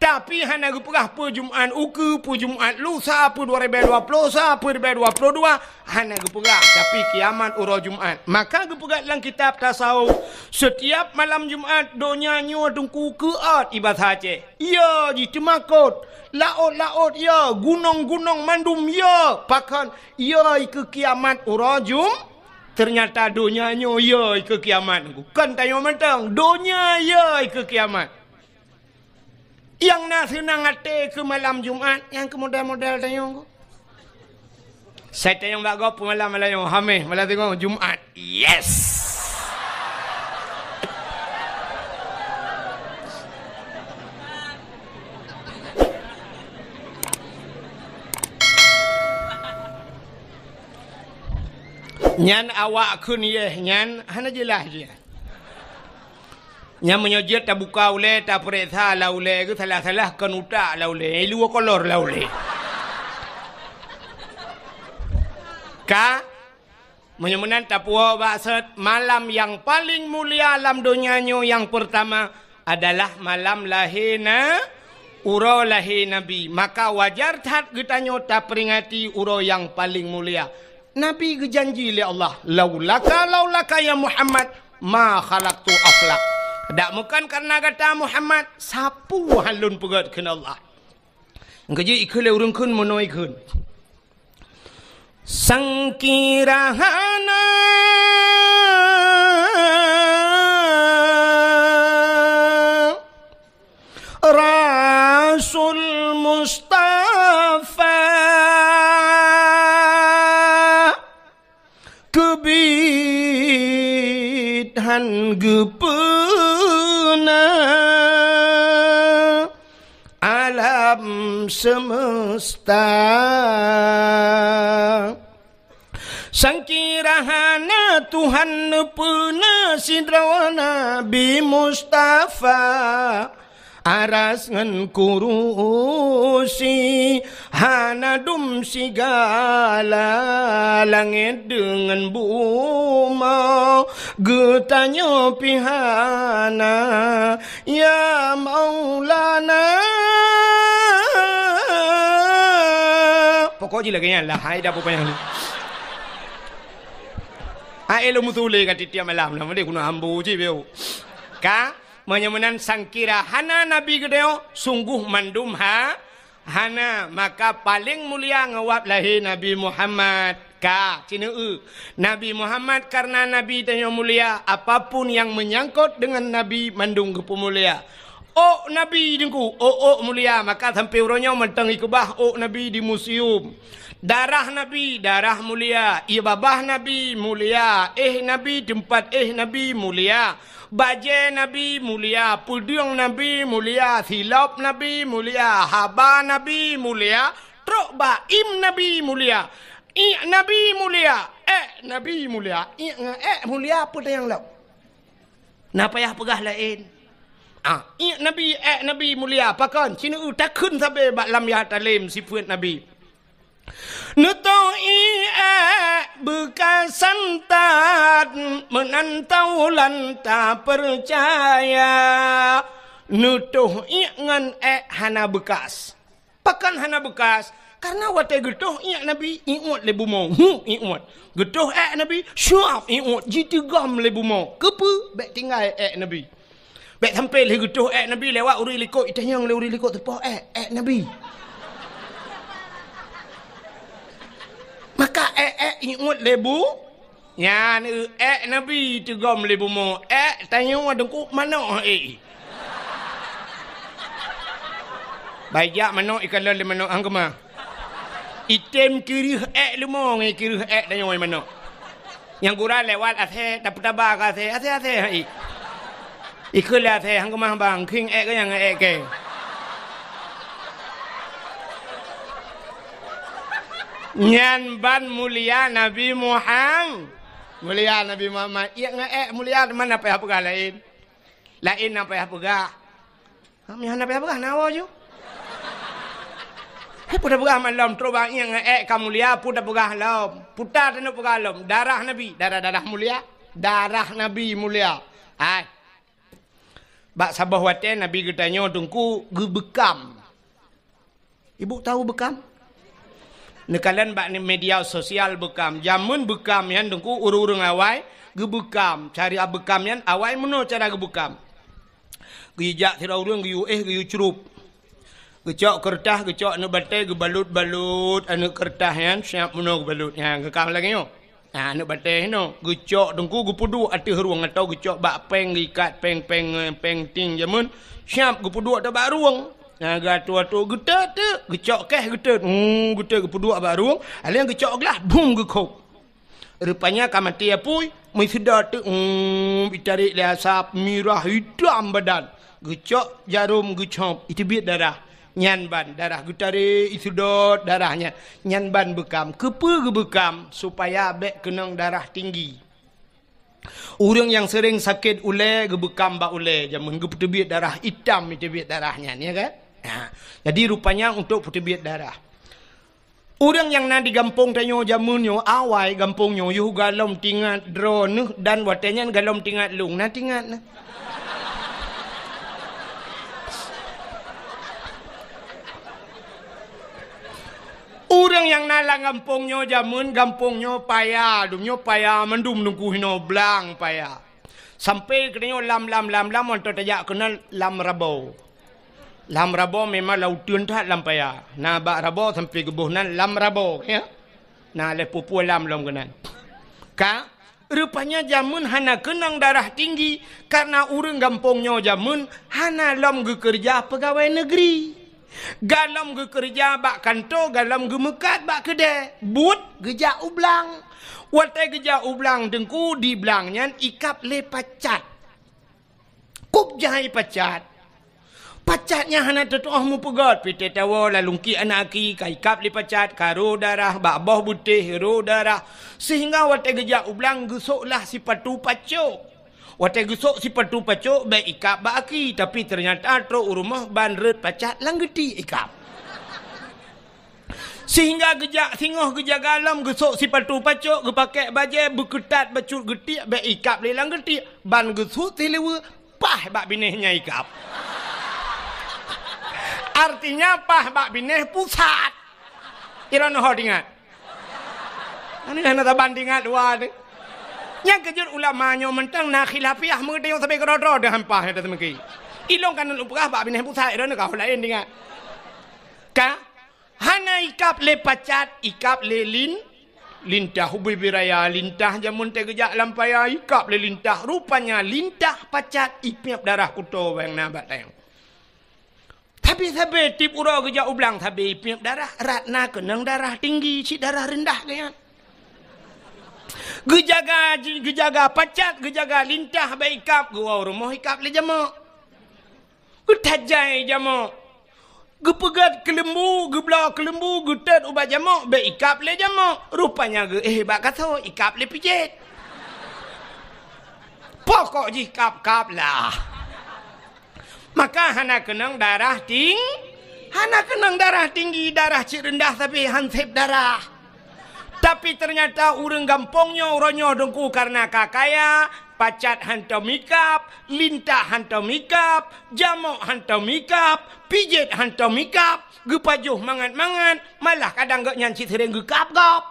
Tapi hana geupeugah peue Jumat ukeue, peue Jumat lusa, peue dua ribèe dua ploh sa, peue ribèe dua ploh dua, hana geupeugah. Tapi kiamat uroe Jumat. Maka geupeugah lam kitab tasawuf, setiap malam Jumat donya nyoe teungku keuôt ibadah Aceh. Yo jiteumakot, laôt-laôt yo, gunong-gunong mandum yo. Pakon yo ikeue kiamat uroe Jum-, ternyata donya nyoe yo ikeue kiamat. Kon tanyoe mantong, donya yo ikeue kiamat. Nyang na seunang até keu malam Jumat, nyang keu model-model tanyoe. Sai tanyong bak gob peumalam malam nyoe, Hameh, malam singoh Jumat. Yes! Nyan awak kheun yeh nyan hana jeulaih jih. Nyan meunyoe jeuet tabuka ulée, tapeuriksa lam ulée, geusalah-salah kon utak lam ulée, i luwa kolor lam ulée. Ka, meunyoe meunan tapuwoe bak sot, malam nyang paleng mulia lam donya nyoe nyang peurtama adalah malam lahé na-, uroe lahé Nabi. Maka wajar that geutanyoe taperingati uroe nyang paleng mulia. Nabi geujanji lé Allah, "Laulaka, laulaka ya Muhammad, ma khalaqtul aflak." Dak meukan karena gata Muhammad, sapeue han lôn peugét kheun Allah. Engkeuji ikheun lé ureuëng kheun meunoe kheun. Sangkira hana Rasul Mustafa keubiet han geupeuna alam semesta. Sangkira hana Tuhan neupeuna sidroe Nabi Mustafa, aras ngon kurusi, hana dum sigala langét deungon bumoe. Geutanyoe pih hana, ya Maulana. Pokok jih lagée nyan lah, hai dah pokok nyan. Hai lôn meutuléh ka tiep-tiep malam lah, meunan keunoe ambo cit beu. Ka, meunyoe meunan sangkira hana Nabi geutanyoe, sungguh mandum ha, hana, maka paleng mulia ngon wab lahé Nabi Muhammad. Ka, sineuk eu. Nabi Muhammad karena Nabi tanyoe mulia, apapun nyang meunyangkot deungon Nabi mandum geupeumulia. Ôk Nabi Teungku, ôk-ôk mulia, maka sampoe uroe nyoe mantong ikeubah ôk Nabi di museum. Darah Nabi, darah mulia. Ié babah Nabi mulia. Éh Nabi, teumpat éh Nabi mulia. Bajée Nabi mulia, peudeueng Nabi mulia, silop Nabi mulia, haba Nabi mulia, trok bak im Nabi mulia, iék Nabi mulia, ék Nabi mulia. Iék ngon ék mulia peue nyang lom? Na payah peugah laén. Ah, iék Nabi, ék Nabi mulia, pakon? Sineuk eu takheun sabe bak lam ya talem sifeuet Nabi. Neutoh iék beukasan that meunan taulan tapeucaya. Neutoh iék ngon ék hana beukas. Pakon hana beukas? Karena watée geutoh iék Nabi, iuet lé bumoe. Hu, iuet. Geutoh ék Nabi, syuab iuet, jiteugom lé bumoe. Keupeue? Bék tinggai ék Nabi. Bék sampoe lheueh geutoh ék Nabi lewat ureuëng likot, itanyong lé ureuëng likot teupoh ék, ék Nabi. Maka ék-ék iuet lé bu, nyan ék Nabi teugom lé bumoe, ék tanyoe Teungku manok ék. Baijak manok ikalon lé manok hang keumah. Item kireuh ék leumo ngon kireuh ék tanyoe manok. Nyang gura lewat asée, tapeutaba keu asée, asée-asée hai. Ikheun lé asée, hang keumah bang, khieng ék keu nyang ék kée. Nyan ban mulia Nabi Muham-, mulia Nabi Muhammad. Iék ngon ék mulia, teuma na payah peugah laén. Laén na payah peugah. Ha, meuhan na payah peugah, na woe ju. Hai, peue tapeugah malom, trok bak iék ngon ék ka mulia, peue tapeugah lom. Peue ta taneuk peugah lom, darah Nabi, darah-darah mulia, darah Nabi mulia. Hai. Bak saboh watée Nabi geutanyoe Teungku geubeukam. Ibu tahu beukam? Neukalon bak media sosial beukam. Jameun beukam nyan Teungku ureuëng-ureuëng awai geubeukam. Cara beukam nyan awai meunoe cara geubeukam. Geujak sidroe ureuëng geuyue éh geuyue crup. Geucok keureutah, geucok aneuëk batée, geubalot-balot aneuëk keureutah nyan, siab meunoe geubalot. Nyan, geukam lagée nyoe. Nah, aneuëk batée nyoe, geucok Teungku geupeuduek ateueh rueng atau geucok bak péng geuikat péng-péng, péng ting jameun, siab geupeuduek ateueh bak rueng. Nah, geuatoe-atoe geutot-tot, geucok keh geutot. Hmm, geutot geupeuduek bak rueng, aleng geucok glah, bum geukhop. Rupanya ka maté apui, meusidot teuk, hmm, itarek lé asap, mirah, itam badan. Geucok jarom, geucop, iteubiet darah. Nyan ban darah geutarek, iseudot darah nyan. Nyan ban beukam. Keupeue geubeukam? Supaya bék keunong darah tinggi. Ureuëng nyang seuréng sakét ulée geubeukam bak ulée jameun, geupeuteubiet darah, itam teubiet darah nyan, ya kan? Ha. Jadi rupanya untuk peuteubiet darah. Ureuëng nyang na di gampông tanyoe jameun nyoe, awai gampông nyoe yoh galom tingat droeneuh dan watée nyan galom tingat lôn, na tingat na. Ureuëng nyang na lam gampông nyoe jameun, gampông nyoe paya, dum nyoe paya, mandum nungku hinoe blang paya. Sampai keunoe lam, lam, lam, lam, mantong tajak keunan lam Rabo. Lam Rabo memang lauteun that lam paya. Na bak Rabo sampai geuboh nan lam Rabo, ya. Na lé pupue lam lom keunan. Ka, rupanya jameun hana keunong darah tinggi, karena ureuëng gampông nyoe jameun hana lom geukeureuja peugawée negeri. Galom geukeureuja bak kanto, galom geumeukat bak keudée, buet geujak u blang. Watée geujak u blang teungku, di blang nyan ikab lé pacat. Kub jai pacat. Pacat nyan hana teutuoh meupeugét, pih teuh tawoe lalungki anak aki ka ikab lé pacat, ka ro darah, bak boh beutéh ro darah. Sehingga watée geujak u blang geusoklah sipatu pacok. Watée geusok sipatu pacok bék ikab bak aki, tapi teunyata trok u rumoh ban rot pacat lam geuti ikab. Sehingga geujak singoh geujaga lom geusok sipatu pacok, geupakée bajée, beukeutat bacut geutiek bék ikab lé lam geutiek, ban geusut sileue paih bak binéh nyan ikab. Artinya paih bak binéh pusat. Iron ho tingat. Ani hana saban tingat dua tu. Nyang keujeuet ulama nyoe mantong na khilafiah meuteuyong sabe keudroe-droe deuh hampah nyang teumeuki. Ilong kan upeugah bak binéh pusat, iron ka laén tingat. Ka hana ikab lé pacat, ikab lé lin, lintah ubé biraya, lintah jameun teugeujak lam paya, ikab lé lintah. Rupanya lintah pacat ipiep darah kuto bang na bak tayong. Tapi sabe tiep uroe geujak u blang sabe ipiep darah, rot na keunong darah tinggi, cit darah reundah geuyan. Geujaga, geujaga pacat, geujaga lintah bak ikab, geuwoe rumoh ikab lé jamok. Geutajai jamok. Geupeugét keuleumbu, geubloe keuleumbu, geutot ubak jamok, bék ikab lé jamok. Rupanya geuéh bak kaso, ikab lé pijet. Pokok jih kab-kab lah. Maka hana keunong darah ting-, hana keunong darah tinggi, darah cit reundah sabe han sép darah. Tapi teunyata ureuëng gampông nyoe uroe nyoe teungku kareuna ka kaya, pacat hantom ikab, lintah hantom ikab, jamok hantom ikab, pijet hantom ikab, geupajoh mangat-mangat, malah kadang gobnyan cit seuréng geukab gob.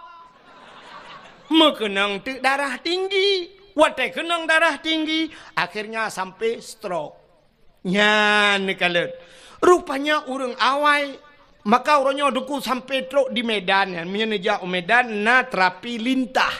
Meukeunong teuk darah tinggi. Watée keunong darah tinggi, akhirnya sampai stroke. Nyan neukalon. Rupanya ureuëng awai, maka uroe nyoe teungku sampai trok di Medan nyan. Meunyoe neujak u Medan na terapi lintah.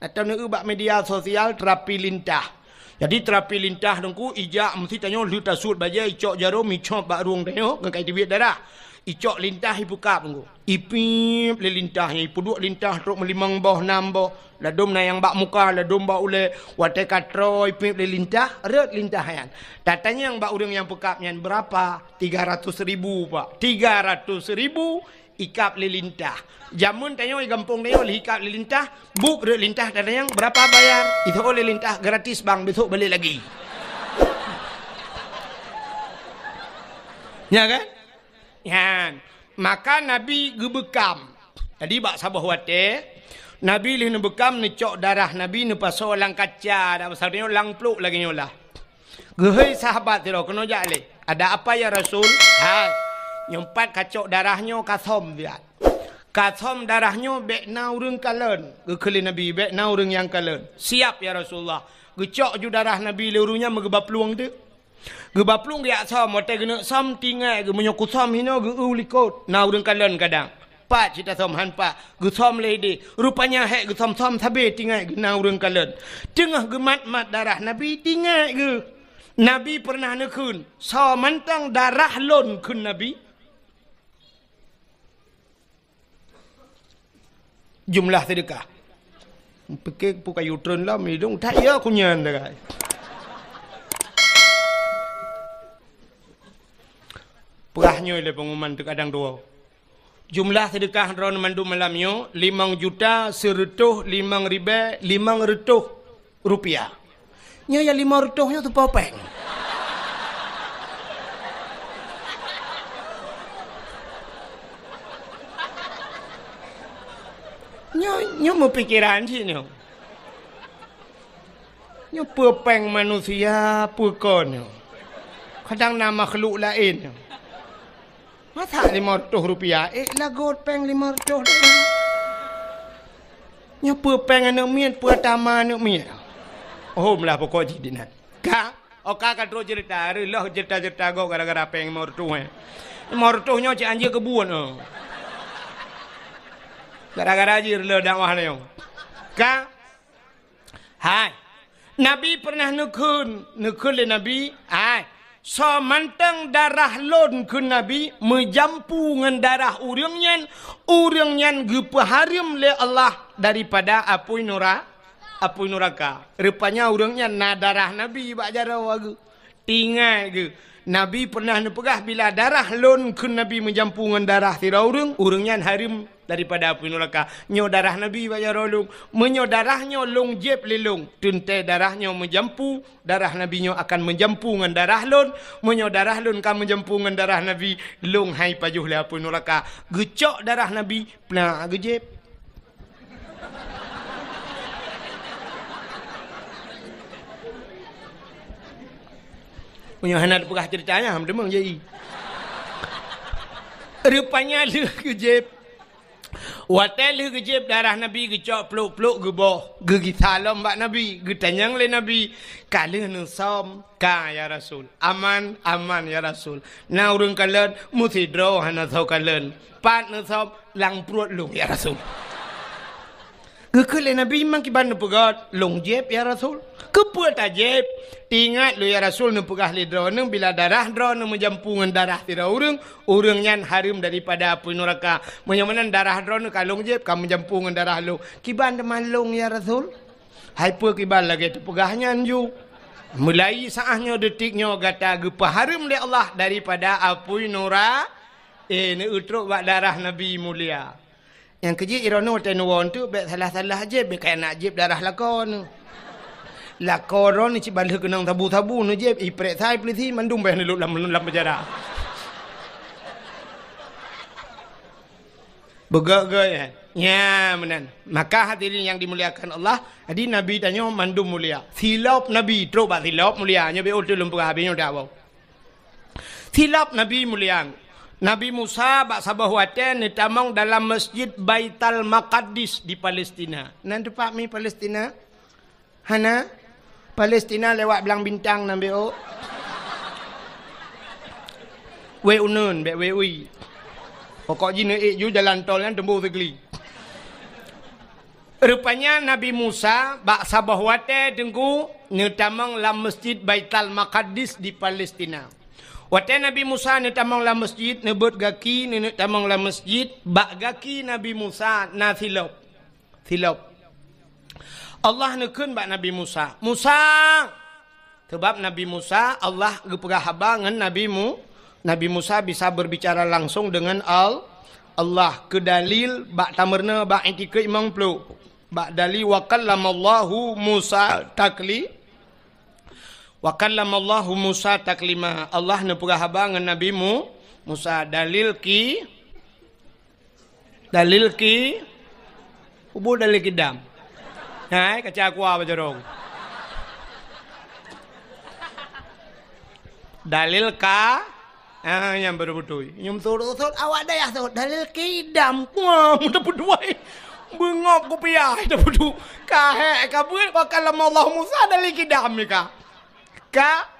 Atau neueu bak media sosial terapi lintah. Jadi terapi lintah teungku ijak meusti tanyoe lheueh tasuet bajée, icok jarom, icop bak rueng tanyoe ngon ka iteubiet darah. Icok lintah ipeukab teungku. Ipiep lé lintah nyan, ipeuduek lintah trok meulimong boh, nam boh. Ladôm na nyang bak muka, ladôm bak ulée. Watée ka troe ipiep lé lintah, rot lintah nyan. Tatanyong bak ureuëng nyang peukab nyan, "Berapa?" "Tiga ratus ribu, Pak." Tiga ratus ribu ikab lé lintah. Jameun tanyoe di gampông tanyoe lheueh ikab lé lintah, buet rot lintah tatanyong, "Berapa bayar?" Iseuôt lé lintah, "Gratis, Bang, besok balik lagi." Ya kan? Nyan, maka Nabi geubeukam. Jadi bak saboh watée, Nabi lheueh neubeukam, neucok darah Nabi neupasoe lam kaca, dak pasal nyoe lam pluek lagée nyoe lah. Geuhôi sahabat sidroe, "Keunoe jak lé." "Ada apa ya Rasul?" "Hai, nyoe pat kacok darah nyoe kasöm siat. Kasöm darah nyoe bék na ureuëng kalon." Geukheun lé Nabi, "Bék na ureuëng nyang kalon." "Siap ya Rasulullah." Geucok ju darah Nabi lé ureuëng nyan meugeuba plueng teuk. Geuba plueng geujak söm, watée geuneuk söm tingai geuh meunyoe kusöm hinoe geu-eu likot, na ureuëng kalon kadang. Pat cit tasöm han pat, geusöm lé idéh. Rupanya hék geusöm-söm sabe tingai geuh na ureuëng kalon. Teungoh geumat-mat darah Nabi tingai geuh. Nabi peureunah neukheun, "Soe mantong darah lôn?" kheun Nabi. Jumlah seudeukah. Pike peue kayu treun lom idong that ya kunyan dagai. Peugah nyoe lé pengumuman teukadang dua. Jumlah seudeukah droeneuh mandum malam nyoe limong juta seureutôh limong ribée limong reutôh. rupiah. Nyoe nyang limong reutôh nyoe teupeu péng. Nyoe, nyoe meupikeran cit nyoe. Nyoe peue péng manusia, peue kon nyoe. Kadang na makhluk laén nyoe. Masa limong reutôh rupiah, ék lagot péng limong reutôh deh. Nyoe peue péng aneuk miet, peue tama aneuk miet. Hom lah pokok jih dinan. Ka, oka ka trok cerita, reuloh cerita-cerita gob gara-gara péng limong reutôh, eh. Limong reutôh nyoe cit anjeuk keubuet, oh. Gara-gara jih reuloh dakwah nyoe. Ka, Hai, Nabi peureunah neukheun, neukheun lé Nabi, hai, soe mantong darah lôn kheun Nabi meujampu ngon darah ureuëng nyan, ureuëng nyan geupeuhareuem lé Allah daripada apui nura-, apui nuraka. Rupanya ureuëng nyan na darah Nabi bak jaroe geuh. Ingat geuh, Nabi peureunah neupeugah, bila darah lôn kheun Nabi meujampu ngon darah sidroe ureuëng, ureuëng nyan hareuem daripada apui nuraka. Nyoe darah Nabi bak jaroe lôn. Meunyoe darah nyoe lôn jieb lé lôn, teuntée darah nyoe meujampu, darah Nabi nyoe akan meujampu ngon darah lôn. Meunyoe darah lôn ka meujampu ngon darah Nabi, lôn hai pajoh lé apui nuraka. Geucok darah Nabi, plak geujieb. Meunyoe hana teupeugah ceurita nyan, ham teumeung jai. Rupanya lheueh geujieb. Watée lheueh geujieb darah Nabi geucok plôk-plôk geuboh, geugisa lom bak Nabi, geutanyong lé Nabi, "Ka lheueh neusöm?" "Ka, ya Rasul." "Aman?" "Aman, ya Rasul." "Na ureuëng kalon?" "Meusidroe hana soe kalon." "Pat neusöm?" "Lam pruet lôn, ya Rasul." Geukheun lé Nabi, "Memang kiban neupeugét?" "Lôn jieb, ya Rasul." "Keupeue tajieb?" "Ingat lôn, ya Rasul, neupeugah lé droeneuh, bila darah droeneuh meujampu ngon darah sidroe ureuëng, ureuëng nyan hareuem daripada apui nuraka. Meunyoe meunan darah droeneuh ka lôn jieb, ka meujampu ngon darah lôn." "Kiban teuma lôn, ya Rasul?" "Hai peue kiban lagée teupeugah nyan ju? Mulai saát nyoe, detik nyoe gata geupeuhareuem lé Allah daripada apui nura-, eh, neutrok bak darah Nabi mulia." Nyang keujeuet droeneuh watée neuwoe teuk bék salah-salah jieb, bék kaya nak jieb darah lakoe neuh. Lakoe droeneuh cit ban lheueh keunong sabu-sabu neujieb, iprek sai peulisi mandum bék neulok lam, lam penjara. Beugét-gét, eh. Nya meunan. Maka hadirin yang dimuliakan Allah, jadi Nabi tanyoe mandum mulia. Silop Nabi, trok bak silop mulia. Nyoe bék uteuen lôn peugah habéh nyoe dak bau. Silop Nabi mulia. Nabi Musa bak saboh watée neutamong dalam Masjid Baital Maqaddis di Palestina. Nan teumpat mi Palestina? Hana? Palestina lewat Blang Bintang nan bék ôk. Wék uneun, bék wék ui. Pokok jih neuék ju jalan tol nyan teumbôh sigli. Rupanya Nabi Musa bak saboh watée teungku neutamong lam Masjid Baital Maqaddis di Palestina. Watée Nabi Musa neutamong lam masjid, neubeuet gaki, neuneuk tamong lam masjid, bak gaki Nabi Musa na silop. Silop. Allah neukheun bak Nabi Musa, "Musa!" Sabab Nabi Musa, Allah geupeugah haba ngon Nabi Mu-, Nabi Musa bisa berbicara langsung dengan Al-, Allah. Keu dalil bak tameurunoe bak itikeuet limong ploh. Bak dalil, "Wa kallamallahu Musa takli-, wa kallamallahu Musa taklima." Allah neupeugah haba ngon Nabi Mu-, Musa. Dalil ki-, Dalil ki-, ubu dalil kidam. Hai, kaca kuah bajarong. Dalil ka, ah, nyang beutôi-beutôi. Nyum sot-sot awak dayah sot. Dalil kidam. Wah, mudah beutôi. Beungop kupiah, dah beutôi. Ka hék, ka buet, wa kallamallahu Musa dalil kidam ni ka. Ka,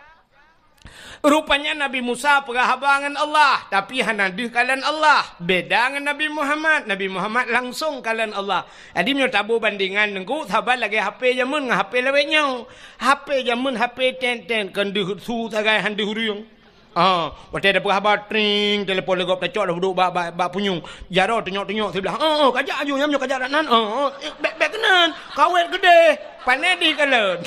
Rupanya Nabi Musa peugah haba ngon Allah, tapi hana deuh kalon Allah. Beda ngon Nabi Muhammad. Nabi Muhammad langsong kalon Allah. Jadi, meunyoe taboh bandingan teungku, saban lagée H P jameun ngon H P lawét nyoe. H P jameun, H P tet-tet, kon deuh su sagai han deuh ureuëng. Ah, watée tapeugah haba, tring, telepon lé gob tacok, dah duek bak, bak, bak punyueng. Jaroe tunyok-tunyok siblah. "Oh, oh, kajak aju, nyam nyoe kajak dak nan. Oh, oh, eh, bék, bék keunan. Kawét keudeh. Pané dih kalon."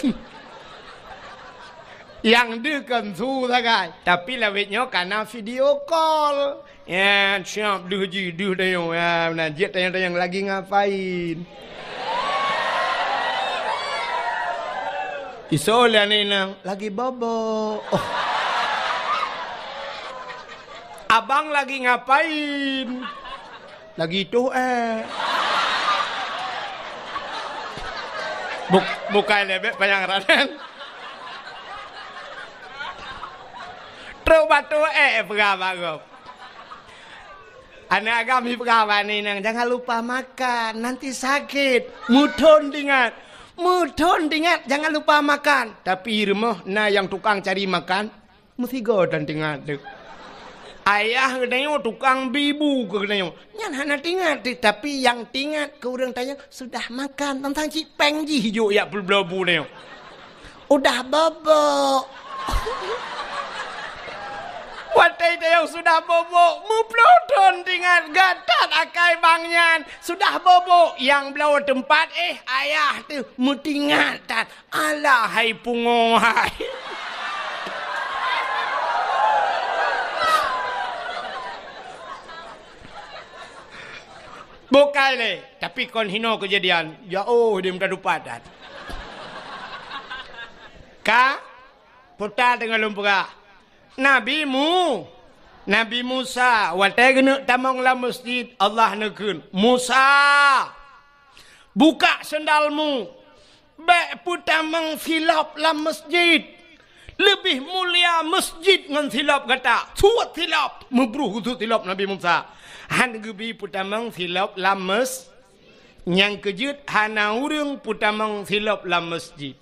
Nyang deuh kon su sagai, tapi lawét nyoe kana video call. Ya, siap deuh jih, deuh tanyoe. Ya, meunan, jeuet tanyoe-tanyoe lagi ngapain. Isoe lé aneuk inong, "Lagi bobo." "Oh. Abang lagi ngapain?" "Lagi tuh, eh." Buk-, bukai lé bèk panyang ranan. Trok bak tuh, eh, peugah bak gob. Aneuk agam jipeugah bak aneuk inong, "Jangan lupa makan, nanti sakit." Meuthon teuingat. Meuthon teuingat, "Jangan lupa makan." Tapi rumoh na nyang tukang cari makan, meusigoe tan teuingat teuh. Ayah geutanyoe tukang bi bu keu geutanyoe. Nyan hana teuingat teuh, tapi nyang teuingat keu ureueng tanyoe sudah makan, teuntang cit péng jih jok jak peubloe bu tanyoe. Udah bobo. Watèe tanyoe sudah bobo, meuploe thon teuingat, geutat akai bang nyan. Sudah bobo, nyang bloe teumpat, eh, ayah teuh meuteuingat that. Alah hai pungo hai. Bukai lé, tapi kon hinoe keujadian. Ya oh, di muda dupat dat. Ka? Puta teungoh lôn peugah. Nabi Mu-, Nabi Musa, watèe geuneuk tamong lam masjid, Allah neukheun, "Musa, buka sendalmu. Bèk peutamong silop lam masjid. Leubeh mulia masjid ngon silop gata. Suet silop." Meubruh geusuet silop Nabi Musa. Han geubi peutamong silop lam mas-, nyang keujeuet hana ureueng peutamong silop lam masjid.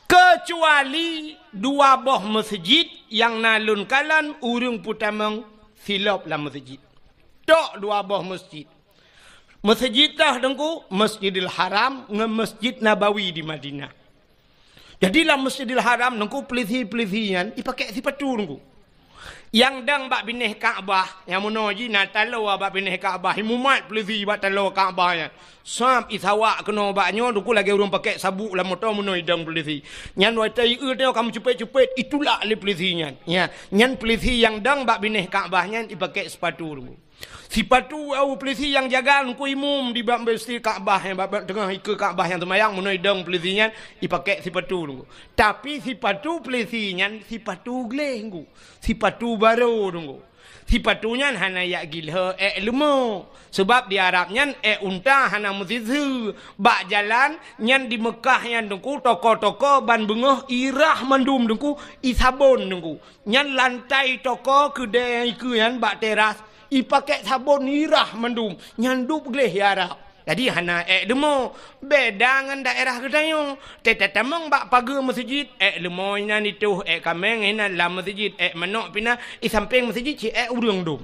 Keucuali dua boh meuseujid nyang na lôn kalon ureueng peutamong silop lam meuseujid. Tok dua boh meuseujid. Meuseujid toh Teungku, Masjidil Haram ngon Masjid Nabawi di Madinah. Jadi lam Masjidil Haram Teungku, peulisi-peulisi nyan jipakék sipatu Teungku. Nyang dong bak binéh Ka'bah, nyang meunoe jih na taloe bak binéh Ka'bah, jimumat peulisi bak taloe Ka'bah nyan. Sab jisawak keunoe bak nyoe, Teungku, lagèe ureueng pakék sabuk lam moto meunoe jidong peulisi. Nyan watèe jieu tanyoe ka meucupet-cupet, jitulak lé peulisi nyan. Ya, nyan peulisi nyang dong bak binéh Ka'bah nyan jipakék sipatu Teungku. Sipatu, oh, peulisi nyang jaga Teungku, imum di bak Masjid Ka'bah, nyan bak, bak teungoh ikeue Ka'bah nyang seumayang, meunoe jidong peulisi nyan jipakék sipatu Teungku. Tapi sipatu peulisi nyan sipatu gleh Teungku. Sipatu barô Teungku. Sipatu nyan hana jak gilhô ék leumo. Seubab di Arab nyan ék unta hana meusiseue. Bak jalan nyan di Meukah nyan Teungku, toko-toko ban beungoh irah mandum Teungku, jisabon Teungku. Nyan lantai toko keudè nyang ikeue nyan bak teras, jipakék sabon irah mandum. Nyan dub gleh di Arab. Jadi hana ék leumo, beda ngon daerah geutanyoe. Teutamong bak pageue meuseujid, ék leumo inan jitoh, ék kaméng inan lam meuseujid, ék manok pih na, di sampéng meuseujid cit ék ureueng dum.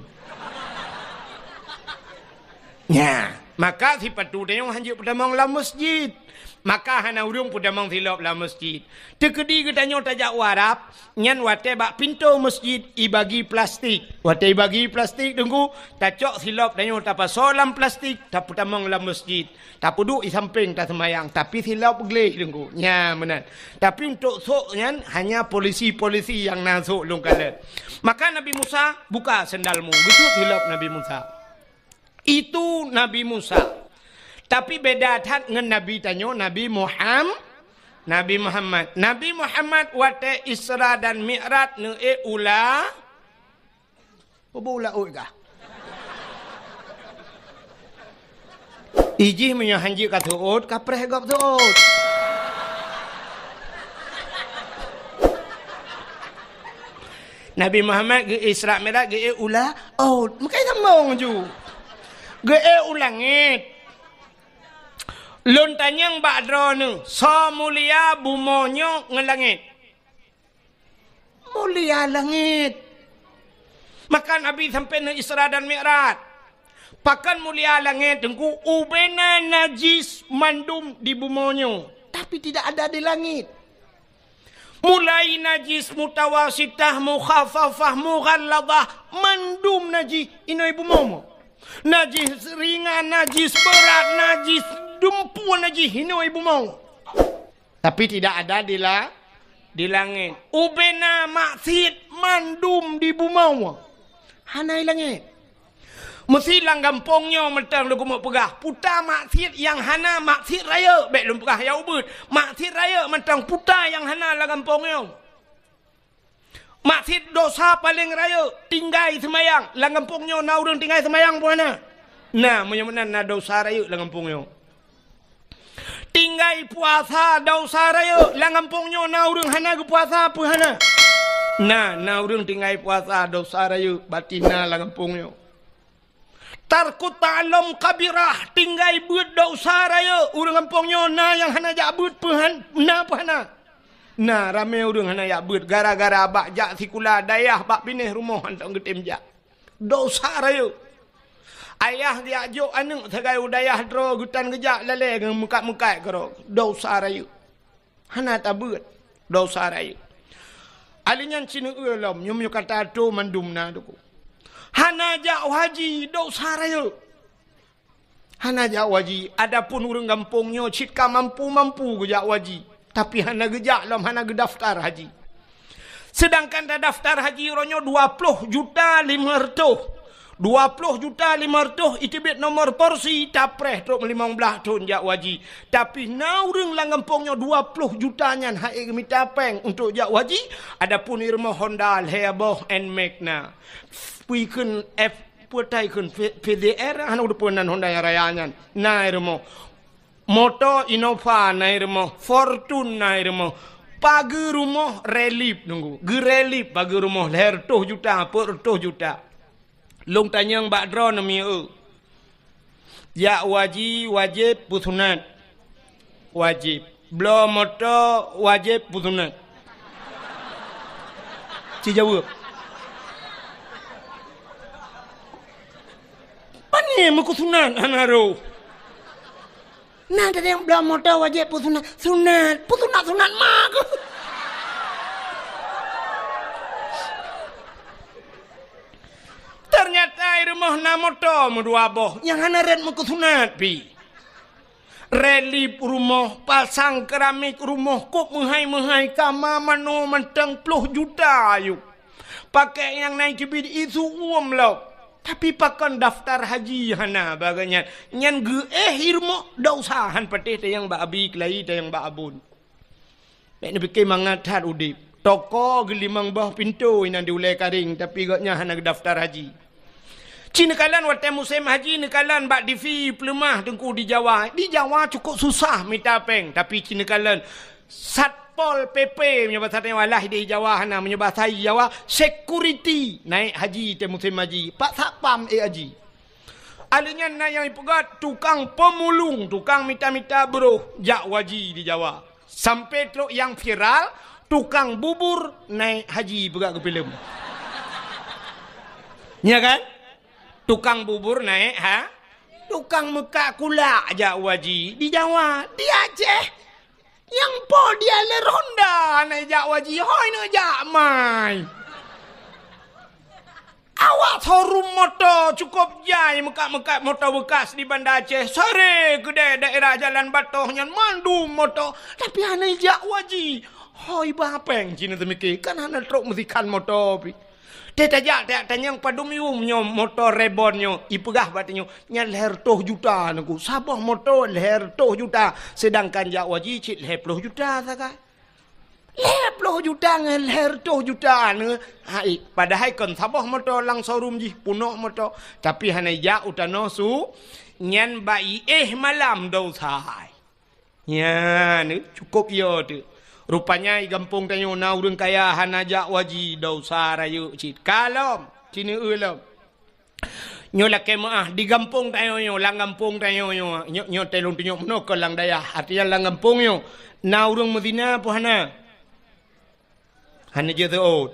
Nya, maka sipatu tanyoe hanjeuet peutamong lam meuseujid. Maka hana ureueng peutamong silop lam meuseujid. Teukeudi geutanyoe tajak u Arab, nyan watèe bak pintoe meuseujid jibagi plastik. Watèe jibagi plastik Teungku, tacok silop tanyoe tapasoe lam plastik, tapeutamong lam meuseujid. Tapeuduek di sampéng taseumayang, tapi silop gleh Teungku. Nya meunan. Tapi untuk sôk nyan hanya polisi-polisi nyang na sôk lôn kalon. Maka Nabi Musa, "Buka sendalmu." Geusuet silop Nabi Musa. Itu Nabi Musa. Tapi beda that ngon Nabi tanyoe, Nabi Muham-, Nabi Muhammad. Nabi Muhammad watèe Isra dan Mi'raj neuék u la-, ubé u laôt kah? Ijih meunyoe hanjeuet ka seuôt, ka preh gob seuôt. Nabi Muhammad geu-Isra Mi'raj geuék u laôt, meukai sambong ju. Geuék u langét. Lôn tanyong bak droeneuh, soe mulia bumoe nyoe ngon langét? Mulia langét. Maka Nabi sampoe ngon Isra dan Mi'raj. Pakon mulia langét Teungku, ubena najis mandum di bumoe nyoe, tapi tidak ada di langét. Mulai najis mutawasitah, mukhaffafah, mughalladhah, mandum najis inoe bumoe. Najis ringan, najis beurat, najis dumpeue najis inoe bumoe. Tapi tidak ada di la-, di langét. Ubena maksiet mandum di bumoe. Hana i langét. Meusi lam gampông nyoe mantong lôn keumeung peugah, puta maksiet nyang hana maksiet rayeuk, bék lôn peugah nyang ubit. Maksiet rayeuk mantong puta nyang hana lam gampông nyoe. Maksiet dosa paleng rayeuk, tinggai seumayang. Lam gampông nyoe na ureuëng tinggai seumayang peue hana? Na, meunyoe meunan na dosa rayeuk lam gampông nyoe. Tinggai puasa dosa rayeuk, lam gampông nyoe na ureuëng hana geupuasa peue hana? Na, na ureuëng tinggai puasa dosa rayeuk, berarti na lam gampông nyoe. Tarkut ta'allum kabirah, tinggai beuet dosa rayeuk, ureuëng gampông nyoe na nyang hana jak beuet peue han-, na peue hana? Na, ramé ureuëng hana jak beuet gara-gara bak jak sikula dayah bak binéh rumoh hana geutem jak. Dosa rayeuk. Ayah geujak jok aneuëk sagai u dayah droe geutan geujak lalé ngon meukat-meukat keudroe. Dosa rayeuk. Hana tabeuet. Dosa rayeuk. Ali nyan sineue lom, nyoe meunyoe kata atoe mandum na duku. Hana jak haji, dosa rayeuk. Hana jak haji, adapun ureuëng gampông nyoe cit ka mampu-mampu geujak haji, tapi hana geujak lom, hana geudaftar haji. Seudangkan tadaftar haji uroe nyoe dua ploh juta limong reutôh. Dua ploh juta limong reutôh iteubiet nomor porsi, tapreh trok limong blaih thon jak haji. Tapi na ureuëng lam gampông nyoe dua ploh juta nyan han ék geumita péng untuk jak haji, adapun irumoh Honda lhée boh Nmax na. Pui kheun F Peue tai kheun P-, P D R, hana udeupeue nan Honda nyang raya nyan. Na i rumoh. Moto Innova na i rumoh, Fortuner na i rumoh. Pageue rumoh Relief nunggu. Geurelief pageue rumoh lhée reutôh juta, peuet reutôh juta. Lôn tanyong bak droeneuh mieu. Jak haji wajéb peusunat? Wajéb. Bloe moto wajéb peusunat? Ci jaweueb. Pane meukeusunat hana roh? Na teudeung bloe moto wajéb peusunat? Sunat. Peusunat-sunat ma keuh? Teunyata i rumoh na moto meudua boh nyang hana rot meukeusunat pih. Relief rumoh, pasang keramik rumoh, kôp meuhai-meuhai, kama manoe mantong ploh juta ayue. Pakèk nyang na i keubiet isu uem lom. Tapi pakon daftar haji hana bak geuh nyan. Nyan geuéh i rumoh, dosa han patéh tayang bak abi keulayi tayang bak abon. Bék neupike mangat that udeb. Toko geulimong boh pintoe inan di ulée Karéng, tapi gobnyan hana geudaftar haji. Ci neukalon watée musém haji neukalon bak T V peuleumah teungku di Jawa. Di Jawa cukôp susah mita péng, tapi ci neukalon Satpol P P meunyoe basa tanyoe alah di Jawa hana, meunyoe basa Jawa security naék haji tée musém haji. Pak Satpam ék haji. Alheuh nyan na nyang ipeugét tukang peumulung, tukang mita-mita broh jak haji di Jawa. Sampai trok nyang viral, tukang bubur naék haji peugah keu filem. Nya kan? Tukang bubur naék ha? Tukang meukat kulak jak haji di Jawa, di Aceh. Nyang po dia lé Honda naék jak haji, hôi neujak mai. Awak showroom moto cukôp jai meukat-meukat moto beukas di Banda Aceh. Sare keudeh daerah Jalan Batoh nyan mandum moto, tapi hana jak haji. Hôi ba péng ci neuteumiké, kan hana trok meusikan moto pih. Teuh tajak, tajak tanyong padum yum nyoe moto Reborn nyoe, ipeugah bak tanyoe, nyan lhée reutôh juta nunggu. Saboh moto lhée reutôh juta, seudangkan jak haji cit lhée ploh juta sagai. Lhée ploh juta ngon lhée reutôh juta nyoe, hai, padahai kon saboh moto lam showroom jih, peunoh moto, tapi hana jak u tanoh su, nyan bak iéh malam dosa hai. Nyan, cukôp yo teuh. Rupanya i gampông tanyoe na ureuëng kaya hana jak haji, dosa rayeuk cit. Ka lom, ci neue lom. Nyoe lakée meuáh di gampông tanyoe nyoe, lam gampông tanyoe nyoe, nyoe, nyoe teuh lôn tunyok meunoe keu lam dayah, artinya lam gampông nyoe na ureuëng meuzina peue hana? Hana jeuet seuôt.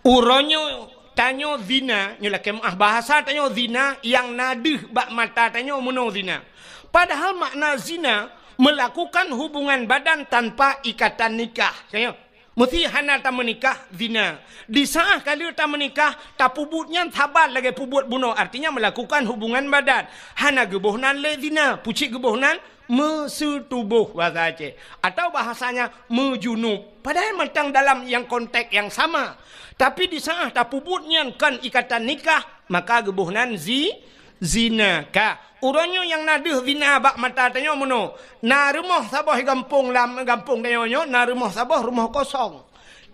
Uroe nyoe tanyoe zina, nyoe lakée meuáh bahasa tanyoe zina nyang na deuh bak mata tanyoe meunoe zina. Padahal makna zina melakukan hubungan badan tanpa ikatan nikah. Tanyoe, meusi hana tameunikah zina. Di saát ka lheueh tameunikah, tapeubuet nyan saban lagée peubuet bunoe, artinya melakukan hubungan badan. Hana geuboh nan lé zina, pucit geuboh nan meuseutuboh bahasa Aceh, atau bahasanya meujunub. Padahai mantong dalam nyang konteks nyang sama. Tapi di saát tapeubuet nyan kon ikatan nikah, Maka geuboh nan zi-, zina. Ka, uroe nyoe nyang na deuh zina bak mata tanyoe meunoe. Na rumoh saboh gampông, lam gampông tanyoe nyoe, na rumoh saboh rumoh kosong.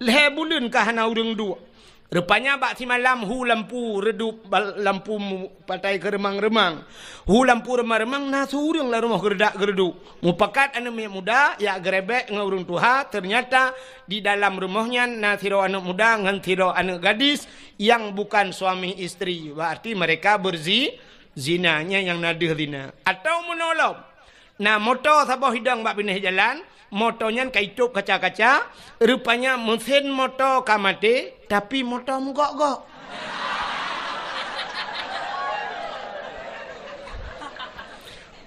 Lhée buleuen ka hana ureuëng duek. Rupanya bak simalam hu lampu redup, bal-, lampu mu-, patai keureumang-reumang. Hu lampu reumang-reumang na siureuëng lam rumoh geuredak-geureduek. Mupakat aneuëk miet muda, jak geurebek ngon ureuëng tuha, teunyata di dalam rumoh nyan na sidroe aneuëk muda ngon sidroe aneuëk gadis nyang bukan suami istri. Berarti mereka berzi-, zina, nyan nyang na deuh zina. Atau meunoe lom, na moto saboh idong bak binéh jalan, moto nyan ka itôb kaca-kaca, rupanya meusén moto ka maté, tapi moto meugok-gok.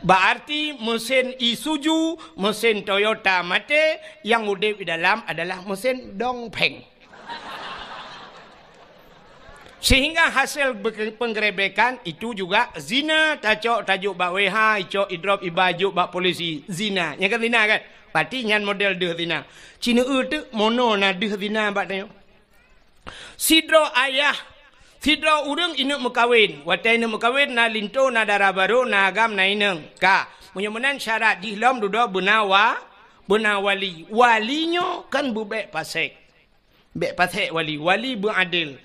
Berarti meusén Isuzu, meusén Toyota maté, nyang udeb di dalam adalah meusén Dongfeng. Sehingga hasil be-, penggerebekan itu juga zina, tacok tajok bak W H, icok idrop iba jok bak polisi, zina. Nyan kan zina kan? Berarti nyan model deuh zina. Cina eu teuk mono na deuh zina bak tanyoe. Sidroe ayah, sidroe ureuëng ineuk meukawen. Watée ineuk meukawen na linto, na dara barô, na agam, na inong. Ka, meunyoe meunan syarat jih lom dudoe beuna wa-, beuna wali. Wali nyoe kan beubek pasék. Bék pasék wali, wali beuadil.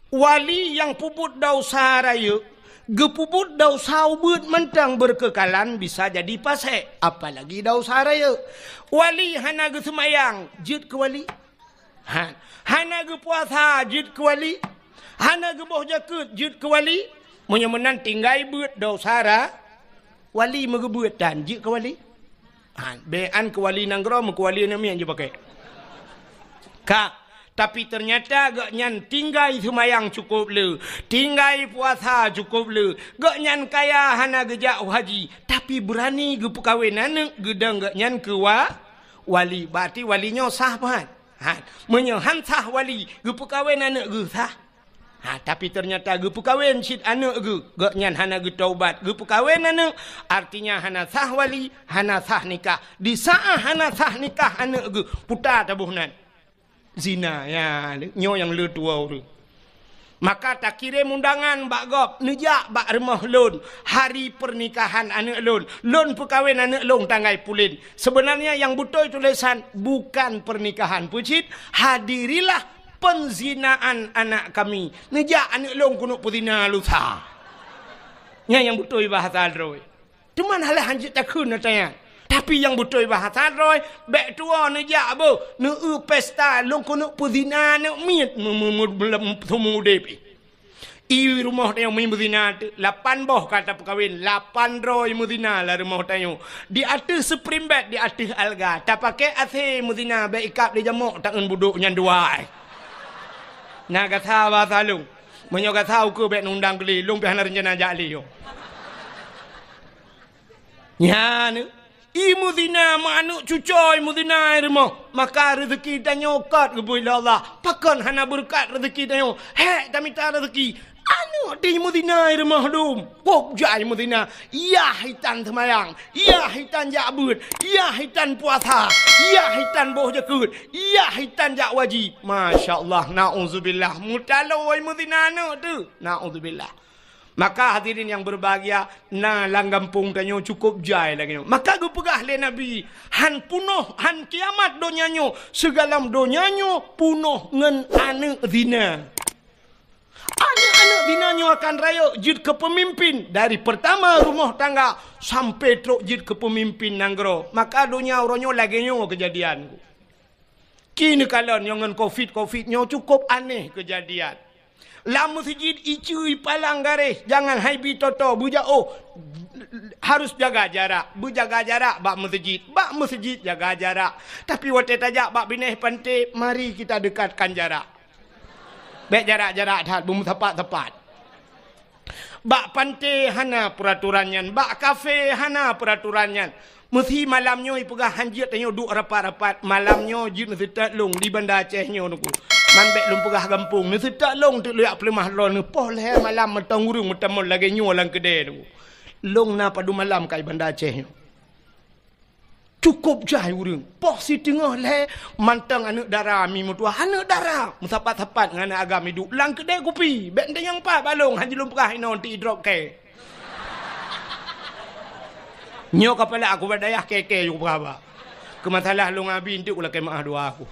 Wali nyang peubuet desya rayeuk, geupeubuet desya ubeuet mantong beureukeukhalan bisa jadi pasék, apalagi desya rayeuk. Wali hana geuseumayang, jeuet keu wali. Ha, hana geupuasa, jeuet keu wali. Hana geuboh jakeuet, jeuet keu wali. Meunyoe meunan tinggai beuet desya ra-, wali meugeubeuet tan, jeuet keu wali. Ha, bék an keu wali nanggroe, meukeu wali aneuk miet jipakai. Ka, tapi teunyata gobnyan tinggai seumayang cukôp le, tinggai puasa cukôp le, gobnyan kaya hana geujak u haji, tapi beurani geupeukawen aneuk geudong gobnyan keu wa-, wali. Berarti wali nyoe sah pat. Ha, meunyoe han sah wali, geupeukawen aneuk geuh sah? Ha, tapi teunyata geupeukawen cit aneuk geuh, gobnyan hana geutaubat, geupeukawen aneuk, artinya hana sah wali, hana sah nikah. Di saát hana sah nikah aneuk geuh, puta taboh nan. Zina, ya, nyoe nyang le tuwoe ureuëng. Maka takirém undangan bak gob, neujak bak rumoh lôn, hari pernikahan aneuk lôn, lôn peukawen aneuk lôn tanggai pulen. Sebenarnya nyang beutôi tulésan bukan pernikahan peucit, hadirilah penzinaan anak kami. Neujak aneuk lôn keuneuk peuzina lusa. Nyan nyang beutôi bahasa droe. Teuma hana lé hanjeuet takheun ata nyan. Tapi nyang beutôi bahasa droe, bék tuwoe neujak boh, neueu pesta lôn keuneuk peuzina aneuk miet mu-, mu-, mu-, mu-, seumeu udeb. I rumoh tanyoe meuzina teuk, lapan boh ka tapeukawen, lapan droe meuzina lam rumoh tanyoe. Di ateueh spring bed, di ateueh alga, tapaké AC meuzina, bék ikab lé jamok tangeun budok nyan dua ai. Na gata basa lôn. Meunyoe gata ukeue bék nundang keu lé, lôn pih hana reuncana jak lé yo. Nyan, i meuzina, meu aneuk cucoe i meuzina i rumoh, maka reuzeuki tanyoe kot geubri lé Allah. Pakon hana beureukat reuzeuki tanyoe? Hék tamita reuzeuki. Aneuk teuh i meuzina i rumoh dum. Boh jai meuzina. Yah itan seumayang. Yah itan jak beuet. Yah itan puasa. Yah itan boh jakeuet. Yah itan jak waji. Masya Allah. Nauzubillah. Meutaloe i meuzina aneuk teuh. Nauzubillah. Maka hadirin yang berbahagia, na lam gampông tanyoe cukôp jai lagée nyoe. Maka geupeugah lé Nabi, han punoh, han kiamat donya nyoe, sigohlom donya nyoe punoh ngon aneuk zina. Aneuk-aneuk zina nyoe akan rayeuk jeuet keu peumimpin, dari peurtama rumoh tangga sampai trok jeuet keu peumimpin nanggroe. Maka donya uroe nyoe lagée nyoe keujadian. Kini kalon nyang ngon covid-covid nyoe cukôp aneh keujadian. Lam meuseujid iceue ipalang garéh, jangan hai bi toto, beujaoh, harus jaga jarak. Beujaga jarak bak meuseujid, bak meuseujid jaga jarak. Tapi watée tajak bak binéh panté, mari kita dekatkan jarak. Bék jarak-jarak that, beumeusapat-sapat. Bak panté hana peuratoran nyan, bak kafé hana peuratoran nyan. Meusi malam nyoe ipeugah hanjeuet tanyoe duek rapat-rapat, malam nyoe jeuet neuseutôt lôn di Banda Aceh nyoe Teungku. Man bék lôn peugah gampông, neuseutôt lôn teuk lôn jak peuleumah droeneuh poh lhée malam mantong ureuëng meutamong lagée nyoe lam keudée Teungku. Lôn na padub malam ka i Banda Aceh nyoe. Cukôp jai ureuëng. Poh siteungoh lhée mantong aneuëk dara mi meutuah. Aneuëk dara meusapat-sapat ngon aneuëk agam iduek lam keudée kupi. Bék teunyang pat balong han jilom peugah inoe ti drop ke. Nyoe kapala aku bak dayah keke yue peugah ba. Keu masalah lôn abi enteuk ulakée meuah dua aku.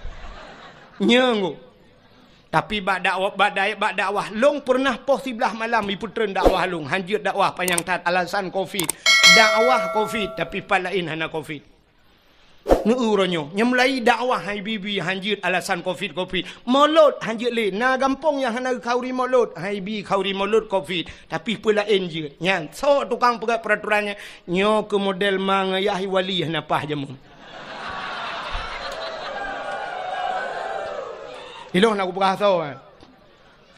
Nyoe ngok. Tapi bak dakwah, bak dayah, bak dakwah lôn pernah poh siblaih malam ipeutreun dakwah lôn, hanjeuet dakwah panyang that alasan covid. Dakwah covid, tapi pat laén hana covid. Neu uroe nyoe, nyang mulai dakwah hai bibi hanjeuet alasan covid, covid. Molot hanjeuet lé, na gampông nyang hana khauri molot, hai bi khauri molot covid. Tapi peulaén jeuet. Nyan, sok tukang peugah peraturan nyan, nyoe keu model ma ngayah wali hana paih jameun. Ilôn nak kupeugah soe, eh.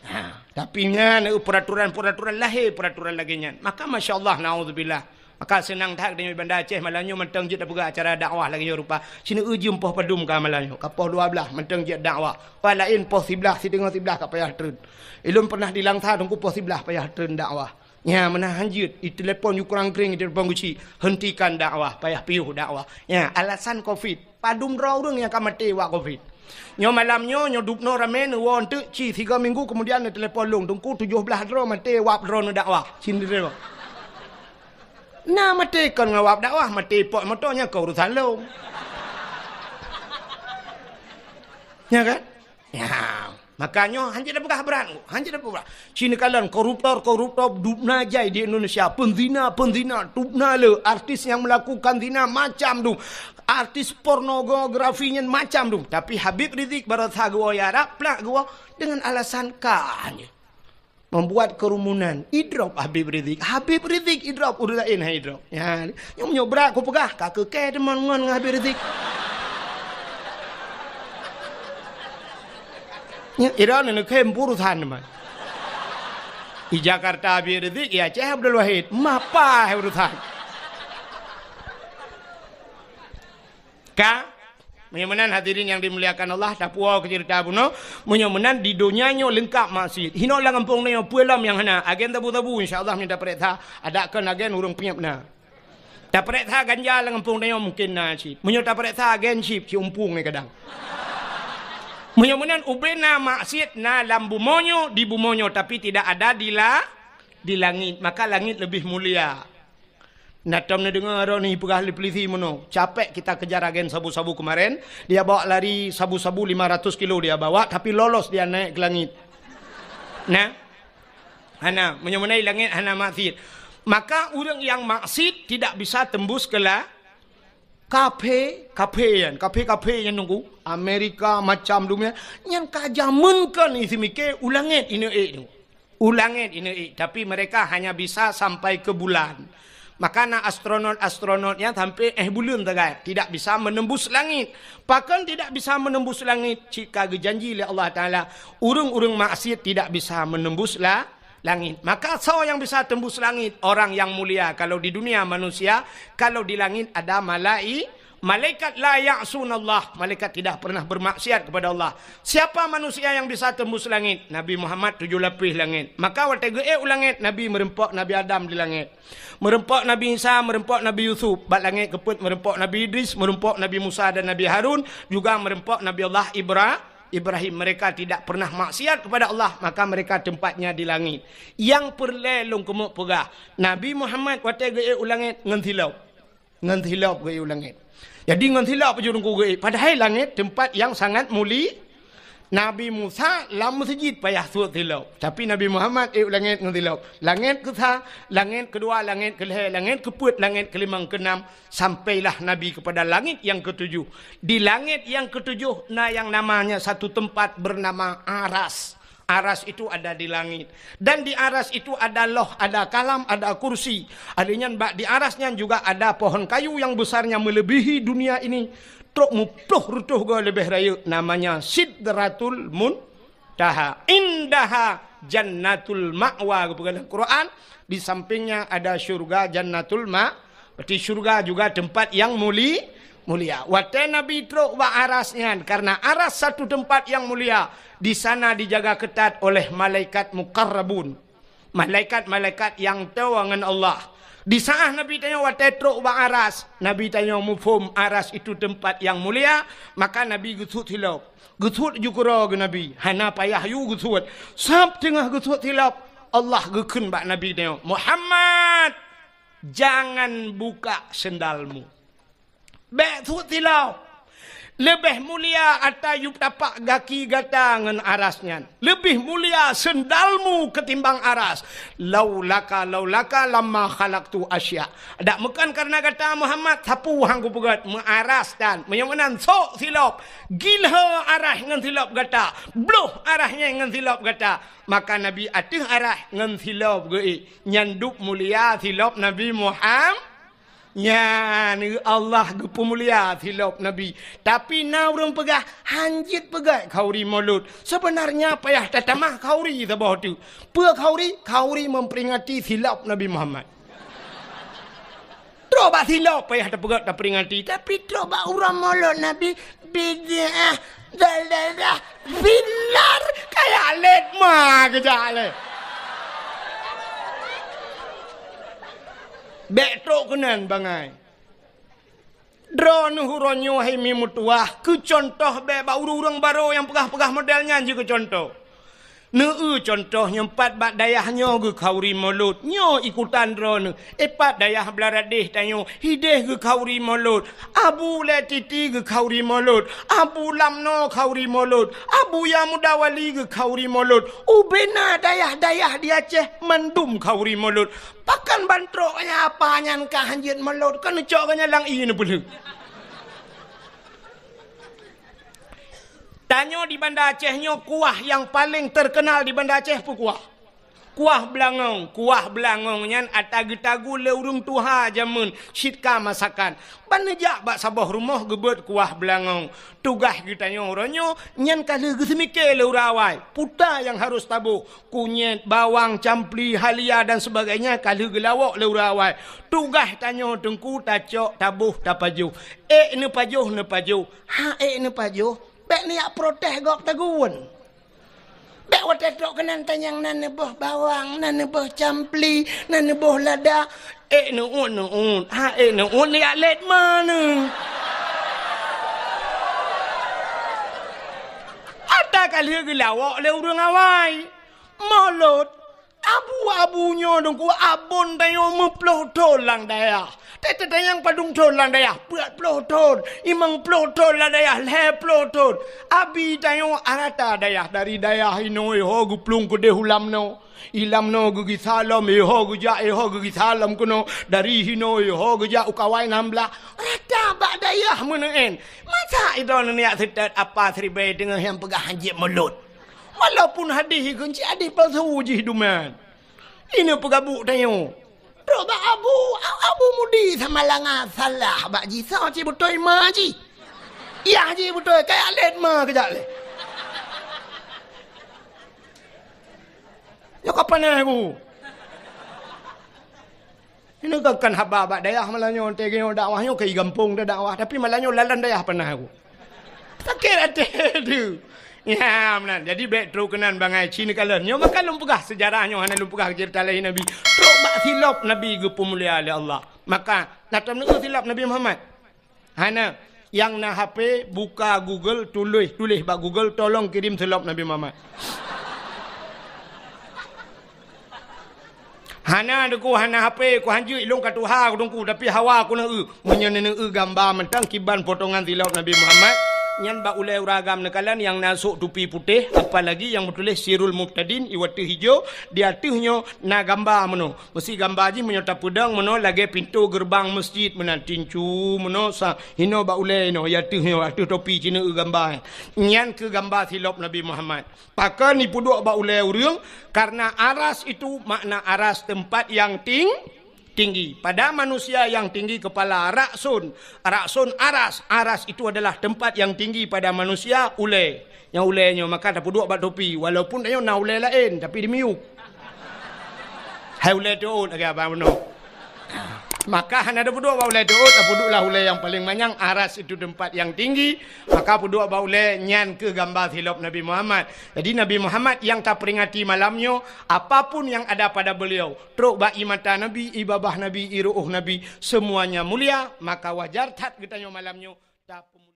Ha, tapi nyan, eh, peraturan-peraturan lahé, peraturan lagée nyan. Maka, masya Allah, naudzubillah. Maka seunang that geutanyoe Banda Aceh malam nyoe mantong jeuet tapeugah acara dakwah lagée nyoe rupa. Sineuk jeuem poh padum ka malam nyoe, ka poh dua blaih mantong jeuet dakwah. Poh laén poh siblaih, siteungoh siblaih ka payah treun. Ilôn pernah di Langsa teungku poh siblaih payah treun dakwah. Nya, meunan hanjeuet, itelepon yue kurang kring, itelepon geuchik, hentikan dakwah, payah piôh dakwah. Nya, alasan covid. Padum droe ureuëng nyang ka maté wak covid. Nyoe malam nyoe, nyoe dubnoe ramé neuwoe enteuk ci sigoe minggu keumudian neutelepon lôn, teungku tujoh blaih droe maté wab droe neudakwah. Cindri. Na maté kon ngon wab dakwah, maté pot moto nyan kon urusan lôn. Nya kan? Nya. Maka nyoe hanjeuet tapeugah brat, hanjeuet tapeugah brat. Ci neukalon koruptor-koruptor dubna jai di Indonesia, peuzina-peuzina dubna le, artis nyang melakukan zina macam dum, artis pornografi nyan macam dum. Tapi Habib Rizik barosa geuwoe Arab, plak geuwoe dengan alasan ka hanya membuat kerumunan. Idrop Habib Rizik, Habib Rizik idrop, ureuëng laén hai idrop. Ya, nyoe meunyoe brat kupeugah ka keu kée teuma ngon ngon Habib Rizik. Nya, ira neukhem urusan teuma. Di Jakarta Habib Rizik, di Aceh Abdul Wahid. Mapa urusan? Ka? Meunyoe meunan hadirin nyang dimuliakan Allah, tapuwoe keu ceurita bunoe. Meunyoe meunan di donya nyoe leungkap maksiet. Hinoe lam gampông nyoe peue lom nyang hana. Agen sabu-sabu insya Allah meunyoe tapareksa, adak kon agen ureuëng peunyeb na. Tapareksa ganja lam gampông tanyoe mungken na cit. Meunyoe tapareksa agen cit, ci umpung nyan kadang. Meunyoe meunan ubena maksiet na lam bumoe nyoe, di bumoe nyoe, tapi tidak ada di la-, di langit. Maka langit lebih mulia. Na tom neudeungoe droeneuh peugah lé polisi meunoe, capek kita kejar agen sabu-sabu kemarin, dia bawa lari sabu-sabu lima ratus kilo dia bawa, tapi lolos dia naik ke langit. Nah, Hana, meunyoe meunan langét hana maksiet. Maka ureuëng nyang maksiet tidak bisa tembus ke la-, kafé, kafé nyan, kafé-kafé nyan nunggu, Amerika macam dunia, nyan ka jameun kon isi miké u langét ineuk ék tu. U langét ineuk ék, tapi mereka hanya bisa sampai ke bulan. Maka na astronot-astronot nyan sampai éh buleuen sagai, tidak bisa menembus langit. Pakon tidak bisa menembus langit? Cit ka geujanji lé Allah Taala, ureuëng-ureuëng maksiet tidak bisa menembus la-, langit. Maka soe nyang bisa tembus langit? Orang yang mulia. Kalau di dunia manusia, kalau di langit ada malai-, malaikat la ya'sunallah. Malaikat tidak pernah bermaksiat kepada Allah. Siapa manusia yang bisa tembus langit? Nabi Muhammad tujuh lapis langit. Maka watée geuék u langét, Nabi meureumpok Nabi Adam di langét. Meureumpok Nabi Isa, meureumpok Nabi Yusuf, bak langét keupeuet meureumpok Nabi Idris, meureumpok Nabi Musa dan Nabi Harun, juga meureumpok Nabi Allah Ibra-, Ibrahim. Mereka tidak pernah maksiat kepada Allah, maka mereka tempatnya di langit. Nyang peureulée lôn keumeuk peugah, Nabi Muhammad watée geuék u langét ngon silop. Ngon silop geuék u langét. Jadi ngon silop aju teungku geuék. Padahai langét tempat yang sangat muli-, Nabi Musa lam meuseujid payah suet silop. Tapi Nabi Muhammad ék u langét ngon silop. Langét keusa, langét keudua, langét keulhée, langét keupeuet, langét keulimong, keunam, sampailah Nabi kepada langit yang ketujuh. Di langit yang ketujuh na yang namanya satu tempat bernama Aras. Aras itu ada di langit. Dan di Aras itu ada loh, ada kalam, ada kursi. Ada nyan bak di Aras nyan juga ada pohon kayu yang besarnya melebihi dunia ini. Trok muploh reutôh goe leubeh rayeuk, namanya Sidratul Muntaha. Indaha Jannatul Ma'wa, geupeugah lam Quran. Di sampingnya ada syurga Jannatul Ma-, berarti syurga juga tempat yang muli-, mulia. Watée Nabi trok bak Aras nyan, karena Aras satu tempat yang mulia, di sana dijaga ketat oleh malaikat muqarrabun. Malaikat-malaikat nyang toe ngon Allah. Di saat Nabi tanyoe watée trok bak aras, Nabi tanyoe muphom aras itu tempat yang mulia, maka Nabi geusuet silop. Geusuet ju keudroe geuh Nabi, hana payah yue geusuet. Sab teungoh geusuet silop, Allah geukheun bak Nabi tanyoe, "Muhammad, jangan buka sendalmu." Bék suet silop. Leubeh mulia ata yub tapak gaki gata ngon aras nyan. Leubeh mulia sendalmu ketimbang aras. Laulaka, laulaka lamma khalaqtu asya. Dak meukan karena gata Muhammad, sapeue han kupeugét, meuaras dan meunyoe meunan sok silop. Gilho aras ngon silop gata. Bloh aras nyan ngon silop gata. Maka Nabi ateueh aras ngon silop geuék. Nyan dub mulia silop Nabi Muhammad. Nyan, Allah geupeumulia silop Nabi. Tapi na ureuëng peugah, "Hanjeuet peugét khauri Maulud." Seubeunarnya payah tatamah khauri saboh teuk. Peue khauri? Khauri memperingati silop Nabi Muhammad. Trok bak silop payah tapeugét taperingati, tapi trok bak uroe Maulud Nabi, bid'ah, dalalah, binar, kayak let ma keujak lé. Bék trok keunan bangai. Droeneuh uroe nyoe hai mi meutuwah, keu cuntoh bék bak ureuëng-ureuëng barô nyang peugah-peugah model nyan jikeu cuntoh. Neu-eu cuntoh nyang pat bak dayah nyoe geukhauri Maulud, nyoe ikutan droeneuh. Eh, pat dayah Blaradeh tanyoe, hideh geukhauri Maulud. Abu Lé Titi geukhauri Maulud. Abu Lamno khauri Maulud. Abu Yamuda Wali geukhauri Maulud. Ubena dayah-dayah di Aceh mandum khauri Maulud. Pakon ban trok nyan apa nyan ka hanjeuet Maulud, kon neucok geuh nyan lam ié neupeulheueh. Tanyoe di Banda Aceh nyoe kuah nyang paleng teukeunal di Banda Aceh peue kuah? Kuah beulangong. Kuah beulangong nyan ata geutagu lé ureuëng tuha jameun cit ka masakan. Ban neujak bak saboh rumoh geubeuet kuah beulangong. Tugaih geutanyoe uroe nyoe nyan ka lheueh geuseumike lé ureuëng awai. Puta nyang harôh taboh. Kunyét, bawang, campli, halia dan sebagainya ka lheueh geulawok lé ureuëng awai. Tugaih tanyoe teungku tacok, taboh, tapajoh. Ék neupajoh, neupajoh. Ha ék neupajoh, bék neuyak protes gob tagun. Bék watée trok keunan tanyong na neuboh bawang, na neuboh campli, na neuboh lada. Ék neuôt, neuôt. Ha ék neuôt, neuyak let ma neuh. Ata ka lheueh geulawok lé ureuëng awai. Maulud, abu-abu nyoe teungku, abon tanyoe meuploh thon lam dayah. Teuteutanyong padum thon lam dayah, peuet ploh thon, limong ploh thon lam dayah, lhée ploh thon. Abi tanyoe rata dayah, dari dayah inoe ho geuplueng keudeh u Lamno. I Lamno geugisa lom, iho geujak, iho geugisa lom keunoe. Dari hinoe iho geujak u Kawai Nam Blah. Rata bak dayah meuneuen. Masa idroeneuh neujak seutôt apa siribée deungon nyang peugah hanjeuet Maulud? Walaupun hadih ikheun cit hadih palsu jih duman. Ineuk peugabuk tanyoe. Trok bak abu, abu mudi sama langa salah bak jih, soe cit beutôi ma jih. Yah jih beutôi, kayak let ma keujak lé. Nyoe ka panas ku. Ini kan, kan haba bak dayah malam nyoe, teuh nyoe dakwah nyoe keu gampông teuh dakwah, tapi malam nyoe lalan dayah panas ku. Sakét até tu. Ya, meunan. Jadi bék trok keunan bangai ci neukalon. Nyoe maka lôn peugah seujarah nyoe hana lôn peugah ceurita lahé Nabi. Trok bak silop Nabi geupeumulia lé Allah. Maka na tom neu silop Nabi Muhammad. Hana, nyang na H P, buka Google, tuléh, tuléh bak Google, "Tolong kirim silop Nabi Muhammad." Hana deungoe, hana H P, ku hanjeuet ilong ka tuha ku teungku, tapi hawa ku na eu. Meunyoe na eu gamba mantong kiban potongan silop Nabi Muhammad, nyan bak ulée uragam neukalon nyang na sôk tupi putéh, apalagi nyang meutuléh Sirul Mubtadin, iwateuh ijo, di ateueh nyoe na gamba meunoe. Meusi gamba jih meunyoe tapeudong meunoe lagée pintoe geureubang meuseujid meunan tincu meunoe sa hinoe bak ulée inoe, ya teuh nyoe ateueh topi cine eu gamba. Nyan keu gamba silop Nabi Muhammad. Pakon ipeuduek bak ulée ureuëng? Karena aras itu makna aras tempat yang ting-, tinggi. Pada manusia yang tinggi kepala, raksun. Raksun aras. Aras itu adalah tempat yang tinggi pada manusia, ulée. Nyang ulée nyoe maka tapeuduek bak topi, walaupun tanyoe na ulée laén, tapi dimiyueb. Hai ulée teuôt lagée abang meunoe. Maka hana tapeuduek bak ulée teuôt, tapeudueklah ulée nyang paleng manyang, aras itu tempat yang tinggi, maka peuduek bak ulée nyan keuh gamba silop Nabi Muhammad. Jadi Nabi Muhammad nyang taperingati malam nyoe, apapun yang ada pada beliau, trok bak ie mata Nabi, ie babah Nabi, ie ru'uh Nabi, semuanya mulia, maka wajar that geutanyoe malam nyoe tapeu-